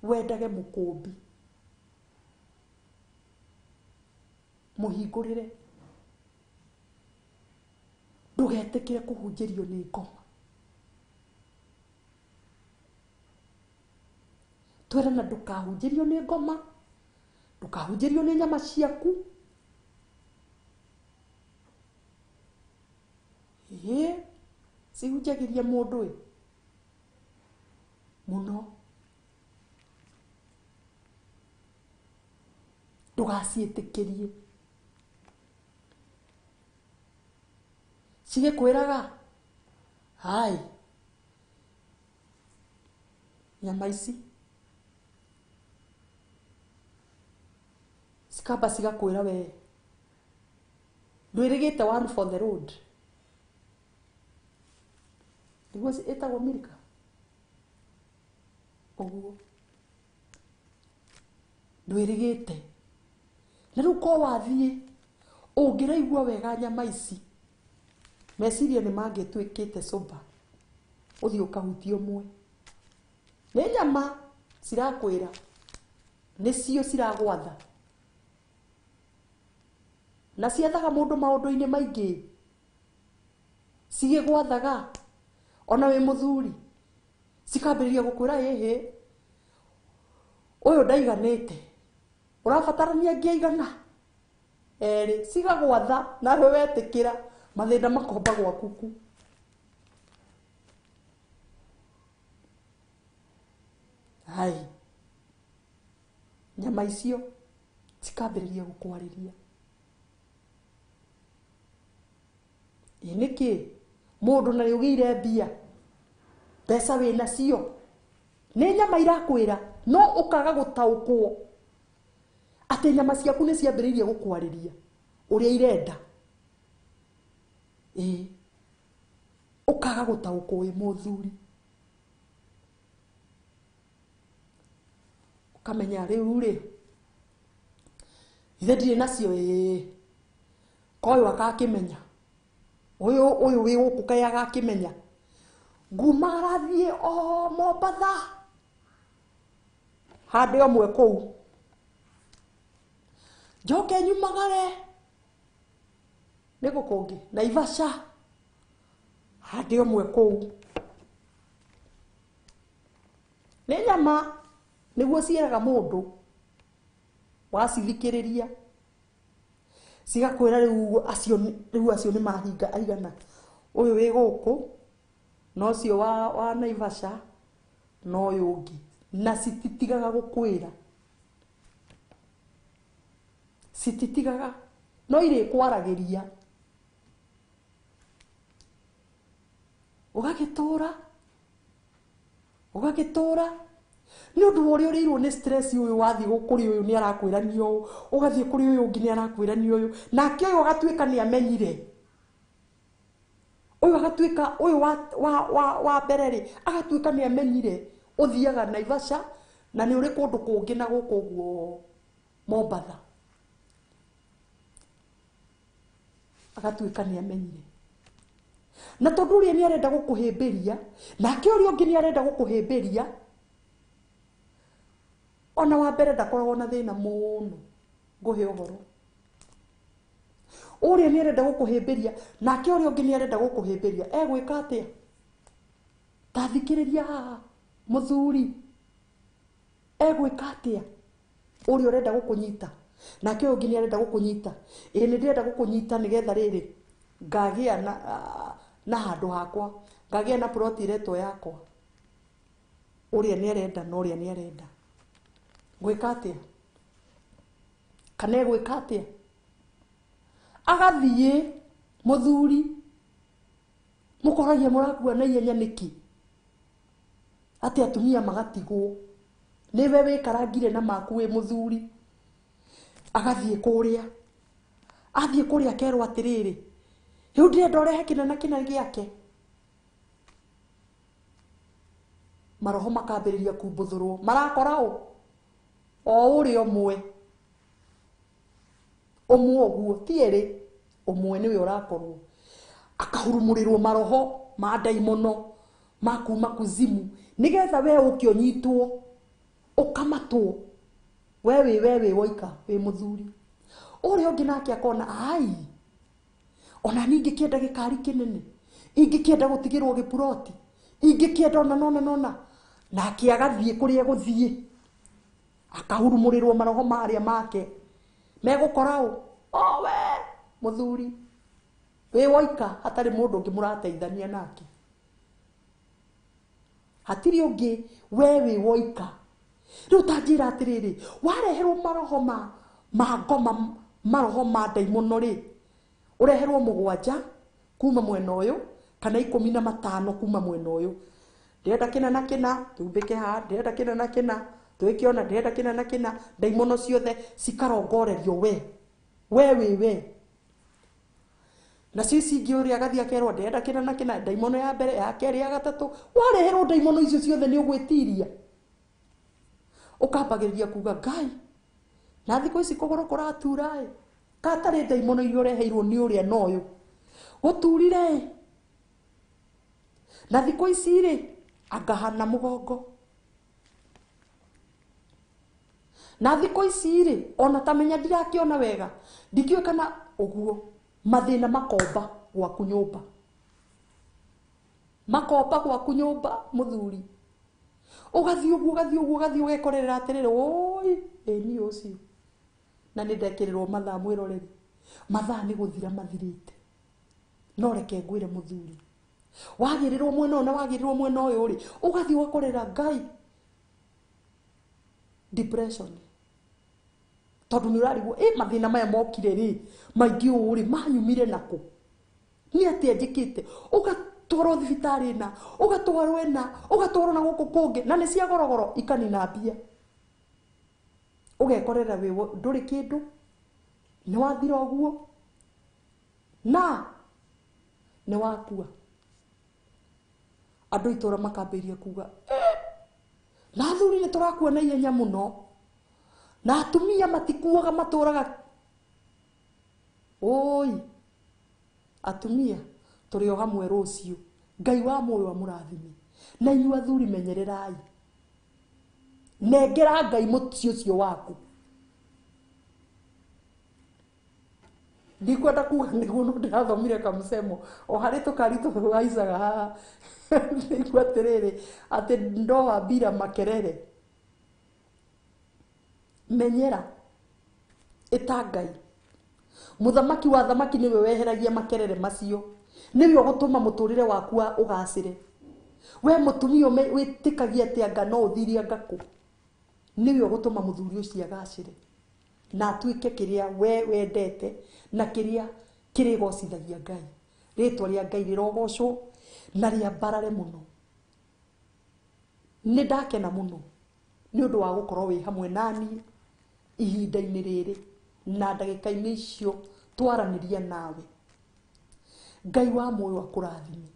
wendage mũkũmbi, mũhingũrĩre, ndũgetĩkĩre kũhunjĩrio nĩ ngoma. Twerana ndũkahunjĩrio nĩ ngoma, ndũkahunjĩrio nĩ nyama ciaku. Ĩĩ, cihunjagĩria mũndũ ĩ mũno, ndũgaciĩtĩkĩrie. Cigĩkwĩraga hai nyama ici, cikamba cigakwĩra we ndwĩrĩgĩte one for the road, nĩguo ĩtagwo Milka ũguo, ndwĩrĩgĩte. Na rĩu ko wathiĩ ũngĩraigua wega nyama ici, meciria nĩ mangĩtuĩkĩte sober, ũthiĩ ũkahutie ũmwe. Nĩ nyama cirakwĩra, nĩcio ciragwatha, na ciathaga mũndũ maũndũ-inĩ maingĩ, cigĩgwathaga ona wĩ mũthuri, cikambĩrĩria gũkwĩra ĩhĩ, ũyũ ndaiganĩte, ũrabatarania angĩ aigana erĩ, cigagwatha nawe wetĩkĩra, mathĩna makomba gwaku ku. Hai, nyama icio cikambĩrĩria gũkwarĩria. Ĩ nĩkĩ mũndũ na nĩũgĩire mbia, mbeca wĩ nacio, nĩ nyama irakwĩra, no ũkaga gũtaũkwo atĩ nyama ciaku nĩ ciambĩrĩirie gũkwarĩria ũrĩa irenda. Ĩ, ũkaga gũtaũkwo wĩ mũthuri, ũkamenya rĩu rĩ ithe ndirĩ nacio. Ĩ, koyũ agakĩmenya, ũyũ ũyũ wĩ gũkũ kaĩ agakĩmenya, ngumagara thiĩ o Mombatha handũ ĩmwe kũu, njoke nyumagare nĩ gũkũngĩ Naivasha handũ ĩmwe kũu. Nĩ nyama nĩguo ciĩraga mũndũ, wacithikĩrĩria cigakwĩra rĩu acio, rĩu acio nĩ mahinga aigana, ũyũ wĩ gũkũ na ũcio wa Naivasha na ũyũ ũngĩ, na cititigaga gũkwĩra, cititigaga, no irĩkwaragĩria. Ũgagĩtũra, ũgagĩtũra nĩ ũndũ wa ũrĩa ũrĩirwo nĩ stress. Ũyũ wathiĩ kũrĩ ũyũ nĩ arakwĩra nĩ ũũ, ũgathiĩ kũrĩ ũyũ ũngĩ nĩ arakwĩra nĩ ũyũ, nake ũyũ agatuĩka nĩ amenyire, ũyũ agatuĩka ũyũ wa mbere rĩ agatuĩka nĩ amenyire ũthiaga Naivasha na nĩ ũrĩ kũndũ kũngĩ na gũkũ ũguo Mombatha, agatuĩka nĩ amenyire. Na tondũ ũrĩa nĩ arenda gũkũhĩmbĩria, nake ũrĩa ũngĩ nĩ arenda gũkũhĩmbĩria, ona wa mbere ndakoragwo na thĩna mũno, ngũhe ũhoro. Ũrĩa nĩ arenda gũkũhĩmbĩria, nake ũrĩa ũngĩ nĩ arenda gũkũhĩmbĩria, egwĩka atĩa? Ta thikĩrĩria haha mũthuri, egwĩka atĩa? Ũrĩa ũrenda gũkũnyita, nake ũyũ ũngĩ nĩ arenda gũkũnyita, ĩ nĩ ndĩrenda gũkũnyita nĩgetha rĩrĩ ngagĩa na handũ hakwa, ngagĩa na plot ĩretwo yakwa. Ũrĩa nĩ arenda na ũrĩa nĩ arenda gwĩka atĩa? Kana egwĩka atĩa? Agathiĩ mũthuri, mũkoragia mũrakua na ihenya nĩkĩ? Atĩ atumia magatigwo, nĩwe wĩkarangire na maku wĩ mũthuri, Agathiĩ kũrĩa, athiĩ kũrĩa akerwo atĩrĩrĩ, rĩu ndĩrenda ũrehe kĩna na kĩna gĩake. Maroho makambĩrĩria kumbuthũrwo, marakora ũ o ũrĩa ũmwe ũmwe ũguo, ti erĩ, ũmwe nĩwe ũrakorwo akahurumũrĩrwo maroho ma ndaimono ma kuma kuzimu, nĩgetha we ũke ũnyitwo ũkamatwo, we wĩ woika wĩ mũthuri. Ũrĩa ũngĩ nake akona, ai, ona niĩ ingĩkĩenda gĩkari kĩnene, ingĩkĩenda gũtigĩrwo gĩpuroti, ingĩkĩenda ona nona nona, nake agathiĩ kũrĩa egũthiĩ akahurumũrĩrwo maroho marĩa make megũkora ũ o we mũthuri wĩ woika, hatarĩ mũndũ ũngĩ mũrateithania nake, hatirĩ ũngĩ, we wĩ woika. Rĩu ta njĩra atĩrĩrĩ, wareherwo maroho ma ngoma, maroho ma ndaimono rĩ, ũreherwo 7 kuma mwena ũyũ kana 15 kuma mwena ũyũ, ndĩrenda kĩna na kĩna tumbĩke haha, ndĩrenda kĩna na kĩna twĩkĩona, ndĩrenda kĩna na kĩna, ndaimono ciothe cikarongorerio we wĩ we. Nacio ici ingĩ ũrĩa agathiĩ akerwo ndĩrenda kĩna na kĩna, ndaimono ya mbere, ya kerĩ, ya gatatũ, wareherwo ndaimono icio ciothe nĩ ũgwĩtiria. Ũkambagĩrĩria kuga Ngai, na thikũ ici kũgũrũ kũratura ĩ, katarĩ ndaimono iria ũreheirwo nĩ ũrĩa na ũyũ gũturire ĩ, na thikũ ici rĩ angahana mũgongo, na thikũ ici rĩ ona tamenya ndirakĩona wega, ndikĩũĩ kana ũguo. Mathĩna makomba gwaku nyũmba, makomba gwaku nyũmba mũthuri, ũgathiĩ ũguo ũgathiĩ ũguo ũgathiĩ ũgekorerera atĩrĩrĩ, oi ĩ niĩ ũcio, na nĩ ndekĩrĩrwo mathaa mwĩroreri, mathaa nĩ gũthira mathirĩte. No reke ngwĩre mũthuri, wagĩrĩrwo mwena ũyũ na wagĩrĩrwo mwena ũyũ rĩ, ũgathiĩ ũgakorera Ngai depression, tondũ nĩ ũrarigwo ĩ mathĩna maya mokire rĩ maingĩ ũũ rĩ manyumire nakũ, nĩ atĩa njĩkĩte, ũgatwarwo thibitarĩ ĩna, ũgatwarwo ĩna, ũgatwarwo na gũkũ kũngĩ, na nĩ cia gorogoro ikanina mbia, ũgekorera wĩ ndũrĩ kĩndũ, nĩ wathira ũguo na nĩ wakua. Andũ itũra makambĩrĩria kuga, na athuri nĩ tũrakua na ihenya mũno, na atumia matikuaga matũraga. Oi atumia tũrĩ o hamwe rũciũ, Ngai wa muoyo amũrathime, na inyuĩ athuri menyererai, nengera Ngai mũciĩ ũcio waku. Ndikwenda kuga nĩguo no ndĩrathomire kamũcemo o harĩ tũkari tũhaicaga haha, nĩguo atĩrĩrĩ atĩ ndoa bila makerere. Menyera ĩta Ngai, mũthamaki wa thamaki nĩwe weheragia makerere macio, nĩwe ũgũtũma mũtũrĩre waku ũgacĩre. We mũtumia wĩtĩkagia atĩ anga no ũthire anga kũ, nĩwe ũgũtũma mũthuri ũcio agacĩre na atuĩke kĩrĩa we wendete na kĩrĩa kĩrĩgocithagia Ngai. Rĩtwa rĩa Ngai rĩrogocwo na rĩambarare mũno. Nĩ ndakena mũno nĩ ũndũ wa gũkorwo wĩ hamwe naniĩ ihinda-inĩ rĩrĩ na ndagĩka-inĩ icio twaranĩria nawe. Ngai wa muoyo akũrathime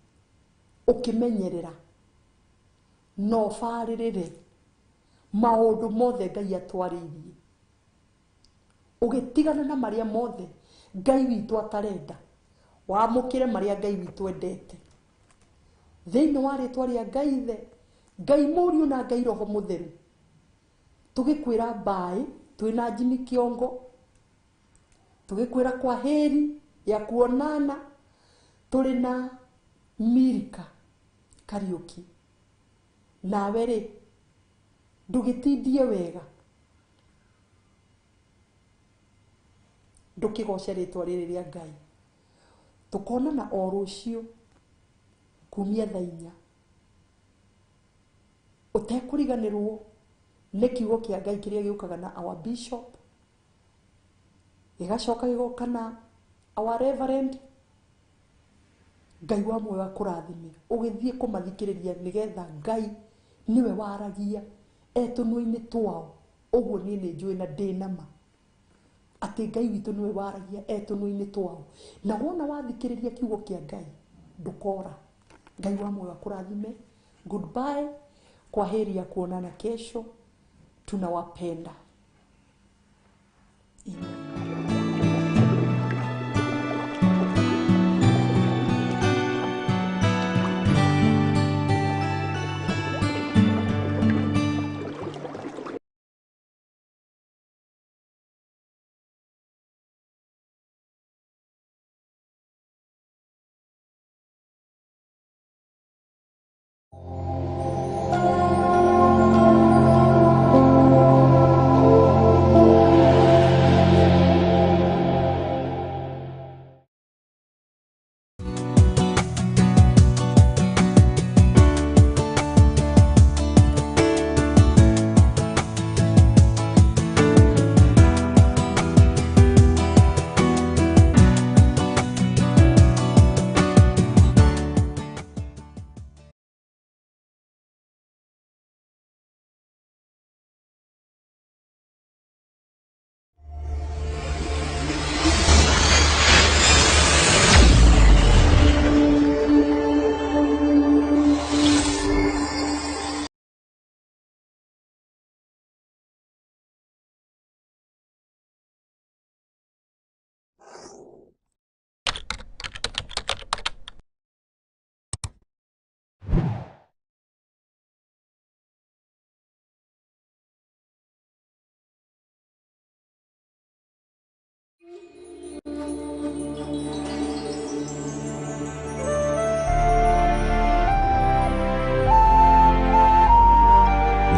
ũkĩmenyerera na ũbarĩrĩre maũndũ mothe Ngai atwarĩirie, ũgĩtigana na marĩa mothe Ngai witũ atarenda, wamũkĩre marĩa Ngai witũ endete. Thĩinĩ wa rĩtwa rĩa Ngai Ithe, Ngai Mũriũ na Ngai Roho Mũtheru, tũgĩkwĩra mbaĩ twĩna Jimmy Kĩongo, tũgĩkwĩra kwa heri ya kuonana, tũrĩ na Milka Kariũki. Nawe rĩ ndũgĩtindie wega, ndũkĩgoce rĩtwa rĩrĩ rĩa Ngai. Tũkonana o rũciũ kumia thaa 4, ũtekũriganĩrwo nĩ kiugo kĩa Ngai kĩrĩa gĩũkaga na our bishop, gĩgacoka gĩgoka na our reverend. Ngai wa muoyo akũrathime ũgĩthiĩ kũmathikĩrĩria, nĩgetha Ngai nĩwe waragia e tũnua-inĩ twao. Ũguo niĩ nĩ njũĩ na ndĩ na ma. Atĩ Ngai witũ nĩwe waragia e tũnua-inĩ twao. Na wona wathikĩrĩria kiugo kĩa Ngai, ndũkora. Ngai wa muoyo akũrathime. Goodbye, kwa heri ya kuonana kesho. Tunawapenda. Amen.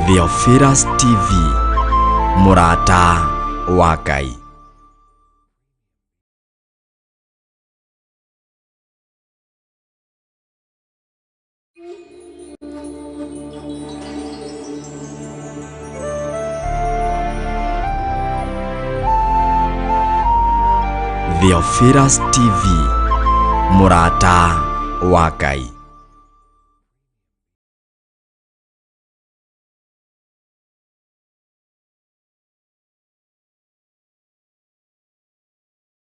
Theophilus TV, mũrata wa Ngai. Theophilus TV, mũrata wa Ngai.